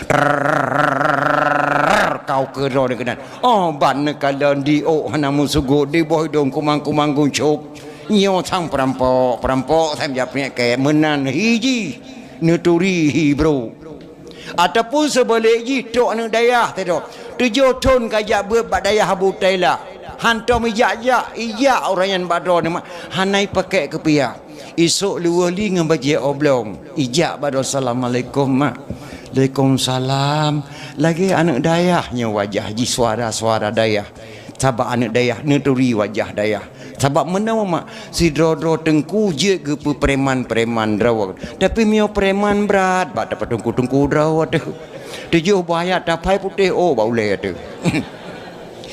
Trrrrrrrrr, kau keudroe keunan. Óh ban neukalon di ôk hana meusugot, di boh idong kumang-kumang guncok. Nyoe sang peurampok, peurampok sang japek kée meunan hi jih. Neuturi hi brok. Ataupun seubalek jih trok aneuk dayah teudoh. Tujoh thon ka jak beuet bak dayah Abu Tailah. Hantom ijak-jak, ijak ureuëng nyan bak droeneuh mak. Hana ipakék keupiah. Isok luweuh li ngon bajée oblong. Ijak bak droe, "Assalamualaikum mak." "Waalaikumsalam." Lagée aneuk dayah nyoe wajah jih, suara-suara dayah. Sabab aneuk dayah neuturi wajah dayah. Sabab meunoe mak, sidroe-droe teungku jeuet geupeu preman-preman droe. Tapi meunyoe preman brat bak teungku-teungku droe teuh. Tujoh boh ayat tapai putéh ôk bak ulée teuh.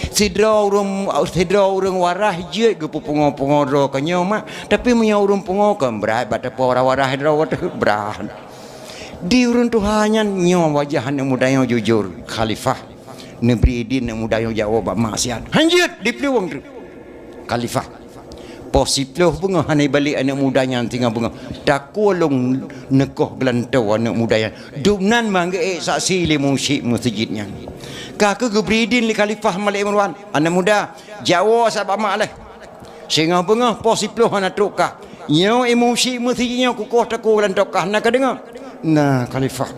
Sidroe ureuëng, sidroe ureuëng waras jeuet geupeupungo-pungo droe keu nyoe mak. Tapi meunyoe ureuëng pungo kon brat bak teupeu waras-waras droe teuh brat. Di ureuëng tuha nyan nyoe wajah aneuk muda nyoe jujur, Khalifah. Neubri idin aneuk muda nyoe jak woe bak mak siat. Hanjeuet diplueng treuk. Khalifah. Poh siploh beungoh hana ibalek aneuk muda nyan singoh beungoh. Takue lôn neukoh geulantoe aneuk muda nyan. Dumnan manggeuék saksi lé musyik meuseujid nyan. Ka keuh geubri idin lé Khalifah Malik Marwan, "Aneuk muda, jak woe sa bak mak leh. Singoh beungoh poh siploh hana trok kah. Nyoe i musyik meuseujid nyoe kukoh takue geulantoe kah, na kadeungoe?" "Na, Khalifah."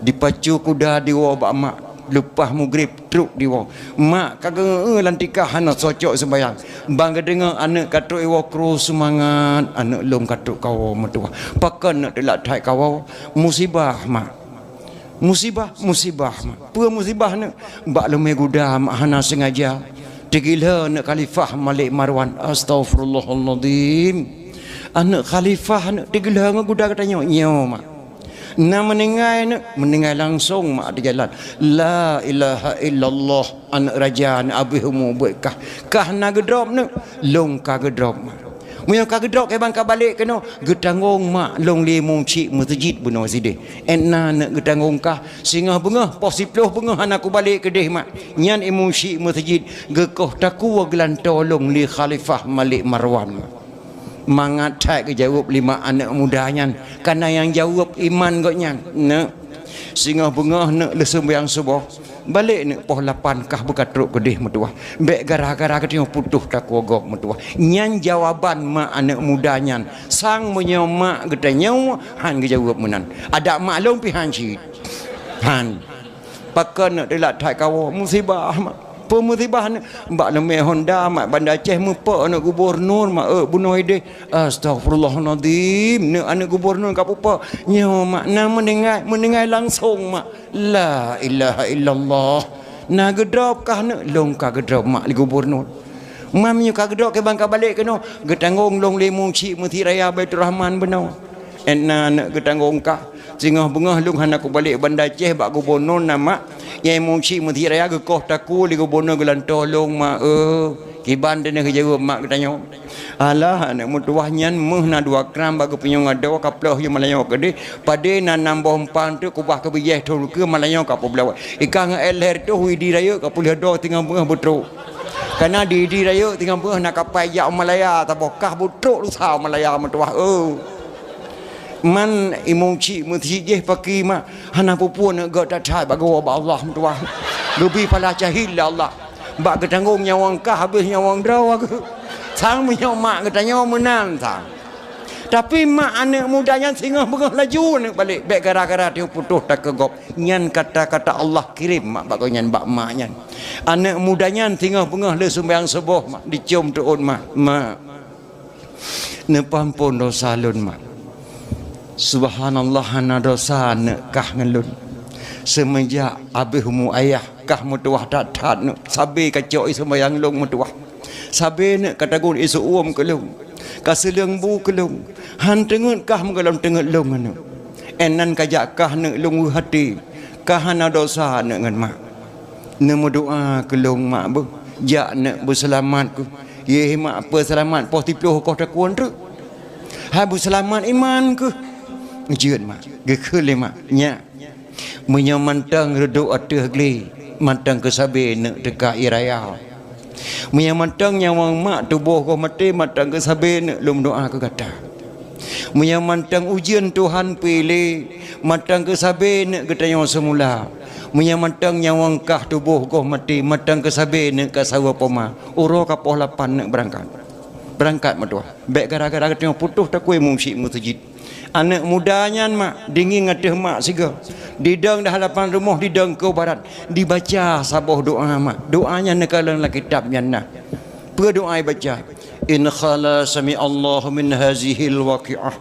Dipacu kuda diwoe bak mak, leupah mugreb trok diwoe. Mak ka geu-eu lam tikah hana socok seumbayang. Ban geudeungoe aneuk ka trok iwoe, krue seumangat, "Aneuk lôn ka trok kawoe meutuwah. Pakon neuk teulat that kawoe?" "Musibah mak." "Musibah, musibah mak." "Peue musibah neuk?" "Bak leumé guda mak hana seungaja teugihleu aneuk Khalifah Malik Marwan." "Astaghfirullahalazim. Aneuk Khalifah neuk teugihleu ngon guda geutanyoe?" "Nyoe mak." "Na meuninggai neuk?" "Meuninggai langsong mak di jalan." "La ilaha illallah, aneuk raja neuk abéh umu buet kah. Kah na geudrop neuk?" "Lôn ka geudrop mak." "Meunyoe ka geudrop, kiban ka balek keunoe?" "Geutanggong mak lôn lé musyik meuseujid bunoe sideh. Ét na neuk geutanggong kah. Singoh beungoh poh siploh beungoh hana kubalek keudeh mak. Nyan i musyik meuseujid geukoh takue geulantoe lôn lé Khalifah Malik Marwan." Mangat that geujaweueb lé mak aneuk muda nyan, kana nyang jaweueb iman gobnyan. "Neuk, singoh beungoh neuk lheueh seumbayang suboh, Balek neuk poh lapan kah beukatrok keudeh meutuwah. Bék gara-gara geutanyoe putôh takue gob meutuwah. Nyan jawaban mak aneuk muda nyan. Sang meunyoe mak geutanyoe han geujaweueb meunan. Adak mak lôn pih han cit. Han. Pakon neuk teulat that kawoe? Musibah mak. Peue musibah neuk? Bak leumé Honda mak Banda Aceh meupok aneuk gubunur mak, eh, bunoe ideh. Astaghfirullahalazim. Neuk aneuk gubunur ka peupo. Nyoe mak na meuninggai, meuninggai langsong mak. La ilaha illallah. Na geudrob kah neuk? Lôn ka geudrob mak lé gubunur. Mam nyoe ka geudrob kiban ka balek keunoe. Geutanggong lôn lé Mucik Meuseujid Raya Baiturrahman bunoe. Enna neuk geutanggong kah. Singoh beungoh lôn hana kubalek Banda Aceh bak gubunur na mak. Nyang Mucik Meuseujid Raya geukoh takue lé gubunur geulantoe lôn mak, eh. Kiban teuh geujaweueb mak geutanyoe. Alah, aneuk meutuwah nyan meuh na dua kram bak geupunyueng adoe ka ploh yue meulayeue keudeh. Padé na nam boh empang teuk kubah keu bijéh thon keue meulayeue ka peubloe. Ikan ngon éh lhèe reutôh Idi rayeuk ka puléh doe teungoh beungoh beutrok. Kana di Idi rayeuk teungoh beungoh na kapai jak u Malaya saboh kah beutrok lusa u Malaya meutuwah, eh. Man imum cik meuseujid jih paki mak hana peue-peue neuk gèt that-that bak geuwoe bak Allah meutuwah. Geubri pala cahil lé Allah. Bak geutanggong nyawöng kah habéh nyawöng droe geuh. Sang meunyoe mak geutanyoe meunan sang. Tapi mak aneuk muda nyan singoh beungoh laju aneuk balek, bèk gara-gara teuk putôh takue gob. Nyan kata-kata Allah kirém mak bak gobnyan, bak mak nyan. Aneuk muda nyan singoh beungoh lé sumbayang suboh mak, dicôm teuôt mak, "Mak, neupeuampôn dosa lôn mak. Subhanallah hana dosa aneuk kah ngon lôn. Seumeujak abéh umu ayah kah meutuwah that-that neuk, sabé kacok ie sumbayang lôn meutuwah. Sabé neuk ka tagun ie seu-uem keu lôn, ka seuleueng bu keu lôn. Han teungeut kah meugohlom teungeut lôn aneuk. Inan kajak kah neuk lôn weueh até, kah hana dosa aneuk ngon mak. Neumeudoa keu lôn mak beuh, jak neuk beuseulamat keuh. Yeh mak peuseulamat poh siplôh koh takue treuk. Hai beuseulamat iman keuh." Jeuet mak, geukheun lé mak, "Nyak, meunyoe mantong reudôk ateueh glé, mantong keu sabé neuk teuka ie raya. Meunyoe mantong nyawöng mak tuboh goh maté, mantong keu sabé neuk lôn meudoa keu gata. Meunyoe mantong ujeuen Tuhan piléh, mantong keu sabé neuk geutanyoe seumula. Meunyoe mantong nyawöng kah tuboh goh maté, mantong keu sabé neuk ka saweue poma. Uroe ka poh lapan neuk beurangkat. Beurangkat meutuwah. Bèk gara-gara geutanyoe putôh takue imum cik meuseujid." Aneuk muda nyan mak, dingieng ateueh mak sigoe. Didong di halapan rumoh, didong keu barat. Dibaca saboh doa mak. Doa nyan neukalon lam kitab nyan na. Peue doa ibaca? "In khala sami'allahu min hazihil waqi'ah,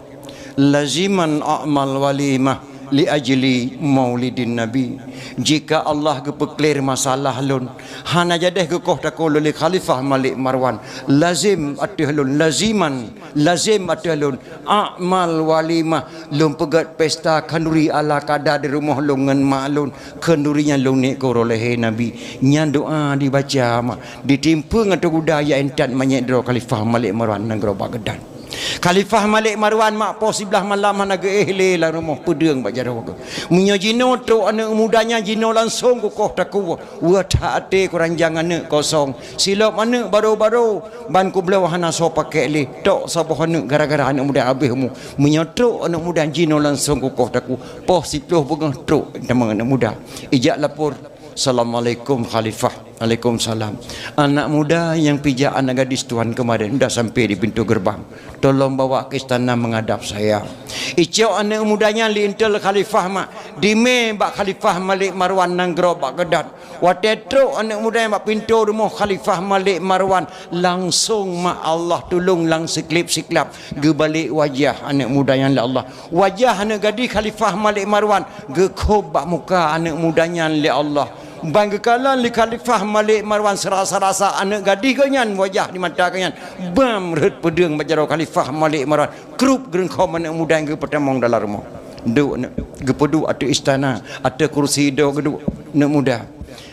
laziman a'mal walimah li ajli maulidin nabi." Jika Allah geupeuklir masalah lôn, hana jadeh geukoh takue lôn lé Khalifah Malik Marwan, lazim ateueh lôn, laziman, lazim ateueh lôn, a'mal walimah, lôn peugèt pesta khanduri ala kada di rumoh lôn ngon mak lôn, khanduri nyan lôn niet keu uroe lahé Nabi. Nyan doa dibaca mak, ditimpeu ngon teuguda jak intat manyét droe Khalifah Malik Marwan nanggroe Baghdad. Khalifah Malik Marwan mak poh siblaih malam hana geuéh lé lam rumoh, peudeueng bak jaroe geuh. Meunyoe jinoe trok aneuk muda nyan, jinoe langsong kukoh takue, weueh that até kuranjang aneuk kosong. Silop aneuk baro-baro, ban kubloe hana soe pakèk lé. Tok saboh aneuk gara-gara aneuk muda habéh umu. Meunyoe trok aneuk muda jinoe langsong kukoh takue, poh siplôh beungoh trok teuma aneuk muda. Ijak lapor, "Assalamualaikum Khalifah." "Waalaikumsalam." "Anak muda nyang pijak anak gadis tuan kemarin sudah sampai di pintu gerbang. Tolong bawa ke istana menghadap saya." Icok aneuk muda nyan lé intel Khalifah mak, dimé bak Khalifah Malik Marwan nanggroe Baghdad. Watèe trok aneuk muda nyan bak pintoe rumoh Khalifah Malik Marwan, langsong mak Allah tulông lam siklép-siklap geubalek wajah aneuk muda nyan lé Allah. Wajah aneuk gadih Khalifah Malik Marwan geukhôb bak muka aneuk muda nyan lé Allah. Ban geukalon lé Khalifah Malik Marwan seurasa-rasa aneuk gadih geuh nyan wajah di mata geuh nyan. Bam rhët peudeueng bak jaroe Khalifah Malik Marwan. Krup geureuengkhom aneuk muda nyang geupeutamong dalam rumoh. Duek aneuk, geupeuduek ateueh istana, ateueh kursi droe geuduek aneuk muda.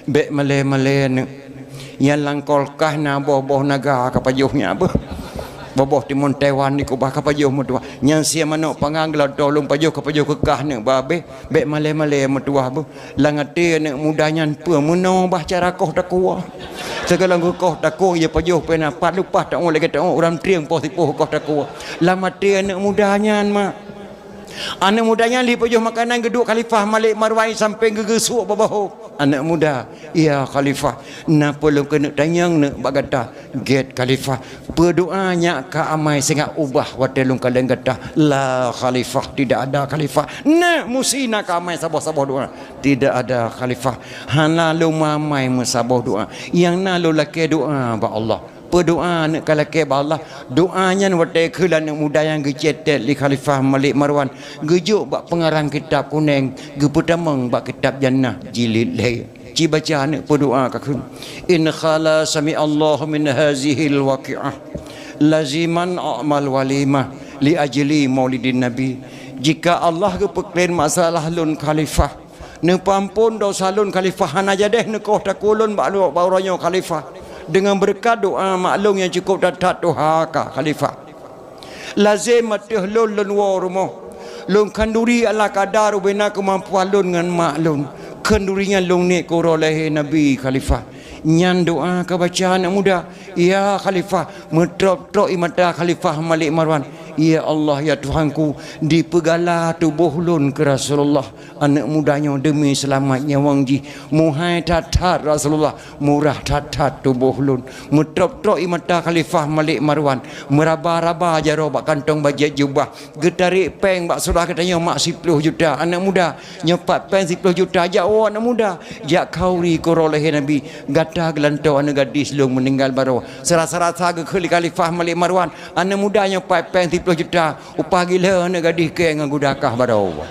Bèk malèe-malèe aneuk. Nyang lam kulkas na boh-boh naga ka pajoh nyan beuh. Boh-boh timon Taiwan dikeubah ka pajoh meutuwah. Nyang sie manok panggang geulantoe lôn pajoh ka pajoh keu kah aneuk babeh. Bèk malèe-malèe meutuwah beuh. Lam até aneuk muda nyan peue meunoe bah cara koh takue. Sigohlom geukoh takue, ya pajoh pena pat leupah taék lagèe taék ureueng trieng poh sipoh koh takue. Lam até aneuk muda nyan mak. Aneuk muda nyan lheuh pajoh makanan geuduek Khalifah Malik Marwan sampéng geugeusuek bak bahô. Aneuk muda, "Ya Khalifah, na peue lôn keuneuk tanyong neuk bak gata?" "Gét Khalifah." "Peue doa nyang ka amai singoh ubah watée lôn kalon gata?" "La Khalifah, tidak ada Khalifah." "Na musi na ka amai saboh-saboh doa?" "Tidak ada Khalifah." "Hana lôn mamai meusaboh doa. Nyang na lôn lakée doa bak Allah." "Peue doa neuk ka lakée bak Allah?" Doa nyan watée kheun aneuk muda nyang geucetet lé Khalifah Malik Marwan, geujok bak peungarang kitab kunéng, geupeutamong bak kitab Jannah jilid lhée. Ci baca aneuk peue doa ka kheun, "In khala sami Allahu min hazihil waqi'ah, laziman a'mal walimah li ajli maulidin Nabi." Jika Allah geupeuklén masalah lôn Khalifah, neupeuamphon dosa lôn Khalifah, hana jadeh neukoh takue lôn bak, bak uroe nyoe Khalifah. Deungon beureukat doa mak lôn nyang cukôp that-that tuha ka Khalifah. Lazem ateueh lôn lôn woe rumoh. Lôn khanduri ala kadar ubena keumampuan lôn ngon mak lôn. Khanduri nyan lôn niet keu uroe lahé Nabi Khalifah. Nyan doa ka baca aneuk muda. Ya Khalifah, meutrok-trok ie mata Khalifah Malik Marwan. Ya Allah, ya Tuhanku, dipeugala tuboh lôn keu Rasulullah. Aneuk muda nyoe deumi seulamat nyawöng jih. Muhai that-that Rasulullah, murah that-that tuboh lôn. Meutrok-trok ie mata Khalifah Malik Marwan, meuraba-raba jaroe bak kantong bajét jubah, geutarek péng bak seurah geutanyoe mak siploh juta. Aneuk muda, nyoe pat péng siploh juta, jak woe aneuk muda, jak khanduri keu uroe lahé Nabi. Gata geulantoe aneuk gadis lôn meuninggai baroe. Seurasa-rasa geukheun lé Khalifah Malik Marwan, aneuk muda nyoe pat péng siploh juta, upah gila aneuk gadis kée ngon guda kah baroe.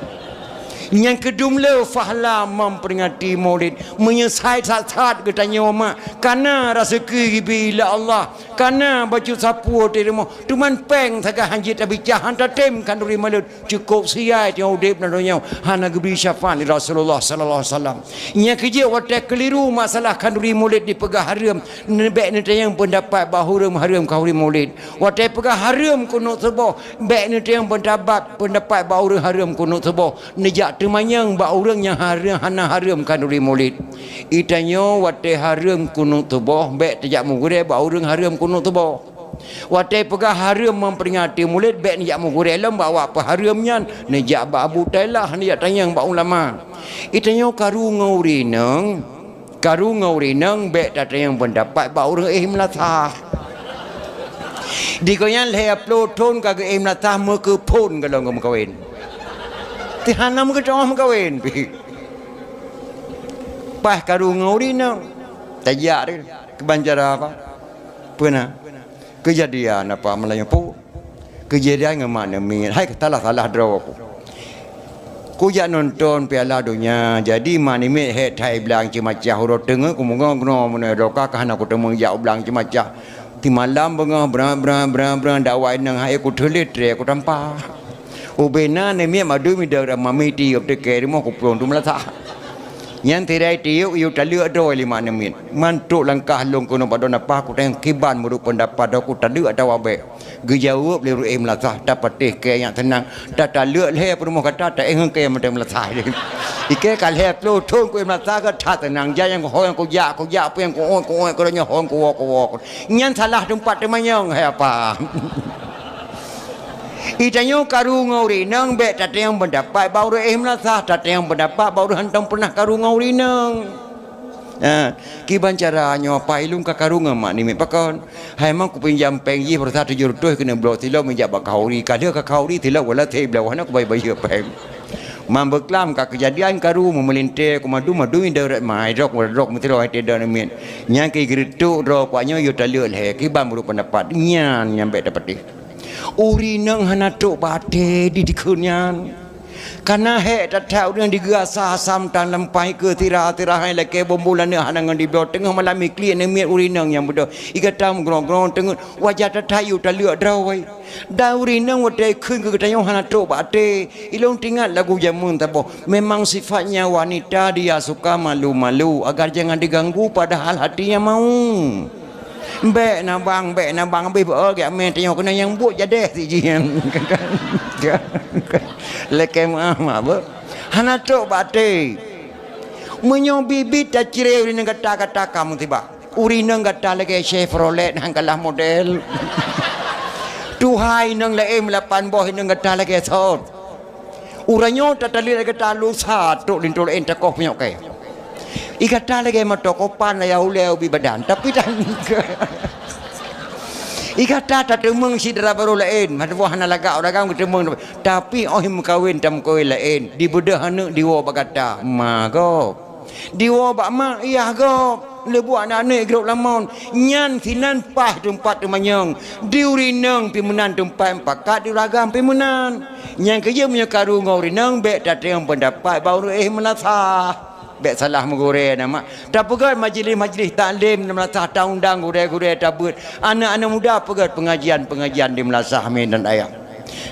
Nyang keudum le fahla memperingati Maulid, meunyoe sai that-that geutanyoe mak, kana raseuki geubri lé Allah, kana bacut sapeue teurimong, teuma péng sagai hanjeuet tabicah, han tatem khanduri Maulid, cukôp siai teungoh udeb na donya, hana geubri syafaat lé Rasulullah sallallahu alaihi wasallam. Nyang keujeuet watée keuliru masalah khanduri Maulid dipeugah hareuem, bèk neutanyong peundapat bak ureuëng hareuem khanduri Maulid. Watée peugah hareuem kunut suboh, bèk neutanyong peundapat, peundapat bak ureuëng hareuem kunut suboh. Neujak teumanyong bak ureuëng nyang hareuem, hana hareuem khanduri Maulid. Geutanyoe watée hareuem kunut suboh, bèk tajak meugurée bak ureuëng hareuem kunut suboh. Watée peugah hareuem memperingati Maulid, bèk neujak meugurée lom bak awak peuhareuem nyan, neujak bak Abu Tailah, neujak tanyong bak ulama. Geutanyoe karu ngon ureuëng inong, karu ngon ureuëng inong bèk tatanyong peundapat bak ureuëng éh meulasah. Di gobnyan lhèe ploh thon ka geuéh meulasah meukeuphon gohlom geumeukawen. Teuhana meukeutoh meukawén pih. Paih karu ngon ureuëng inong. Tajak deh keu bancara apa? Peue na? Keujadian apa malam nyoe pu? Keujadian ngon mak neu miet. Hai salah-salah droe ku. Kujak nonton Piala Donya. Jadi mak neu miet hék that blang ceumacah uroe teungeut ku meungoe keunoe meunoe doka ka hana kuteumé jak u blang ceumacah. Timalam beungoh bran, bran, bran, bran, dakwah inong hai kuteulet tré kutampa. Ubena neu miet madui midang rama miti yub teuke rumoh kupulông tu meulasah. Nyan tirai tiup yub taleuek droe lima neu miet. Mantuk langkah lôn keunoe padon apa kuteng kiban meureup peundapat doku taleuek atawa bék. Geujaweueb lé ureuëng meulasah, tapatéh kée nyang teunang. Tataleuek lhèe peurumoh gata, taéh ngon kée mantong meulasah. Ikée ka lhèe ploh thon kuéh meulasah ka that teunang. Jai nyang kuhôi nyang kujak, kujak peue nyang kuôt, kuôt, keu donya hôi kuwoe, kuwoe. Nyan salah teumpat teumanyong, hai apa? Geutanyoe karu ngon ureuëng inong bék tatanyong peundapat bak ureuëng éh meulasah, tatanyong peundapat bak ureuëng hántom peunah karu ngon ureuëng inong. Ha, kiban cara nyoe apa ilung ka karu ngon mak neu miet pakon? Hai mang kupinjam péng jih baroesa tujoh reutôh keuneuk bloe silop meujak bak khanduri. Ka lheueh ka khanduri silop wala seb bloe hana kubayeue-bayeue péng. Mang beuklam ka keujadian karu meumeulintée kumadu-madu inda rot mai drok drok meusidroe hai teuda neu miet. Nyan keu geureutok droe kuat nyoe yub taleuek lhèe kiban meureup peundapat. Nyan nyang bék tapatéh. Ureuëng inong hana trok bak até di dikeue nyan. Kana hék that-that ureuëng digeurasa asam tan lampai keu sira-sira hai lakée bumbum laneuk hana ngon dibloe teungoh malam iklik neu miet ureuëng inong nyang beudôh. Igata meugrong-grong teungeut wajah that-that yub taleuek droe. Dan ureuëng inong watée kheun keu geutanyoe hana trok bak até. Ilôn teuingat lagu jameun saboh. Memang sifatnya wanita dia suka malu-malu agar jangan diganggu padahal hatinya mau. Bék na bang, bék na bang, abéh beu gét mé tanyoe keunan nyang buet jadeh si jih. Lakée meuah mak beu. Hana trok bak até. Meunyoe bit-bit tacirée ureuëng inong gata-gata ka musibah. Ureuëng inong gata lagée Chevrolet han kalah model. Tuha inong laén meulapan boh inong gata lagée sot. Uroe nyoe tataleuek lagée talu sa trok linto laén takoh punyok kée. I gata lagèe moto kopan layah ulèe ubit badan, tapi tan-, i gata tateumeung syedara barô laén, meutuwah hana lagak ureueng agam geuteumeung, tapi óh meukawen tameukawen laén, dibeudôh aneuk diwoe bak gata, ma gob. Diwoe bak mak, yah gob. Leubuak aneuk-aneuk grob lamon, nyan sinan paih teumpat teumanyong. Di ureueng inong pih meunan teumpat pakat di ureueng agam pih meunan. Nyang keujeuet meunyoe karu ngon ureueng inong, bèk tateueng peundapat bak ureueng éh meulasah. Bèk salah meugurèe na mak. Tapeugöt majlis-majlis taklim di meulasah, taundang gurèe-gurèe tabeuet. Aneuk-aneuk muda peugöt pengajian-pengajian di meulasah, amin dan ayah.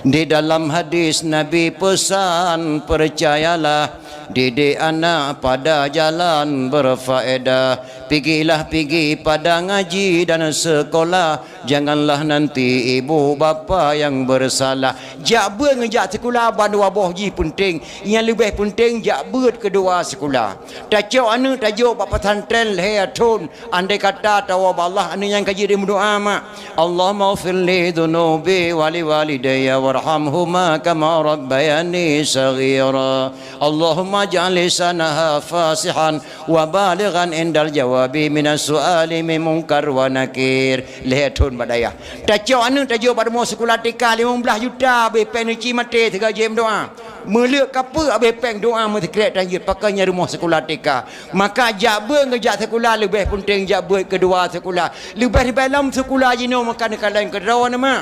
Di dalam hadis Nabi pesan, percayalah, didik anak pada jalan berfaedah. Pigilah pigi pada ngaji dan sekolah. Janganlah nanti ibu bapa yang bersalah. Jak beuet ngon jak sikula ban dua boh jih peunteng. Nyang leubeh peunteng jak beuet keudua sikula. Tacok aneuk tajok bak pesantren lhèe thon. Andai kata tawoe bak Allah, aneuk nyan ka jeuet meudoa mak, "Allahumma ighfir li dzunubi wa li walidayya warhamhuma kama rabbayani shaghira. Allahumma ij'al lisanaha fasihan wa balighan indal jawabi minas su'ali min munkar wa nakir." Lhèe thon bak dayah. Tacok aneuk tajok bak rumoh sikula T K limong blaih juta, abéh péng neuci maté sigoe jeuet meudoa. Meuleuek kapeuk abéh péng doa meusikrek tan jeuet, pakon nyang rumoh sikula T K. Maka jak beuet ngon jak sikula leubeh peunteng jak beuet keudua sikula. Leubeh-leubeh lom sikula jinoe maka neukalon keudroe na mak.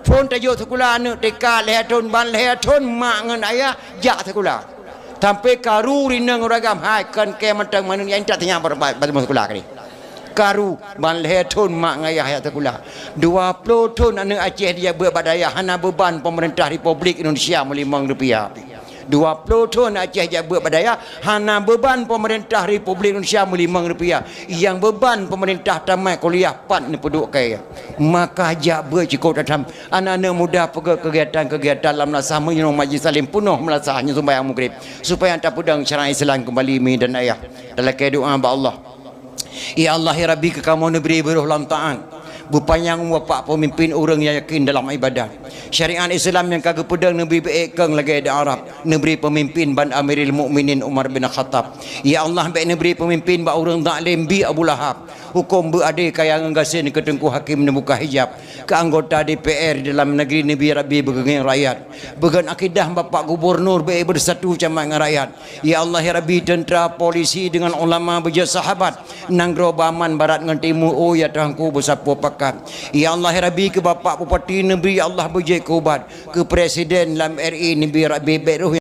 Phon tajok sikula aneuk T K lhèe thon ban lhèe thon mak ngon ayah jak sikula. Sampoe karu rinong ureueng agam hai kon kèe mantong manusia intat teunyang bar-, bar-, bar-, sikula kali. Karu ban lhèe thon mak ngon ayah jak sikula. Dua ploh thon aneuk Aceh dijak beuet bak dayah hana beuban pemerintah Republik Indonesia meulimong rupiah. Dua ploh thon Aceh jak beuet bak dayah hana beuban pemerintah Republik Indonesia meulimong rupiah. Nyang beuban pemerintah tamat kuliah pat neupeuduek kèe. Maka jak beuet cukôp tatam. Aneuk-aneuk muda peugöt kegiatan-kegiatan lam lasah meunyoe majlis taklim peunoh meulasah nyoe sumbayang Maghrib. Supaya tapeudong syariat Islam keumbali mi dan ayah. Talakèe doa bak Allah. Ya Allah, ya Rabbi, keu kamoe neubri beuroh lam taat. Beupanyang umur bapak peumimpin ureueng nyang yakin dalam ibadat. Syariat Islam nyang ka geupeudong neubri beuék kong lagèe di Arab. Neubri peumimpin ban Amirul Mukminin Umar bin Khattab. Ya Allah, bèk neubri peumimpin bak ureueng zalim bi Abu Lahab. Hukôm beu adé kaya ngon gasien keu Teungku Hakim neubuka hijab. Keu anggota D P R di dalam negeri neubri Rabbi beugeungieng rakyat. Beugon akidah bapak gubernur bèk beusatu camat ngon rakyat. Ya Allah, ya Rabbi, teuntra, polisi deungon ulama beujeuet sahabat. Nanggroe beuaman barat ngon timu, oh ya Tuhanku, beusapeue pakat. Ya Allah, ya Rabbi, keu bapak bupati neubri, ya Allah, beujeuet keu ubat. Keu presiden lam R I neubri Rabbi bèk roh